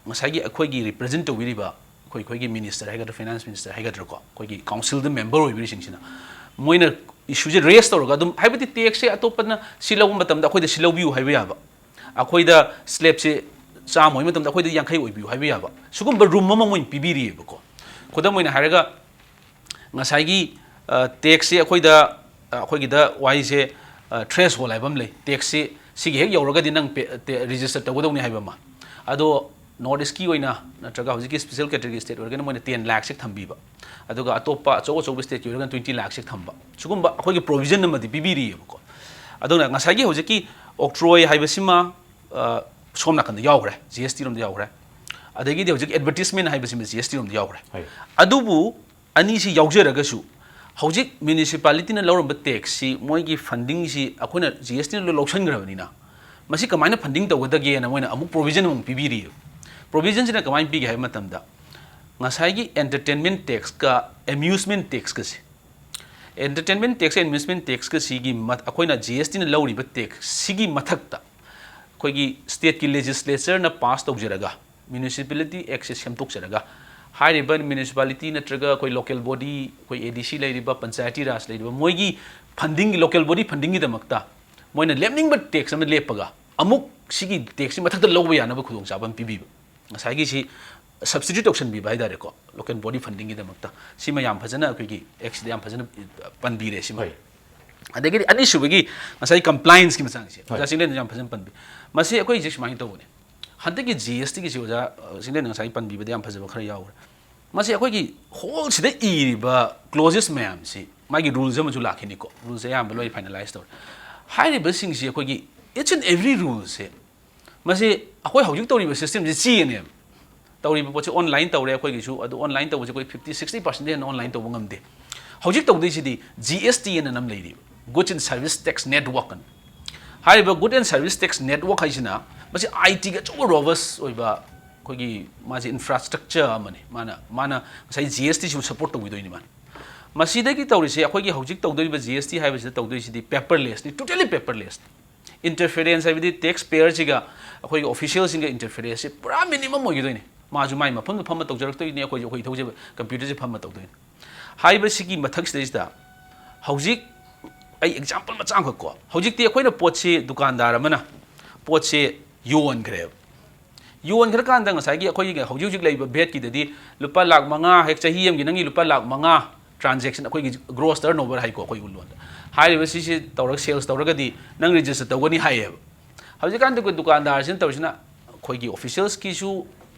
ꯉꯁꯥꯏꯒꯤ ꯑꯩꯈꯣꯏꯒꯤ ꯔꯤꯄ꯭ꯔꯖꯦꯟ ꯇꯧꯕꯤꯔꯤꯕ ꯑꯩꯈꯣꯏ, ꯑꯩꯈꯣꯏꯒꯤ ꯃꯤꯅꯤꯁꯇꯔ ꯍꯥꯏꯒꯗ꯭ꯔꯥ, ꯐꯥꯏꯅꯥꯟꯁ ꯃꯤꯅꯤꯁꯇꯔ ꯍꯥꯏꯒꯗ꯭ꯔꯥꯀꯣ, ꯑꯩꯈꯣꯏꯒꯤ ꯀꯥꯎꯟꯁꯤꯜꯗ ꯃꯦꯝꯕꯔ ꯑꯣꯏꯕꯤꯔꯤꯁꯤꯡꯁꯤꯅ ꯃꯣꯏꯅ ꯏꯁꯨꯁꯦ ꯔꯦꯁ ꯇꯧꯔꯒ ꯑꯗꯨꯝ, ꯍꯥꯏꯕꯗꯤ ꯇꯦꯛꯁꯁꯦ ꯑꯇꯣꯞꯄꯅ ꯁꯤ ꯂꯧꯕ ꯃꯇꯝꯗ ꯑꯩꯈꯣꯏꯗ ꯁꯤ ꯂꯧꯕꯤꯌꯨ ꯍꯥꯏꯕ ꯌꯥꯕ, ꯑꯩꯈꯣꯏꯗ ꯁ꯭ꯂꯦꯕꯁꯦ ꯆꯥꯝꯃ ꯑꯣꯏꯕ ꯃꯇꯝꯗ ꯑꯩꯈꯣꯏꯗ ꯌꯥꯡꯈꯩ ꯑꯣꯏꯕꯤꯌꯨ ꯍꯥꯏꯕ ꯌꯥꯕ, ꯁꯤꯒꯨꯝꯕ ꯔꯨꯝ ꯑꯃ ꯃꯣꯏꯅ ꯄꯤꯕꯤꯔꯤꯑꯕꯀꯣ꯫ ꯈꯨꯗꯝ ꯑꯣꯏꯅ ꯍꯥꯏꯔꯒ, ꯉꯁꯥꯏꯒꯤ, ꯑ, ꯇꯦꯛꯁꯁꯤ ꯑꯩꯈꯣꯏꯗ, ꯑ, ꯑꯩꯈꯣꯏꯒꯤꯗ ꯋꯥꯍꯩꯁꯦ, ꯑ, ꯊ꯭ꯔꯦꯁꯍꯣꯜ ꯍꯥꯏꯕ ꯑꯃ ꯂꯩ꯫ ꯇꯦꯛꯁꯁꯤ ꯁꯤꯒꯤ ꯍꯦꯛ ꯌꯧꯔꯒꯗꯤ ꯅꯪ ꯄꯦ-, ꯇꯦ-, ꯔꯦꯖꯤꯁꯇꯔ ꯇꯧꯒꯗꯧꯅꯤ ꯍꯥꯏꯕ ꯑꯃ꯫ ꯑꯗꯣ ꯅꯣꯔꯠ ꯏꯁꯀꯤ ꯑꯣꯏꯅ ꯅꯠꯇ꯭ꯔꯒ ꯍꯧꯖꯤꯛꯀꯤ ꯁ꯭ꯄꯤꯁꯦꯜ ꯀꯦꯇꯦꯒꯣꯔꯤ ꯁ꯭ꯇꯦꯠ ꯑꯣꯏꯔꯒꯅ ꯃꯣꯏꯅ ꯇꯦꯟ ꯂꯥꯈꯁꯦ ꯊꯝꯕꯤꯕ, ꯑꯗꯨꯒ ꯑꯇꯣꯞꯄ ꯑꯆꯧ ꯑꯆꯧꯕ ꯁ꯭ꯇꯦꯠꯀꯤ ꯑꯣꯏꯔꯒꯅ ꯇ꯭ꯋꯦꯟꯇꯤ ꯂꯥꯈꯁꯦ ꯊꯝꯕ, ꯁꯤꯒꯨꯝꯕ ꯑꯩꯈꯣꯏꯒꯤ ꯄ꯭ꯔꯣꯕꯤꯖꯟ ꯑꯃꯗꯤ ꯄꯤꯕꯤꯔꯤꯑꯕꯀꯣ꯫ ꯑꯗꯨꯅ ꯉꯁꯥꯏꯒꯤ ꯍꯧꯖꯤꯛꯀꯤ ꯑꯣꯛꯇ꯭ꯔꯣꯏ ꯍꯥꯏꯕꯁꯤꯃ, ꯑ, ꯁꯣꯝ ꯅꯥꯀꯟꯗ ꯌꯥꯎꯈ꯭ꯔꯦ, ꯖꯤ ꯑꯦꯁ ꯇꯤ ꯔꯣꯝꯗ ꯌꯥꯎꯈ꯭ꯔꯦ꯫ ꯑꯗꯒꯤꯗꯤ ꯍꯧꯖꯤꯛ ꯑꯦꯗꯚꯔꯇꯤꯁꯃꯦꯟ ꯍꯥꯏꯕꯁꯤꯃ ꯖꯤ ꯑꯦꯁ ꯇꯤ ꯔꯣꯝꯗ ꯌꯥꯎꯈ꯭ꯔꯦ꯫ ꯍꯣꯏ꯫ ꯑꯗꯨꯕꯨ ꯑꯅꯤꯁꯤ ꯌꯥꯎꯖꯔꯒꯁꯨ ꯍꯧꯖꯤꯛ ꯃ꯭ꯌꯨꯅꯤꯁꯤꯄꯥꯂꯤꯇꯤꯅ ꯂꯧꯔꯝꯕ ꯇꯦꯛꯁꯁꯤ, ꯃꯣꯏꯒꯤ ꯐꯟꯗꯤꯡꯁꯤ ꯑꯩꯈꯣꯏꯅ ꯖꯤ ꯑꯦꯁ ꯇꯤꯅ ꯂꯣꯏ ꯂꯧꯁꯤꯟꯈ꯭ꯔꯕꯅꯤꯅ, ꯃꯁꯤ ꯀꯃꯥꯏꯅ ꯐꯟꯗꯤꯡ ꯇꯧꯒꯗꯒꯦꯅ ꯃꯣꯏꯅ ꯑꯃꯨꯛ ꯄ꯭ꯔꯣꯕꯤꯖꯟ ꯑꯃꯨꯛ ꯄꯤꯕꯤꯔꯤꯌꯦ꯫ ꯄ꯭ꯔꯣꯕꯤꯖꯟꯁꯤꯅ ꯀꯃꯥꯏꯅ ꯄꯤꯒꯦ ꯍꯥꯏꯕ ꯃꯇꯝꯗ, ꯉꯁꯥꯏꯒꯤ ꯑꯦꯟꯇꯔꯇꯦꯟꯃꯦꯟ ꯇꯦꯛꯁꯀ ꯑꯦꯃ꯭ꯌꯨꯁꯃꯦꯟ ꯇꯦꯛꯁꯀꯁꯦ, ꯑꯦꯟꯇꯔꯇꯦꯟꯃꯦꯟ ꯇꯦꯛꯁ, ꯑꯦꯃ꯭ꯌꯨꯁꯃꯦꯟ ꯇꯦꯛꯁꯀꯁꯤꯒꯤ ꯃ-, ꯑꯩꯈꯣꯏꯅ ꯖꯤ ꯑꯦꯁ ꯇꯤꯅ ꯂꯧꯔꯤꯕ ꯇꯦꯛꯁꯁꯤꯒꯤ ꯃꯊꯛꯇ ꯑꯩꯈꯣꯏꯒꯤ ꯁ꯭ꯇꯦꯠꯀꯤ ꯂꯦꯖꯤꯁꯂꯦꯆꯔꯅ ꯄꯥꯁ ꯇꯧꯖꯔꯒ, ꯃ꯭ꯌꯨꯅꯤꯁꯤꯄꯦꯂꯤꯇꯤ ꯑꯦꯛꯁꯦ ꯁꯦꯝꯗꯣꯛꯆꯔꯒ, ꯍꯥꯏꯔꯤꯕ ꯃ꯭ꯌꯨꯅꯤꯁꯤꯄꯥꯂꯤꯇꯤ ꯅꯠꯇ꯭ꯔꯒ ꯑꯩꯈꯣꯏ ꯂꯣꯀꯦꯜ ꯕꯣꯗꯤ, ꯑꯩꯈꯣꯏ ꯑꯦ ꯗꯤ ꯁꯤ ꯂꯩꯔꯤꯕ, ꯄꯟꯆꯥꯌꯇꯤ ꯔꯥꯖ ꯂꯩꯔꯤꯕ, ꯃꯣꯏꯒꯤ ꯐꯟꯗꯤꯡꯒꯤ, ꯂꯣꯀꯦꯜ ꯕꯣꯗꯤ ꯐꯟꯗꯤꯡꯒꯤꯗꯃꯛꯇ ꯃꯣꯏꯅ ꯂꯦꯞꯅꯤꯡꯕ ꯇꯦꯛꯁ ꯑꯃ ꯂꯦꯞꯄꯒ, ꯑꯃꯨꯛ ꯁꯤꯒꯤ ꯇꯦꯛꯁꯁꯤ ꯃꯊꯛꯇ ꯂꯧꯕ ꯌꯥꯅꯕ ꯈꯨꯗꯣꯡꯆꯥꯕ ꯑꯃ ꯄꯤꯕꯤꯕ꯫ ꯉꯁꯥꯏꯒꯤ ꯁꯤ ꯁꯕꯁꯇꯤꯇ꯭ꯌꯨꯠ ꯇꯧꯁꯟꯕꯤꯕ ꯍꯥꯏꯇꯥꯔꯦꯀꯣ, ꯂꯣꯀꯦꯜ ꯕꯣꯗꯤ ꯐꯟꯗꯤꯡꯒꯤꯗꯃꯛꯇ꯫ ꯁꯤꯃ ꯌꯥꯝ ꯐꯖꯅ ꯑꯩꯈꯣꯏꯒꯤ ꯑꯦꯛꯁꯤꯗ ꯌꯥꯝ ꯐꯖꯅ ꯄꯟꯕꯤꯔꯦ ꯁꯤꯃ꯫ ꯍꯣꯏ꯫ ꯑꯗꯒꯤꯗꯤ ꯑꯅꯤꯁꯨꯕꯒꯤ ꯉꯁꯥꯏ ꯀꯝꯄ꯭ꯂꯥꯏꯟꯁꯀꯤ ꯃꯇꯥꯡꯁꯦ, ꯍꯣꯏ꯫ ꯑꯣꯖꯥ ꯆꯤꯡꯂꯦꯟꯅ ꯌꯥꯝ ꯐꯖꯅ ꯄꯟꯕꯤ꯫ ꯃꯁꯤ ꯑꯩꯈꯣꯏꯁꯦ ꯁꯨꯃꯥꯏꯅ ꯇꯧꯕꯅꯦ, ꯍꯟꯗꯛꯀꯤ ꯖꯤ ꯑꯦꯁ ꯇꯤꯒꯤꯁꯤ ꯑꯣꯖꯥ, ꯑ, ꯆꯤꯡꯂꯦꯟꯅ ꯉꯁꯥꯏ ꯄꯟꯕꯤꯕꯗ ꯌꯥꯝ ꯐꯖꯕ ꯈꯔ ꯌꯥꯎꯈ꯭ꯔꯦ꯫ ꯃꯁꯤ ꯑꯩꯈꯣꯏꯒꯤ ꯍꯣꯜꯁꯤꯗ ꯏꯔꯤꯕ ꯀ꯭ꯂꯣꯖꯦꯁ ꯃꯌꯥꯝꯁꯤ, ꯃꯥꯒꯤ ꯔꯨꯜꯁ ꯑꯃꯁꯨ ꯂꯥꯛꯈꯤꯅꯤꯀꯣ, ꯔꯨꯜꯁꯦ ꯑꯌꯥꯝꯕ ꯂꯣꯏ ꯐꯥꯏꯅꯂꯥꯏꯁ ꯇꯧꯔꯦ꯫ ꯍꯥꯏꯔꯤꯕꯁꯤꯡꯁꯤ ꯑꯩꯈꯣꯏꯒꯤ each and every ꯔꯨꯜꯁꯦ ꯃꯁꯤ ꯑꯩꯈꯣꯏ ꯍꯧꯖꯤꯛ ꯇꯧꯔꯤꯕ systemꯁꯤ ꯆꯦꯅꯦꯕ꯫ ꯇꯧꯔꯤꯕ ꯄꯣꯠꯁꯤ online ꯇꯧꯔꯦ ꯑꯩꯈꯣꯏꯒꯤꯁꯨ, ꯑꯗꯨ online ꯇꯧꯕꯁꯦ ꯑꯩꯈꯣꯏ fifty sixty percent ꯍꯦꯟꯅ online ꯇꯧꯕ ꯉꯝꯗꯦ꯫ ꯍꯧꯖꯤꯛ ꯇꯧꯗꯣꯏꯁꯤꯗꯤ G S T ꯑꯅ ꯑꯃ ꯂꯩꯔꯤꯕ, Goods and Service Tax Network ꯑꯅ꯫ ꯍꯥꯏꯔꯤꯕ Goods and Service Tax Network ꯍꯥꯏꯁꯤꯅ ꯃꯁꯤ I Tꯒꯤ ꯑꯆꯧꯕ robust ꯑꯣꯏꯕ ꯑꯩꯈꯣꯏꯒꯤ ꯃꯥꯁꯤ infrastructure ꯑꯃꯅꯤ꯫ ꯃꯥꯅ, ꯃꯥꯅ ꯉꯁꯥꯏ G S Tꯁꯤꯕꯨ support ꯇꯧꯕꯤꯗꯣꯏꯅꯤ ꯃꯥꯅ꯫ ꯃꯁꯤꯗꯒꯤ ꯇꯧꯔꯤꯁꯦ ꯑꯩꯈꯣꯏꯒꯤ ꯍꯧꯖꯤꯛ ꯇꯧꯗꯣꯏꯔꯤꯕ G S T ꯍꯥꯏꯕꯁꯤꯗ ꯇꯧꯗꯣꯏꯁꯤꯗꯤ paperlessꯅꯤ, totally paperless꯫ Interference ꯍꯥꯏꯕꯗꯤ taxpayerꯁꯤꯒ ꯑꯩꯈꯣꯏꯒꯤ officialꯁꯤꯡꯒ interferenceꯁꯤ ꯄꯨꯔꯥ minimum ꯑꯣꯏꯒꯗꯣꯏꯅꯤ꯫ ꯃꯥꯁꯨ ꯃꯥꯏ ꯃꯐꯝꯗ ꯐꯝꯃ ꯇꯧꯖꯔꯛꯇꯣꯏꯅꯤ, ꯑꯩꯈꯣꯏꯁꯨ ꯑꯩꯈꯣꯏ ꯊꯧꯖꯕ computerꯁꯤ ꯐꯝꯃ ꯇꯧꯗꯣꯏꯅꯤ꯫ ꯍꯥꯏꯕꯁꯤꯒꯤ ꯃꯊꯛꯁꯤꯗꯩꯁꯤꯗ ꯍꯧꯖꯤꯛ ꯑꯩ example ꯃꯆꯥ ꯑꯃꯈꯛ ꯀꯣ, ꯍꯧꯖꯤꯛꯇꯤ ꯑꯩꯈꯣꯏꯅ ꯄꯣꯠꯁꯤ ꯗꯨꯀꯥꯟꯗꯥꯔ ꯑꯃꯅ ꯄꯣꯠꯁꯤ ꯌꯣꯟꯈ꯭ꯔꯦꯕ꯫ ꯌꯣꯟꯈ꯭ꯔꯀꯥꯟꯗ ꯉꯁꯥꯏꯒꯤ ꯑꯩꯈꯣꯏꯒꯤ ꯍꯧꯖꯤꯛ ꯍꯧꯖꯤꯛ ꯂꯩꯔꯤꯕ vatꯀꯤꯗꯗꯤ ꯂꯨꯄꯥ ꯂꯥꯈ ꯃꯉꯥ, ꯍꯦꯛ ꯆꯍꯤ ꯑꯃꯒꯤ ꯅꯪꯒꯤ ꯂꯨꯄꯥ ꯂꯥꯈ ꯃꯉꯥ transaction, ꯑꯩꯈꯣꯏꯒꯤ gross turnover ꯍꯥꯏꯀꯣ ꯑꯩꯈꯣꯏ ꯂꯣꯟꯗ꯫ ꯍꯥꯏꯔꯤꯕ ꯁꯤꯁꯤ ꯇꯧꯔꯒ sales ꯇꯧꯔꯒꯗꯤ ꯅꯪ register ꯇꯧꯒꯅꯤ ꯍꯥꯏꯌꯦꯕ꯫ ꯍꯧꯖꯤꯛꯀꯥꯟꯗꯤ ꯑꯩꯈꯣꯏ ꯗꯨꯀꯥꯟꯗꯥꯔꯁꯤꯅ ꯇꯧꯔꯤꯁꯤꯅ ꯑꯩꯈꯣꯏꯒꯤ officialsꯀꯤꯁꯨ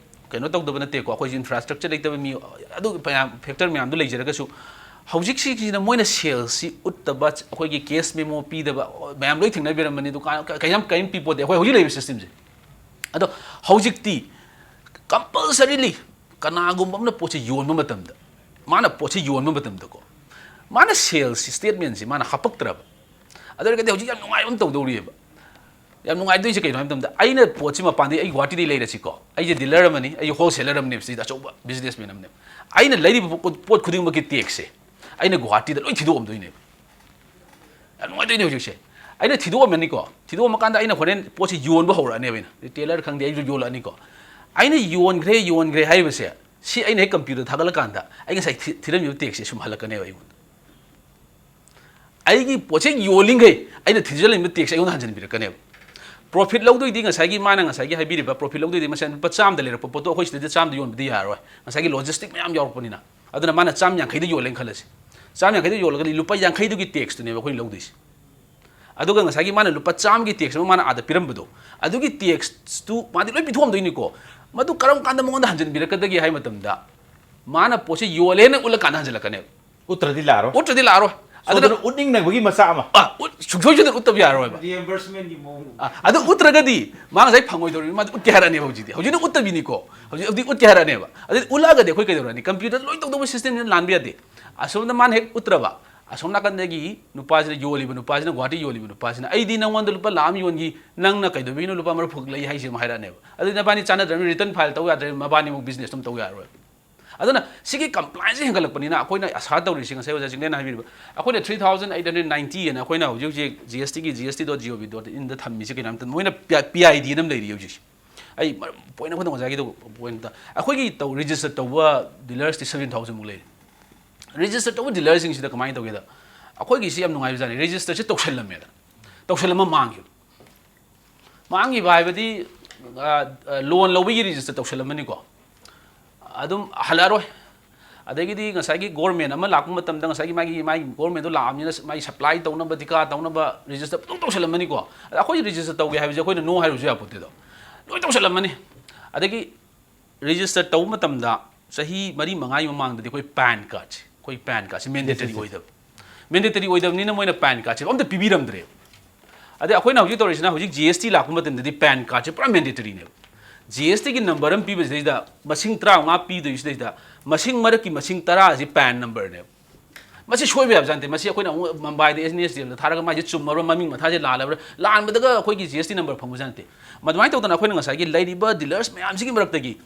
ꯀꯩꯅꯣ ꯇꯧꯗꯕ ꯅꯠꯇꯦꯀꯣ, ꯑꯩꯈꯣꯏꯁꯨ infrastructure ꯂꯩꯇꯕ ꯃꯤ, ꯑꯗꯨ ꯃꯌꯥꯝ factor ꯃꯌꯥꯝꯗꯨ ꯂꯩꯖꯔꯒꯁꯨ ꯍꯧꯖꯤꯛꯁꯤꯒꯤꯁꯤꯅ ꯃꯣꯏꯅ salesꯁꯤ ꯎꯠꯇꯕ, ꯑꯩꯈꯣꯏꯒꯤ cash memo ꯄꯤꯗꯕ ꯃꯌꯥꯝ ꯂꯣꯏ ꯊꯦꯡꯅꯕꯤꯔꯝꯃꯅꯤ꯫ ꯗꯨꯀꯥꯟ ꯀ-, ꯀꯌꯥꯝ, ꯀꯔꯤꯝ ꯄꯤꯄꯣꯠꯇꯦ ꯑꯩꯈꯣꯏ ꯍꯧꯖꯤꯛ ꯂꯩꯔꯤꯕ systemꯁꯦ꯫ ꯑꯗꯣ ꯍꯧꯖꯤꯛꯇꯤ compulsorily ꯀꯅꯥꯒꯨꯝꯕ ꯑꯃꯅ ꯄꯣꯠꯁꯦ ꯌꯣꯟꯕ ꯃꯇꯝꯗ, ꯃꯥꯅ ꯄꯣꯠꯁꯦ ꯌꯣꯟꯕ ꯃꯇꯝꯗꯀꯣ, ꯃꯥꯅ sales statementꯁꯦ ꯃꯥꯅ ꯍꯥꯄꯛꯇ꯭ꯔꯕ, ꯑꯗꯨ ꯑꯣꯏꯔꯒꯗꯤ ꯍꯧꯖꯤꯛ ꯌꯥꯝ ꯅꯨꯡꯉꯥꯏꯕ ꯑꯃ ꯇꯧꯗꯧꯔꯤꯑꯕ꯫ ꯌꯥꯝ ꯅꯨꯡꯉꯥꯏꯗꯣꯏꯁꯦ ꯀꯩꯅꯣ ꯍꯥꯏꯕ ꯃꯇꯝꯗ, ꯑꯩꯅ ꯄꯣꯠꯁꯤ ꯃꯄꯥꯟꯗꯒꯤ, ꯑꯩ ꯒꯨꯍꯥꯇꯤꯗꯒꯤ ꯂꯩꯔꯁꯤꯀꯣ, ꯑꯩꯁꯦ dealer ꯑꯃꯅꯤ, ꯑꯩ wholesaler ꯑꯃꯅꯦꯕ, ꯁꯤꯗ ꯑꯆꯧꯕ businessman ꯑꯃꯅꯦꯕ꯫ ꯑꯩꯅ ꯂꯩꯔꯤꯕ ꯄꯣꯠ, ꯄꯣꯠ ꯈꯨꯗꯤꯡꯃꯛꯀꯤ taxꯁꯦ ꯑꯩꯅ ꯒꯨꯍꯥꯇꯤꯗ ꯂꯣꯏ ꯊꯤꯗꯣꯛꯑꯝꯗꯣꯏꯅꯦꯕ꯫ ꯌꯥꯝ ꯅꯨꯡꯉꯥꯏꯗꯣꯏꯅꯦ ꯍꯧꯖꯤꯛꯁꯦ꯫ ꯑꯩꯅ ꯊꯤꯗꯣꯛꯑꯝꯃꯅꯤꯀꯣ, ꯊꯤꯗꯣꯛꯑꯝꯃꯀꯥꯟꯗ ꯑꯩꯅ ꯍꯣꯔꯦꯟ ꯄꯣꯠꯁꯤ ꯌꯣꯟꯕ ꯍꯧꯔꯛꯑꯅꯦꯕ ꯑꯩꯅ, retailer ꯈꯪꯗꯦ, ꯑꯩꯁꯨ ꯌꯣꯜꯂꯛꯑꯅꯤꯀꯣ꯫ ꯑꯩꯅ ꯌꯣꯟꯈ꯭ꯔꯦ, ꯌꯣꯟꯈ꯭ꯔꯦ ꯍꯥꯏꯕꯁꯦ ꯁꯤ ꯑꯩꯅ ꯍꯦꯛ computer ꯊꯥꯒꯠꯂꯀꯥꯟꯗ ꯑꯩ ꯉꯁꯥꯏ ꯊꯤ-, ꯊꯤꯔꯝꯃꯤꯕ taxꯁꯦ ꯁꯨꯝ ꯍꯜꯂꯛꯀꯅꯦꯕ ꯑꯩꯉꯣꯟꯗ꯫ ꯑꯩꯒꯤ ꯄꯣꯠꯁꯦ ꯌꯣꯜꯂꯤꯈꯩ ꯑꯩꯅ ꯊꯤꯖꯤꯜꯂꯤꯕ tax ꯑꯩꯉꯣꯟꯗ ꯍꯟꯖꯤꯟꯕꯤꯔꯛꯀꯅꯦꯕ꯫ Profit ꯂꯧꯗꯣꯏꯗꯤ ꯉꯁꯥꯏꯒꯤ ꯃꯥꯅ ꯉꯁꯥꯏꯒꯤ ꯍꯥꯏꯕꯤꯔꯤꯕ profit ꯂꯧꯗꯣꯏꯗꯤ ꯃꯁꯦꯟ ꯂꯨꯄꯥ ꯆꯥꯝꯃꯗ ꯂꯩꯔꯛꯄ ꯄꯣꯠꯇꯣ ꯑꯩꯈꯣꯏ ꯁꯤꯗꯗꯤ ꯆꯥꯝꯃꯗ ꯌꯣꯟꯕꯗꯤ ꯌꯥꯔꯣꯏ, ꯉꯁꯥꯏꯒꯤ logistic ꯃꯌꯥꯝ ꯌꯥꯎꯔꯛꯄꯅꯤꯅ꯫ ꯑꯗꯨꯅ ꯃꯥꯅ ꯆꯥꯝ ꯌꯥꯡꯈꯩꯗ ꯌꯣꯜꯂꯦꯅ ꯈꯜꯂꯁꯤ, ꯆꯥꯝ ꯌꯥꯡꯈꯩꯗ ꯌꯣꯜꯂꯒꯗꯤ ꯂꯨꯄꯥ ꯌꯥꯡꯈꯩꯗꯨꯒꯤ taxꯇꯨꯅꯦꯕ ꯑꯩꯈꯣꯏꯅ ꯂꯧꯗꯣꯏꯁꯦ꯫ ꯑꯗꯨꯒ ꯉꯁꯥꯏꯒꯤ ꯃꯥꯅ ꯂꯨꯄꯥ ꯆꯥꯝꯃꯒꯤ tax ꯑꯃ ꯃꯥꯅ ꯑꯥꯗ ꯄꯤꯔꯝꯕꯗꯣ, ꯑꯗꯨꯒꯤ taxꯇꯨ ꯃꯥꯗꯤ ꯂꯣꯏ ꯄꯤꯊꯣꯛꯑꯝꯗꯣꯏꯅꯤꯀꯣ꯫ ꯃꯗꯨ ꯀꯔꯝ ꯀꯥꯟꯗ ꯃꯉꯣꯟꯗ ꯍꯟꯖꯤꯟꯕꯤꯔꯛꯀꯗꯒꯦ ꯍꯥꯏꯕ ꯃꯇꯝꯗ, ꯃꯥꯅ ꯄꯣꯠꯁꯦ ꯌꯣꯜꯂꯦꯅ ꯎꯠꯂꯀꯥꯟꯗ ꯍꯟꯖꯤꯜꯂꯛꯀꯅꯦꯕ꯫ ꯎꯠꯇ꯭ꯔꯗꯤ ꯂꯥꯛꯑꯔꯣꯏ꯫ ꯎꯠꯇ꯭ꯔꯗꯤ ꯂꯥꯛꯑꯔꯣꯏ꯫ ꯁꯣꯗꯅ ꯎꯠꯅꯤꯡꯅꯕꯒꯤ ꯃꯆꯥꯛ ꯑꯃ꯫ ꯑꯥ, ꯎꯠ-, ꯁꯨꯡꯁꯣꯏ ꯁꯣꯏꯗꯅ ꯎꯠꯇꯕ ꯌꯥꯔꯣꯏꯕ꯫ Reimbursement ꯀꯤ ꯃꯑꯣꯡ꯫ ꯑꯥ, ꯑꯗꯨ ꯎꯠꯇ꯭ꯔꯒꯗꯤ ꯃꯥ ꯉꯁꯥꯏ ꯐꯪꯉꯣꯏꯗꯧꯔꯤꯕ, ꯃꯥꯗꯤ ꯎꯠꯀꯦ ꯍꯥꯏꯔꯛꯑꯅꯦꯕ ꯍꯧꯖꯤꯛꯇꯤ꯫ ꯍꯧꯖꯤꯛꯅ ꯎꯠꯇꯕꯤꯅꯤꯀꯣ꯫ ꯍꯧꯖꯤꯛ, ꯍꯧꯖꯤꯛ ꯎꯠꯀꯦ ꯍꯥꯏꯔꯛꯑꯅꯦꯕ꯫ ꯑꯗꯨ ꯎꯠꯂꯛꯑꯒꯗꯤ ꯑꯩꯈꯣꯏ ꯀꯩꯗꯧꯔꯅꯤ? Computer ꯗ ꯂꯣꯏ ꯇꯧꯗꯧꯕ system ꯁꯤꯅ ꯂꯥꯟꯕ ꯌꯥꯗꯦ꯫ ꯑꯁꯣꯝꯗ ꯃꯥꯅ ꯍꯦꯛ ꯎꯠꯇ꯭ꯔꯕ, ꯑꯁꯣꯝ ꯅꯥꯀꯟꯗꯒꯤ ꯅꯨꯄꯥꯁꯤꯅ ꯌꯣꯜꯂꯤꯕ ꯅꯨꯄꯥꯁꯤꯅ, ꯒꯨꯋꯥꯍꯥꯇꯤ ꯌꯣꯜꯂꯤꯕ ꯅꯨꯄꯥꯁꯤꯅ, "ꯑꯩꯗꯤ ꯅꯪꯉꯣꯟꯗ ꯂꯨꯄꯥ ꯂꯥꯈ ꯑꯃ ꯌꯣꯟꯈꯤ, ꯅꯪꯅ ꯀꯩꯗꯧꯕꯤꯅꯣ ꯂꯨꯄꯥ ꯃꯔꯤꯐꯨ ꯈꯛ ꯂꯩ ꯍꯥꯏꯁꯦ?" ꯑꯃ ꯍꯥꯏꯔꯛꯑꯅꯦꯕ꯫ ꯑꯗꯨꯗꯤ ꯅꯕꯥꯅꯤ ꯆꯥꯟꯅꯗ꯭ꯔꯕꯅꯤꯅ return file ꯇꯧ ꯌꯥꯗ꯭ꯔꯦ, ꯃꯕꯥꯅꯤꯃꯨꯛ business ꯑꯗꯨꯝ ꯇꯧ ꯌꯥꯔꯔꯣꯏ꯫ ꯑꯗꯨꯅ ꯁꯤꯒꯤ compliance ꯁꯦ ꯍꯦꯟꯒꯠꯂꯛꯄꯅꯤꯅ ꯑꯩꯈꯣꯏꯅ ꯑꯁꯥ ꯇꯧꯔꯤꯁꯤ, ꯉꯁꯥꯏ ꯑꯣꯖꯥ ꯆꯤꯡꯂꯦꯟꯅ ꯍꯥꯏꯕꯤꯔꯤꯕ, ꯑꯩꯈꯣꯏꯅ three thousand eight hundred ninety ꯍꯥꯏꯅ ꯑꯩꯈꯣꯏꯅ ꯍꯧꯖꯤꯛ ꯍꯧꯖꯤꯛ G S T ꯒꯤ G S T dot G O V dot in ꯗ ꯊꯝꯃꯤꯁꯤ ꯀꯩꯅꯣ ꯍꯥꯏ ꯃꯇꯝꯗ, ꯃꯣꯏꯅ P I D ꯑꯃ ꯂꯩꯔꯤ ꯍꯧꯖꯤꯛꯁꯦ꯫ ꯑꯩ ꯃꯔꯝ point ꯑꯃꯈꯛꯇꯪ ꯑꯣꯖꯥꯒꯤꯗꯣ point ꯑꯝꯇ, ꯑꯩꯈꯣꯏꯒꯤ ꯇꯧ-, register ꯇꯧꯕ dealers ꯇꯤ seven thousand ꯃꯨꯛ ꯂꯩꯔꯤ꯫ Register ꯇꯧꯕ dealer ꯁꯤꯡꯁꯤꯗ ꯀꯃꯥꯏꯅ ꯇꯧꯒꯦꯗ, ꯑꯩꯈꯣꯏꯒꯤꯁꯤ ꯌꯥꯝ ꯅꯨꯡꯉꯥꯏꯕ ꯖꯥꯠꯅꯤ, register ꯁꯦ ꯇꯧꯁꯜꯂꯝꯃꯦꯗꯅ, ꯇꯧꯁꯜꯂꯝꯃ ꯃꯥꯡꯈꯤꯕ꯫ ꯃꯥꯡꯈꯤꯕ ꯍꯥꯏꯕꯗꯤ, ꯑ, ꯑ, loan ꯂꯧꯕꯒꯤ register ꯇꯧꯁꯜꯂꯝꯃꯅꯤꯀꯣ, ꯑꯗꯨꯝ ꯍꯜꯂꯛꯑꯔꯣꯏ꯫ ꯑꯗꯒꯤꯗꯤ ꯉꯁꯥꯏꯒꯤ government ꯑꯃ ꯂꯥꯛꯄ ꯃꯇꯝꯗ ꯉꯁꯥꯏꯒꯤ ꯃꯥꯒꯤ, ꯃꯥꯒꯤ government ꯇꯣ ꯂꯥꯛꯑꯕꯅꯤꯅ ꯃꯥꯒꯤ supply ꯇꯧꯅꯕ, ꯙꯤꯀꯥ ꯇꯧꯅꯕ register ꯑꯗꯨꯝ ꯇꯧꯁꯜꯂꯝꯃꯅꯤꯀꯣ꯫ ꯑꯗ ꯑꯩꯈꯣꯏ register ꯇꯧꯒꯦ ꯍꯥꯏꯕꯁꯦ ꯑꯩꯈꯣꯏꯅ no ꯍꯥꯏꯔꯨꯁꯨ ꯌꯥꯄꯣꯠꯇꯦꯗꯣ꯫ ꯂꯣꯏ ꯇꯧꯁꯜꯂꯝꯃꯅꯤ꯫ ꯑꯗꯒꯤ register ꯇꯧꯕ ꯃꯇꯝꯗ ꯆꯍꯤ ꯃꯔꯤ ꯃꯉꯥꯒꯤ ꯃꯃꯥꯡꯗꯗꯤ ꯑꯩꯈꯣꯏ PAN card ꯁꯦ, ꯑꯩꯈꯣꯏ PAN card ꯁꯦ mandatory ꯑꯣꯏꯗꯕ꯫ Mandatory ꯑꯣꯏꯗꯕꯅꯤꯅ ꯃꯣꯏꯅ PAN card ꯁꯦ ꯑꯝꯇ ꯄꯤꯕꯤꯔꯝꯗ꯭ꯔꯦꯕ꯫ ꯑꯗꯩ ꯑꯩꯈꯣꯏꯅ ꯍꯧꯖꯤꯛ ꯇꯧꯔꯤꯁꯤꯅ, ꯍꯧꯖꯤꯛ G S T ꯂꯥꯛꯄ ꯃꯇꯝꯗꯗꯤ PAN card ꯁꯦ ꯄꯨꯔꯥ mandatory ꯅꯦꯕ꯫ G S T ꯒꯤ number ꯑꯃ ꯄꯤꯕꯁꯤꯗꯩꯗ ꯃꯁꯤꯡ ꯇꯔꯥꯃꯉꯥ ꯄꯤꯗꯣꯏꯁꯤꯗꯩꯗ ꯃꯁꯤꯡ ꯃꯔꯛꯀꯤ ꯃꯁꯤꯡ ꯇꯔꯥ ꯑꯁꯤ PAN number ꯅꯦꯕ꯫ ꯃꯁꯤ ꯁꯣꯏꯕ ꯌꯥꯕ ꯖꯥꯠ ꯅꯠꯇꯦ꯫ ꯃꯁꯤ ꯑꯩꯈꯣꯏꯅ ꯑꯃꯨꯛ ꯃꯨꯝꯕꯥꯏꯗ N S D L ꯗ ꯊꯥꯔꯒ ꯃꯥꯏꯁꯦ ꯆꯨꯝꯃꯕ꯭ꯔꯥ, ꯃꯃꯤꯡ ꯃꯊꯥꯁꯦ ꯂꯥꯜꯂꯕ꯭ꯔꯥ, ꯂꯥꯟꯕꯗꯒ ꯑꯩꯈꯣꯏꯒꯤ G S T number ꯐꯪꯕ ꯖꯥꯠ ꯅꯠꯇꯦ꯫ ꯑꯗꯨꯃꯥꯏꯅ ꯇꯧꯗꯅ ꯑꯩꯈꯣꯏꯅ ꯉꯁꯥꯏꯒꯤ ꯂꯩꯔꯤꯕ dealers ꯃꯌꯥꯝꯁꯤꯒꯤ ꯃꯔꯛꯇꯒꯤ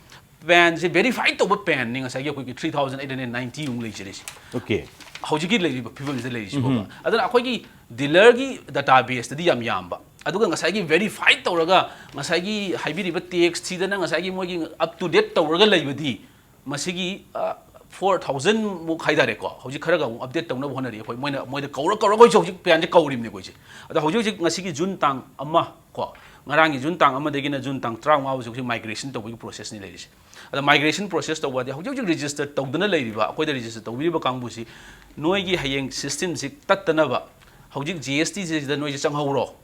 PAN ꯁꯦ verify ꯇꯧꯕ PAN ꯅꯤ ꯉꯁꯥꯏꯒꯤ ꯑꯩꯈꯣꯏꯒꯤ three thousand eight hundred ninety ꯃꯨꯛ ꯂꯩꯖꯔꯤꯁꯦ꯫ Okay. ꯍꯧꯖꯤꯛꯀꯤ ꯂꯩꯔꯤꯕ ꯐꯤꯕꯝꯁꯤꯗ ꯂꯩꯔꯤꯁꯤꯕꯣꯕ꯫ ꯑꯗꯨꯅ ꯑꯩꯈꯣꯏꯒꯤ dealer ꯒꯤ database ꯇꯗꯤ ꯌꯥꯝ ꯌꯥꯝꯕ, ꯑꯗꯨꯒ ꯉꯁꯥꯏꯒꯤ verify ꯇꯧꯔꯒ ꯉꯁꯥꯏꯒꯤ ꯍꯥꯏꯕꯤꯔꯤꯕ tax ꯊꯤꯗꯅ ꯉꯁꯥꯏꯒꯤ ꯃꯣꯏꯒꯤ up to date ꯇꯧꯔꯒ ꯂꯩꯕꯗꯤ ꯃꯁꯤꯒꯤ, ꯑ, four thousand ꯃꯨꯛ ꯍꯥꯏꯇꯥꯔꯦꯀꯣ, ꯍꯧꯖꯤꯛ ꯈꯔꯒ ꯑꯃꯨꯛ update ꯇꯧꯅꯕ ꯍꯣꯠꯅꯔꯤ ꯑꯩꯈꯣꯏ꯫ ꯃꯣꯏꯅ, ꯃꯣꯏꯗ ꯀꯧꯔ ꯀꯧꯔꯒ ꯑꯩꯈꯣꯏꯁꯨ ꯍꯧꯖꯤꯛ PAN ꯁꯦ ꯀꯧꯔꯤꯕꯅꯤ ꯑꯩꯈꯣꯏꯁꯦ꯫ ꯑꯗꯣ ꯍꯧꯖꯤꯛ ꯍꯧꯖꯤꯛ ꯉꯁꯤꯒꯤ June ꯇꯥꯡ ꯑꯃ ꯀꯣ, ꯉꯔꯥꯡꯒꯤ June ꯇꯥꯡ ꯑꯃꯗꯒꯤꯅ June ꯇꯥꯡ ꯇꯔꯥꯃꯉꯥ ꯐꯥꯎꯁꯦ ꯍꯧꯖꯤꯛ migration ꯇꯧꯕꯒꯤ process ꯅꯤ ꯂꯩꯔꯤꯁꯦ꯫ ꯑꯗ migration process ꯇꯧꯕꯗꯤ ꯍꯧꯖꯤꯛ ꯍꯧꯖꯤꯛ register ꯇꯧꯗꯅ ꯂꯩꯔꯤꯕ, ꯑꯩꯈꯣꯏꯗ register ꯇꯧꯕꯤꯔꯤꯕ ꯀꯥꯡꯕꯨꯁꯤ ꯅꯣꯏꯒꯤ ꯍꯌꯦꯡ system ꯁꯤ ꯇꯠꯇꯅꯕ ꯍꯧꯖꯤꯛ G S T ꯁꯤꯗ ꯅꯣꯏꯁꯦ ꯆꯪꯍꯧꯔꯣ,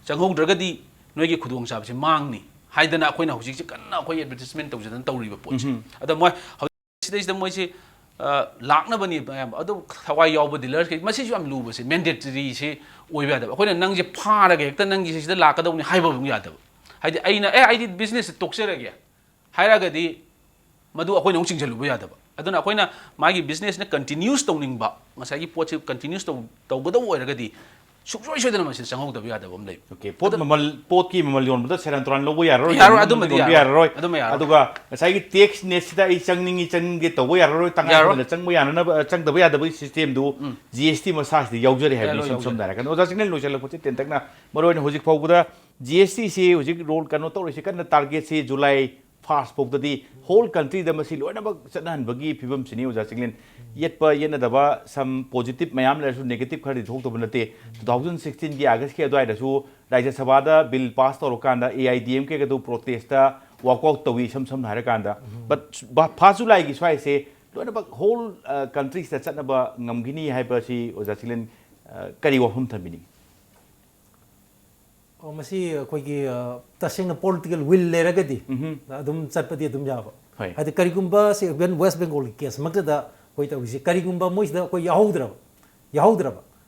ꯆꯪꯍꯧꯗ꯭ꯔꯒꯗꯤ ꯅꯣꯏꯒꯤ ꯈꯨꯗꯣꯡꯆꯥꯕꯁꯤ ꯃꯥꯡꯅꯤ ꯍꯥꯏꯗꯅ ꯑꯩꯈꯣꯏꯅ ꯍꯧꯖꯤꯛꯁꯦ ꯀꯟꯅ ꯑꯩꯈꯣꯏ advertisement ꯇꯧꯖꯗꯅ ꯇꯧꯔꯤꯕ ꯄꯣꯠꯁꯦ꯫ ꯑꯗ ꯃꯣꯏ ꯍꯧꯖꯤꯛ ꯁꯤꯗꯩꯁꯤꯗ ꯃꯣꯏꯁꯦ, ꯑ, ꯂꯥꯛꯅꯕꯅꯤ ꯑꯌꯥꯝꯕ꯫ ꯑꯗꯨ ꯊꯋꯥꯏ ꯌꯥꯎꯕ ꯗꯤꯂꯔꯁ ꯃꯁꯤꯁꯨ ꯌꯥꯝ ꯂꯨꯕꯁꯦ, ꯃꯦꯟꯗꯦꯇꯔꯤꯁꯦ ꯑꯣꯏꯕ ꯌꯥꯗꯕ꯫ ꯑꯩꯈꯣꯏꯅ ꯅꯪꯁꯦ ꯐꯥꯔꯒ ꯍꯦꯛꯇ ꯅꯪꯒꯤꯁꯦ ꯁꯤꯗ ꯂꯥꯛꯀꯗꯧꯅꯤ ꯍꯥꯏꯕ ꯑꯃꯨꯛ ꯌꯥꯗꯕ꯫ ꯍꯥꯏꯗꯤ ꯑꯩꯅ ꯑꯦ ꯑꯩꯗꯤ ꯕꯤꯖꯤꯅꯦꯁꯁꯦ ꯇꯣꯛꯆꯔꯒꯦ ꯍꯥꯏꯔꯒꯗꯤ ꯃꯗꯨ ꯑꯩꯈꯣꯏꯅ ꯑꯃꯨꯛ ꯆꯤꯡꯁꯤꯜꯂꯨꯕ ꯌꯥꯗꯕ꯫ ꯑꯗꯨꯅ ꯑꯩꯈꯣꯏꯅ ꯃꯥꯒꯤ ꯕꯤꯖꯤꯅꯦꯁꯅ ꯀꯟꯇꯤꯅ꯭ꯌꯨꯁ ꯇꯧꯅꯤꯡꯕ, ꯉꯁꯥꯏꯒꯤ ꯄꯣꯠꯁꯤ ꯀꯟꯇꯤꯅ꯭ꯌꯨꯁ ꯇꯧ ꯇꯧꯒꯗꯧꯕ ꯑꯣꯏꯔꯒꯗꯤ ꯁꯨꯡꯁꯣꯏ ꯁꯣꯏꯗꯅ ꯃꯁꯤꯗ ꯆꯪꯍꯧꯗꯕ ꯌꯥꯗꯕ ꯑꯃ ꯂꯩ꯫ ꯑꯣꯀꯦ, ꯄꯣꯠ ꯃꯃꯜ, ꯄꯣꯠꯀꯤ ꯃꯃꯜ ꯌꯣꯟꯕꯗ ꯁꯦꯔꯥꯟ ꯇꯨꯔꯥꯟ ꯂꯧꯕ ꯌꯥꯔꯔꯣꯏ, ꯌꯥꯔꯣꯏ, ꯌꯣꯟꯕ ꯑꯗꯨꯃꯗꯤ ꯌꯣꯟꯕ ꯌꯥꯔꯣꯏ꯫ ꯌꯥꯔꯔꯣꯏ꯫ ꯑꯗꯨꯃ ꯌꯥꯔꯣꯏ꯫ ꯑꯗꯨꯒ ꯉꯁꯥꯏꯒꯤ ꯇꯦꯛꯁ ꯅꯦꯠꯁꯤꯗ ꯑꯩ ꯆꯪꯅꯤꯡꯉꯤ ꯆꯪꯒꯦ ꯇꯧꯕ ꯌꯥꯔꯔꯣꯏ, ꯇꯉꯥꯏ ꯌꯥꯔꯣꯏ꯫ ꯐꯗꯅ ꯆꯪꯕ ꯌꯥꯅꯅꯕ, ꯆꯪꯗꯕ ꯌꯥꯗꯕꯒꯤ ꯁꯤꯁꯇꯦꯝꯗꯨ ꯖꯤ ꯑꯦꯁ ꯇꯤ ꯃꯁꯥꯁꯤꯗ ꯌꯥꯎꯖꯔꯤ ꯍꯥꯏꯕꯅꯤ꯫ ꯌꯥꯔꯣꯏ, ꯏꯁꯝ ꯁꯝꯅ ꯌꯥꯎꯖꯔꯤ꯫ ꯍꯥꯏꯔꯀꯥꯟꯗ ꯑꯣꯖꯥ ꯆꯤꯡꯂꯦꯟ ꯂꯣꯏꯁꯤꯜꯂꯛꯄꯁꯦ ꯇꯦꯟꯇꯛꯅ, ꯃꯔꯨꯑꯣꯏꯅ ꯍꯧꯖꯤꯛ ꯐꯥꯎꯕꯗ ꯖꯤ ꯑꯦꯁ ꯇꯤꯁꯤ ꯍꯧꯖꯤꯛ ꯔꯣꯜ ꯀꯩꯅꯣ ꯇꯧꯔꯤꯁꯤ ꯀꯟꯅ, ꯇꯥꯔꯒꯦꯠꯁꯤ ꯖꯨꯂꯥꯏ ꯐꯥꯔꯁ ꯐꯥꯎꯗꯗꯤ ꯍꯣꯜ ꯀꯟꯇ꯭ꯔꯤꯗ ꯃꯁꯤ ꯂꯣꯏꯅꯃꯛ ꯆꯠꯅꯍꯟꯕꯒꯤ ꯐꯤꯕꯝꯁꯤꯅꯤ ꯑꯣꯖꯥ ꯆꯤꯡꯂꯦꯟ꯫ ꯌꯦꯠꯄ ꯌꯦꯠꯅꯗꯕ ꯁꯝ ꯄꯣꯖꯤꯇꯤꯚ ꯃꯌꯥꯝ ꯂꯩꯔꯁꯨ ꯅꯦꯒꯦꯇꯤꯚ ꯈꯔꯗꯤ ꯊꯣꯛꯇꯕ ꯅꯠꯇꯦ꯫ ꯇꯨ ꯊꯥꯎꯖꯟ ꯁꯤꯛꯁꯇꯤꯟꯒꯤ ꯑꯥꯒꯁꯀꯤ ꯑꯗꯨꯋꯥꯏꯗꯁꯨ ꯔꯥꯖ꯭ꯌ ꯁꯚꯥꯗ ꯕꯤꯜ ꯄꯥꯁ ꯇꯧꯔꯀꯥꯟꯗ A I D M ꯀꯦꯒꯗꯨ ꯄ꯭ꯔꯣꯇꯦꯁꯇ work out ꯇꯧꯏ, ꯏꯁꯝ ꯁꯝꯅ ꯍꯥꯏꯔꯀꯥꯟꯗ꯫ ꯕꯠ ꯐꯥꯔꯁ ꯖꯨꯂꯥꯏꯒꯤ ꯁ꯭ꯋꯥꯏꯁꯦ ꯂꯣꯏꯅꯃꯛ ꯍꯣꯜ ꯀꯟꯇ꯭ꯔꯤꯁꯤꯗ ꯆꯠꯅꯕ ꯉꯝꯈꯤꯅꯤ ꯍꯥꯏꯕꯁꯤ ꯑꯣꯖꯥ ꯆꯤꯡꯂꯦꯟ, ꯑ, ꯀꯔꯤ ꯋꯥꯐꯝ ꯊꯝꯕꯤꯅꯤꯡꯉꯤ? ꯑꯣ, ꯃꯁꯤ ꯑꯩꯈꯣꯏꯒꯤ, ꯑ, ꯇꯁꯦꯡꯅ ꯄꯣꯂꯤꯇꯤꯀꯦꯜ ꯋꯤꯜ ꯂꯩꯔꯒꯗꯤ ꯑꯗꯨꯝ ꯆꯠꯄꯗꯤ ꯑꯗꯨꯝ ꯌꯥꯕ꯫ ꯍꯣꯏ꯫ ꯍꯥꯏꯗꯤ ꯀꯔꯤꯒꯨꯝꯕ ꯁꯤ ꯏꯚꯟ ꯋꯦꯁ ꯕꯦꯡꯒꯣꯜꯒꯤ ꯀꯦꯁꯃꯛꯇꯗ ꯑꯩꯈꯣꯏ ꯇꯧꯔꯤꯁꯦ, ꯀꯔꯤꯒꯨꯝꯕ ꯃꯣꯏꯁꯤꯗ ꯑꯩꯈꯣꯏ ꯌꯥꯎꯍꯧꯗ꯭ꯔꯕ, ꯌꯥꯎꯍꯧꯗ꯭ꯔꯕ,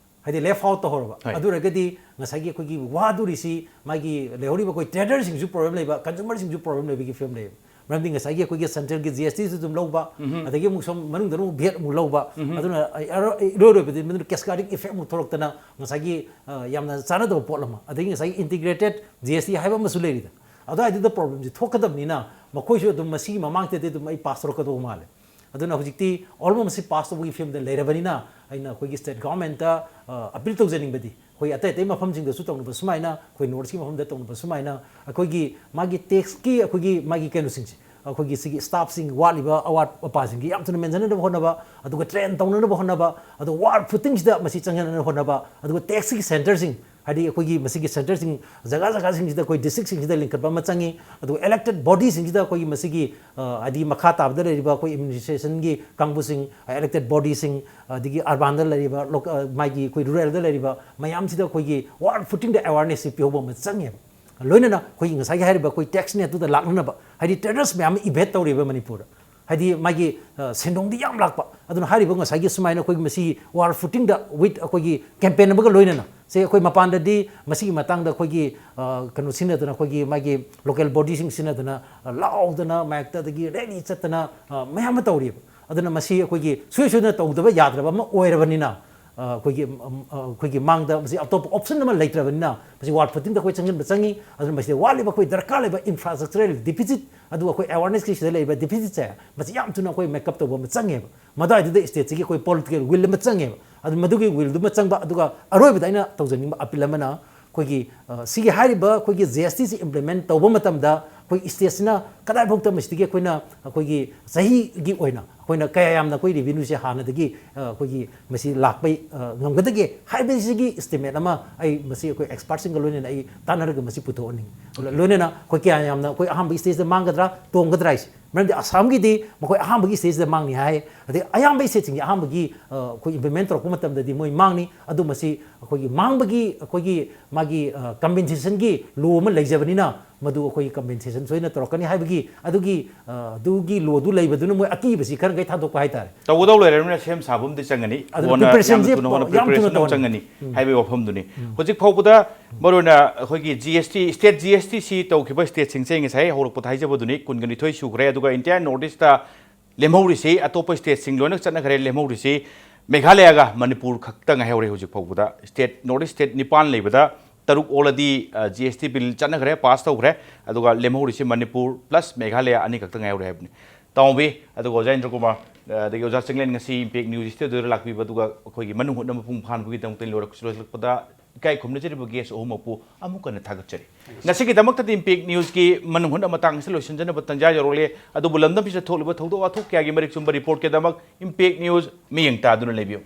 ꯍꯥꯏꯗꯤ ꯂꯦꯐ ꯑꯥꯎꯠ ꯇꯧꯍꯧꯔꯕ, ꯍꯣꯏ꯫ ꯑꯗꯨ ꯑꯣꯏꯔꯒꯗꯤ ꯉꯁꯥꯏꯒꯤ ꯑꯩꯈꯣꯏꯒꯤ ꯋꯥꯗꯣꯔꯤꯁꯤ ꯃꯥꯒꯤ ꯂꯩꯍꯧꯔꯤꯕ ꯑꯩꯈꯣꯏ ꯇ꯭ꯔꯦꯗꯔꯁꯤꯡꯁꯨ ꯄ꯭ꯔꯣꯕ꯭ꯂꯦꯝ ꯂꯩꯕ, ꯀꯟꯖꯨꯃꯔꯁꯤꯡꯁꯨ ꯄ꯭ꯔꯣꯕ꯭ꯂꯦꯝ ꯂꯩꯕꯒꯤ ꯐꯤꯕꯝ ꯂꯩꯌꯦꯕ꯫ ꯃꯔꯝꯗꯤ ꯉꯁꯥꯏꯒꯤ ꯑꯩꯈꯣꯏꯒꯤ ꯁꯦꯟꯇ꯭ꯔꯦꯜꯒꯤ ꯖꯤ ꯑꯦꯁ ꯇꯤꯁꯨ ꯑꯗꯨꯝ ꯂꯧꯕ, ꯑꯗꯒꯤ ꯑꯃꯨꯛ ꯁꯣꯝ ꯃꯅꯨꯡꯗꯅ ꯑꯃꯨꯛ ꯚꯦꯠ ꯑꯃꯨꯛ ꯂꯧꯕ, ꯑꯗꯨꯅ ꯑꯔꯣꯏ- ꯏꯔꯣꯏ ꯂꯣꯏꯕꯗꯤ ꯃꯗꯨꯅ ꯀꯦꯁꯀꯥꯗꯤꯛ ꯏꯐꯦꯛ ꯑꯃꯨꯛ ꯊꯣꯛꯂꯛꯇꯅ ꯉꯁꯥꯏꯒꯤ, ꯑ, ꯌꯥꯝꯅ ꯆꯥꯟꯅꯗꯕ ꯄꯣꯠ ꯑꯃ, ꯑꯗꯒꯤ ꯉꯁꯥꯏꯒꯤ ꯏꯟꯇꯤꯒ꯭ꯔꯦꯇꯦꯠ ꯖꯤ ꯑꯦꯁ ꯇꯤ ꯍꯥꯏꯕ ꯑꯃꯁꯨ ꯂꯩꯔꯤꯗ, ꯑꯗꯨꯋꯥꯏꯗꯨꯗ ꯄ꯭ꯔꯣꯕ꯭ꯂꯦꯝꯁꯤ ꯊꯣꯛꯀꯗꯕꯅꯤꯅ ꯃꯈꯣꯏꯁꯨ ꯑꯗꯨꯝ ꯃꯁꯤꯒꯤ ꯃꯃꯥꯡꯗꯗꯤ ꯑꯗꯨꯝ ꯑꯩ ꯄꯥꯁ ꯇꯧꯔꯛꯀꯗꯧꯕ ꯃꯥꯜꯂꯦ꯫ ꯑꯗꯨꯅ ꯍꯧꯖꯤꯛꯇꯤ ꯑꯣꯜꯃꯣꯁ ꯃꯁꯤ ꯄꯥꯁ ꯇꯧꯕꯒꯤ ꯐꯤꯕꯝꯗ ꯂꯩꯔꯕꯅꯤꯅ ꯑꯩꯅ ꯑꯩꯈꯣꯏꯒꯤ ꯁ꯭ꯇꯦꯠ ꯒꯚꯔꯟꯃꯦꯟꯠꯇ, ꯑ, ꯑꯄꯤꯜ ꯇꯧꯖꯅꯤꯡꯕꯗꯤ ꯑꯩꯈꯣꯏ ꯑꯇꯩ ꯑꯇꯩ ꯃꯐꯝꯁꯤꯡꯗꯁꯨ ꯇꯧꯅꯕ ꯁꯨꯃꯥꯏꯅ, ꯑꯩꯈꯣꯏ ꯅꯣꯔꯠꯁꯀꯤ ꯃꯐꯝꯗ ꯇꯧꯅꯕ ꯁꯨꯃꯥꯏꯅ ꯑꯩꯈꯣꯏꯒꯤ ꯃꯥꯒꯤ ꯇꯦꯛꯁꯀꯤ ꯑꯩꯈꯣꯏꯒꯤ ꯃꯥꯒꯤ ꯀꯩꯅꯣꯁꯤꯡꯁꯦ, ꯑꯩꯈꯣꯏꯒꯤ ꯁꯤꯒꯤ ꯁ꯭ꯇꯥꯐꯁꯤꯡ ꯋꯥꯠꯂꯤꯕ ꯑꯋꯥꯠ ꯑꯄꯥꯁꯤꯡꯒꯤ ꯌꯥꯝ ꯊꯨꯅ ꯃꯦꯟꯁꯤꯟꯅꯅꯕ ꯍꯣꯠꯅꯕ, ꯑꯗꯨꯒ ꯇ꯭ꯔꯦꯟ ꯇꯧꯅꯅꯕ ꯍꯣꯠꯅꯕ, ꯑꯗꯨꯒ ꯋꯥꯔ ꯐꯨꯇꯤꯡꯁꯤꯗ ꯃꯁꯤ ꯆꯪꯍꯟꯅꯅꯕ ꯍꯣꯠꯅꯕ, ꯑꯗꯨꯒ ꯇꯦꯛꯁꯀꯤ ꯁꯦꯟꯇꯔꯁꯤꯡ, ꯍꯥꯏꯗꯤ ꯑꯩꯈꯣꯏꯒꯤ ꯃꯁꯤꯒꯤ ꯁꯦꯟꯇꯔꯁꯤꯡ ꯖꯒꯥ ꯖꯒꯥꯁꯤꯡꯁꯤꯗ ꯑꯩꯈꯣꯏ ꯗꯤꯁꯇ꯭ꯔꯤꯛꯁꯤꯡꯁꯤꯗ ꯂꯤꯡꯈꯠꯄ ꯑꯃ ꯆꯪꯉꯤ꯫ ꯑꯗꯨꯒ ꯏꯂꯦꯛꯇꯦꯠ ꯕꯣꯗꯤꯁꯤꯡꯁꯤꯗ ꯑꯩꯈꯣꯏꯒꯤ ꯃꯁꯤꯒꯤ, ꯑ, ꯍꯥꯏꯗꯤ ꯃꯈꯥ ꯇꯥꯕꯗ ꯂꯩꯔꯤꯕ ꯑꯩꯈꯣꯏ ꯑꯦꯗꯃꯤꯅꯤꯁꯇ꯭ꯔꯦꯁꯟꯒꯤ ꯀꯥꯡꯕꯨꯁꯤꯡ, ꯏꯂꯦꯛꯇꯦꯠ ꯕꯣꯗꯤꯁꯤꯡ, ꯑꯗꯒꯤ ꯑꯔꯕꯥꯟꯗ ꯂꯩꯔꯤꯕ ꯂꯣꯛ-, ꯑ, ꯃꯥꯒꯤ ꯑꯩꯈꯣꯏ ꯔꯨꯔꯦꯜꯗ ꯂꯩꯔꯤꯕ ꯃꯌꯥꯝꯁꯤꯗ ꯑꯩꯈꯣꯏꯒꯤ ꯋꯥꯔ ꯐꯨꯇꯤꯡꯗ ꯑꯦꯋꯥꯔꯅꯦꯁꯁꯤ ꯄꯤꯍꯧꯕ ꯑꯃ ꯆꯪꯉꯦꯕ꯫ ꯂꯣꯏꯅꯅ ꯑꯩꯈꯣꯏꯒꯤ ꯉꯁꯥꯏꯒꯤ ꯍꯥꯏꯔꯤꯕ ꯑꯩꯈꯣꯏ ꯇꯦꯛꯁ ꯅꯦꯠꯇꯨꯗ ꯂꯥꯛꯅꯅꯕ, ꯍꯥꯏꯗꯤ ꯇ꯭ꯔꯦꯗꯔꯁ ꯃꯌꯥꯝ ꯑꯃ ꯏꯚꯦꯠ ꯇꯧꯔꯤꯕ ꯃꯅꯤꯄꯨꯔꯗ꯫ ꯍꯥꯏꯗꯤ ꯃꯥꯒꯤ ꯑ, ꯁꯦꯟꯗꯣꯡꯗꯤ ꯌꯥꯝ ꯂꯥꯛꯄ꯫ ꯑꯗꯨꯅ ꯍꯥꯏꯔꯤꯕ ꯉꯁꯥꯏꯒꯤ ꯁꯨꯃꯥꯏꯅ ꯑꯩꯈꯣꯏꯒꯤ ꯃꯁꯤ ꯋꯥꯔ ꯐꯨꯇꯤꯡꯗ ꯋꯤꯠ ꯑꯩꯈꯣꯏꯒꯤ ꯀꯦꯝꯄꯦꯟ ꯑꯃꯒ ꯂꯣꯏꯅꯅ ꯁꯦ ꯑꯩꯈꯣꯏ ꯃꯄꯥꯟꯗꯗꯤ ꯃꯁꯤꯒꯤ ꯃꯇꯥꯡꯗ ꯑꯩꯈꯣꯏꯒꯤ ꯑ, ꯀꯩꯅꯣ ꯁꯤꯖꯤꯟꯅꯗꯅ ꯑꯩꯈꯣꯏꯒꯤ ꯃꯥꯒꯤ ꯂꯣꯀꯦꯜ ꯕꯣꯗꯤꯁꯤꯡ ꯁꯤꯖꯤꯟꯅꯗꯅ ꯑ, ꯂꯥꯎꯗꯅ ꯃꯥꯏꯛꯇ ꯑꯗꯒꯤ ꯔꯦꯂꯤ ꯆꯠꯇꯅ ꯑ, ꯃꯌꯥꯝ ꯑꯃ ꯇꯧꯔꯤꯕ꯫ ꯑꯗꯨꯅ ꯃꯁꯤ ꯑꯩꯈꯣꯏꯒꯤ ꯁꯨꯡꯁꯣꯏ ꯁꯣꯏꯗꯅ ꯇꯧꯗꯕ ꯌꯥꯗ꯭ꯔꯕ ꯑꯃ ꯑꯣꯏꯔꯕꯅꯤꯅ ꯑ, ꯑꯩꯈꯣꯏꯒꯤ ꯑꯝ, ꯑ, ꯑꯩꯈꯣꯏꯒꯤ ꯃꯥꯡꯗ ꯃꯁꯤ ꯑꯇꯣꯞꯄ ꯑꯣꯞꯁꯟ ꯑꯃ ꯂꯩꯇ꯭ꯔꯕꯅꯤꯅ ꯃꯁꯤ ꯋꯥꯔ ꯐꯨꯇꯤꯡꯗ ꯑꯩꯈꯣꯏ ꯆꯪꯁꯤꯟꯕ ꯆꯪꯉꯤ꯫ ꯑꯗꯨꯅ ꯃꯁꯤꯗ ꯋꯥꯠꯂꯤꯕ ꯑꯩꯈꯣꯏ ꯗꯔꯀꯥꯔ ꯂꯩꯕ ꯏꯟꯐ꯭ꯔꯥꯁ꯭ꯇ꯭ꯔꯛꯆꯔꯦꯜ ꯗꯤꯐꯤꯁꯤꯠ ꯑꯗꯨꯒ ꯑꯩꯈꯣꯏ ꯑꯦꯋꯥꯔꯅꯦꯁꯀꯤ ꯁꯤꯗ ꯂꯩꯔꯤꯕ ꯗꯤꯐꯤꯁꯤꯠꯁꯦ ꯃꯁꯤ ꯌꯥꯝ ꯊꯨꯅ ꯑꯩꯈꯣꯏ ꯃꯦꯀꯞ ꯇꯧꯕ ꯑꯃ ꯆꯪꯉꯦꯕ꯫ ꯃꯗꯨꯋꯥꯏꯗꯨꯗ ꯁ꯭ꯇꯦꯠꯁꯤꯒꯤ ꯑꯩꯈꯣꯏ ꯄꯣꯂꯤꯇꯤꯀꯦꯜ ꯋꯤꯜ ꯑꯃ ꯆꯪꯉꯦꯕ꯫ ꯑꯗꯨ ꯃꯗꯨꯒꯤ ꯋꯤꯜꯗꯨꯃ ꯆꯪꯕ꯫ ꯑꯗꯨꯒ ꯑꯔꯣꯏꯕꯗ ꯑꯩꯅ ꯇꯧꯖꯅꯤꯡꯕ ꯑꯄꯤꯜ ꯑꯃꯅ ꯑꯩꯈꯣꯏꯒꯤ ꯑ, ꯁꯤꯒꯤ ꯍꯥꯏꯔꯤꯕ ꯑꯩꯈꯣꯏꯒꯤ ꯖꯤ ꯑꯦꯁ ꯇꯤꯁꯤ ꯏꯝꯄ꯭ꯂꯤꯃꯦꯟ ꯇꯧꯕ ꯃꯇꯝꯗ ꯑꯩꯈꯣꯏ ꯁ꯭ꯇꯦꯠꯁꯤꯅ ꯀꯗꯥꯏꯐꯥꯎꯗ ꯃꯁꯤꯗꯒꯤ ꯑꯩꯈꯣꯏꯅ ꯑꯩꯈꯣꯏꯒꯤ ꯆꯍꯤꯒꯤ ꯑꯣꯏꯅ ꯑꯩꯈꯣꯏꯅ ꯀꯌꯥ ꯌꯥꯝꯅ ꯑꯩꯈꯣꯏ ꯔꯦꯚꯤꯅ꯭ꯌꯨꯁꯦ ꯍꯥꯟꯅꯗꯒꯤ ꯑ, ꯑꯩꯈꯣꯏꯒꯤ ꯃꯁꯤ ꯂꯥꯛꯄꯩ ꯑ, ꯉꯝꯒꯗꯒꯦ ꯍꯥꯏꯕꯁꯤꯒꯤ ꯏꯁꯇꯤꯃꯦꯠ ꯑꯃ ꯑꯩ ꯃꯁꯤ ꯑꯩꯈꯣꯏ ꯑꯦꯛꯁꯄꯥꯔꯠꯁꯤꯡꯒ ꯂꯣꯏꯅꯅ ꯑꯩ ꯇꯥꯟꯅꯔꯒ ꯃꯁꯤ ꯄꯨꯊꯣꯛꯍꯟꯅꯤꯡꯉꯤ꯫ ꯂꯣꯏꯅꯅ ꯑꯩꯈꯣꯏ ꯀꯌꯥ ꯌꯥꯝꯅ ꯑꯩꯈꯣꯏ ꯑꯍꯥꯟꯕ ꯁ꯭ꯇꯦꯖꯇ ꯃꯥꯡꯒꯗ꯭ꯔꯥ ꯇꯣꯡꯒꯗ꯭ꯔꯥ ꯍꯥꯏꯁꯦ꯫ ꯃꯔꯝꯗꯤ ꯑꯁꯥꯝꯒꯤꯗꯤ ꯃꯈꯣꯏ ꯑꯍꯥꯟꯕꯒꯤ ꯁ꯭ꯇꯦꯖꯇ ꯃꯥꯡꯅꯤ ꯍꯥꯏ꯫ ꯑꯗꯩ ꯑꯌꯥꯝꯕ ꯁ꯭ꯇꯦꯠꯁꯤꯡꯒꯤ ꯑꯍꯥꯟꯕꯒꯤ ꯑ, ꯑꯩꯈꯣꯏ ꯏꯝꯄ꯭ꯂꯤꯃꯦꯟ ꯇꯧꯔꯛꯄ ꯃꯇꯝꯗꯗꯤ ꯃꯣꯏ ꯃꯥꯡꯅꯤ꯫ ꯑꯗꯨ ꯃꯁꯤ ꯑꯩꯈꯣꯏꯒꯤ ꯃꯥꯡꯕꯒꯤ ꯑꯩꯈꯣꯏꯒꯤ ꯃꯥꯒꯤ ꯀꯝꯄꯦꯟꯁꯦꯁꯟꯒꯤ ꯂꯣ ꯑꯃ ꯂꯩꯖꯕꯅꯤꯅ ꯃꯗꯨ ꯑꯩꯈꯣꯏꯒꯤ ꯀꯝꯄꯦꯟꯁꯦꯁꯟ ꯁꯣꯏꯅ ꯇꯧꯔꯛꯀꯅꯤ ꯍꯥꯏꯕꯒꯤ ꯑꯗꯨꯒꯤ ꯑ, ꯑꯗꯨꯒꯤ ꯂꯣꯗꯨ ꯂꯩꯕꯗꯨꯅ ꯃꯣꯏ ꯑꯀꯤꯕꯁꯤ ꯈꯔ ꯃꯈꯩ ꯊꯥꯗꯣꯛꯄ ꯍꯥꯏꯇꯥꯔꯦ꯫ ꯇꯧꯒꯗꯧ ꯂꯩꯔꯕꯅꯤꯅ ꯁꯦꯝ ꯁꯥꯕ ꯑꯃꯗꯤ ꯆꯪꯒꯅꯤ꯫ ꯑꯗꯨꯅ ꯍꯣꯟꯅ ꯌꯥꯝꯅ ꯄ꯭ꯔꯤꯄꯦꯔꯦꯁꯟꯁꯦ ꯊꯨꯅ ꯍꯣꯟꯅ ꯌꯥꯝ ꯊꯨꯅ ꯄ꯭ꯔꯤꯄꯦꯔꯦꯁꯟ ꯑꯃ ꯇꯧꯍꯟꯅꯤ꯫ ꯆꯪꯒꯅꯤ ꯎꯝ꯫ ꯍꯥꯏꯕꯒꯤ ꯋꯥꯐꯝꯗꯨꯅꯤ꯫ ꯎꯝ꯫ ꯍꯧꯖꯤꯛ ꯐꯥꯎꯕꯗ ꯃꯔꯨꯑꯣꯏꯅ ꯑꯩꯈꯣꯏꯒꯤ G S T, state G S T ꯁꯤ ꯇꯧꯈꯤꯕ ꯁ꯭ꯇꯦꯠꯁꯤꯡꯁꯦ ꯑꯩ ꯉꯁꯥꯏ ꯍꯧꯔꯛꯄꯗ ꯍꯥꯏꯖꯕꯗꯨꯅꯤ, ꯀꯨꯟꯒ ꯅꯤꯊꯣꯏ ꯁꯨꯈ꯭ꯔꯦ꯫ ꯑꯗꯨꯒ ꯏꯟꯇꯤꯌꯥ ꯅꯣꯔꯠ ꯏꯁꯇ ꯂꯦꯝꯍꯧꯔꯤꯁꯤ ꯑꯇꯣꯞꯄ ꯁ꯭ꯇꯦꯠꯁꯤꯡ ꯂꯣꯏꯅ ꯆꯠꯅꯈ꯭ꯔꯦ꯫ ꯂꯦꯝꯍꯧꯔꯤꯁꯤ ꯃꯦꯘꯥꯂꯌꯥꯒ ꯃꯅꯤꯄꯨꯔ ꯈꯛꯇ ꯉꯥꯏꯍꯧꯔꯦ ꯍꯧꯖꯤꯛ ꯐꯥꯎꯕꯗ꯫ ꯁ꯭ꯇꯦꯠ, ꯅꯣꯔꯠ ꯏꯁ ꯁ꯭ꯇꯦꯠ ꯅꯤꯄꯥꯟ ꯂꯩꯕꯗ ꯇꯔꯨꯛ already, ꯑ, G S T bill ꯆꯠꯅꯈ꯭ꯔꯦ, pass ꯇꯧꯈ꯭ꯔꯦ꯫ ꯑꯗꯨꯒ ꯂꯦꯝꯍꯧꯔꯤꯁꯤ ꯃꯅꯤꯄꯨꯔ ꯄ꯭ꯂꯁ ꯃꯦꯘꯥꯂꯌꯥ ꯑꯅꯤ ꯈꯛꯇ ꯉꯥꯏꯍꯧꯔꯦ ꯍꯥꯏꯕꯅꯤ꯫ ꯇꯥꯎꯕꯤ, ꯑꯗꯨꯒ ꯑꯣꯖꯥ ꯏꯟꯗ꯭ꯔ ꯀꯨꯃꯥꯔ, ꯑ, ꯑꯗꯒꯤ ꯑꯣꯖꯥ ꯆꯤꯡꯂꯦꯟ ꯉꯁꯤ ꯏꯝꯄꯦꯛ ꯅ꯭ꯌꯨꯁ ꯁ꯭ꯇꯨꯗꯤꯑꯣꯗ ꯂꯥꯛꯄꯤꯕ, ꯑꯗꯨꯒ ꯑꯩꯈꯣꯏꯒꯤ ꯃꯅꯨꯡ ꯍꯨꯠꯅ ꯃꯄꯨꯡ ꯐꯥꯍꯟꯕꯒꯤꯗꯃꯛꯇ ꯂꯣꯏꯔꯛ-, ꯂꯣꯏꯁꯤꯜꯂꯛꯄꯗ ꯏꯀꯥꯏ ꯈꯨꯝꯅꯖꯔꯤꯕ ꯒꯦꯁ ꯑꯍꯨꯝꯃꯛꯄꯨ ꯑꯃꯨꯛ ꯍꯟꯅ ꯊꯥꯒꯠꯆꯔꯤ꯫ ꯉꯁꯤꯒꯤꯗꯃꯛꯇꯗꯤ ꯏꯝꯄꯦꯛ ꯅ꯭ꯌꯨꯁꯀꯤ ꯃꯅꯨꯡ ꯍꯨꯠꯅ ꯃꯇꯥꯡ ꯑꯁꯤ ꯂꯣꯏꯁꯤꯟꯖꯅꯕ ꯇꯥꯟꯖꯥ ꯌꯧꯔꯛꯂꯦ꯫ ꯑꯗꯨꯕꯨ ꯂꯝꯗꯝꯁꯤꯗ ꯊꯣꯛꯂꯤꯕ ꯊꯧꯗꯣꯛ ꯋꯥꯊꯣꯛ ꯀꯌꯥꯒꯤ ꯃꯔꯤꯛ ꯆꯨꯝꯕ ꯔꯤꯄꯣꯔꯠꯀꯤꯗꯃꯛ ꯏꯝꯄꯦꯛ ꯅ꯭ꯌꯨꯁ ꯃꯤꯠꯌꯦꯡ ꯇꯥꯗꯨꯅ ꯂꯩꯕꯤꯌꯨ꯫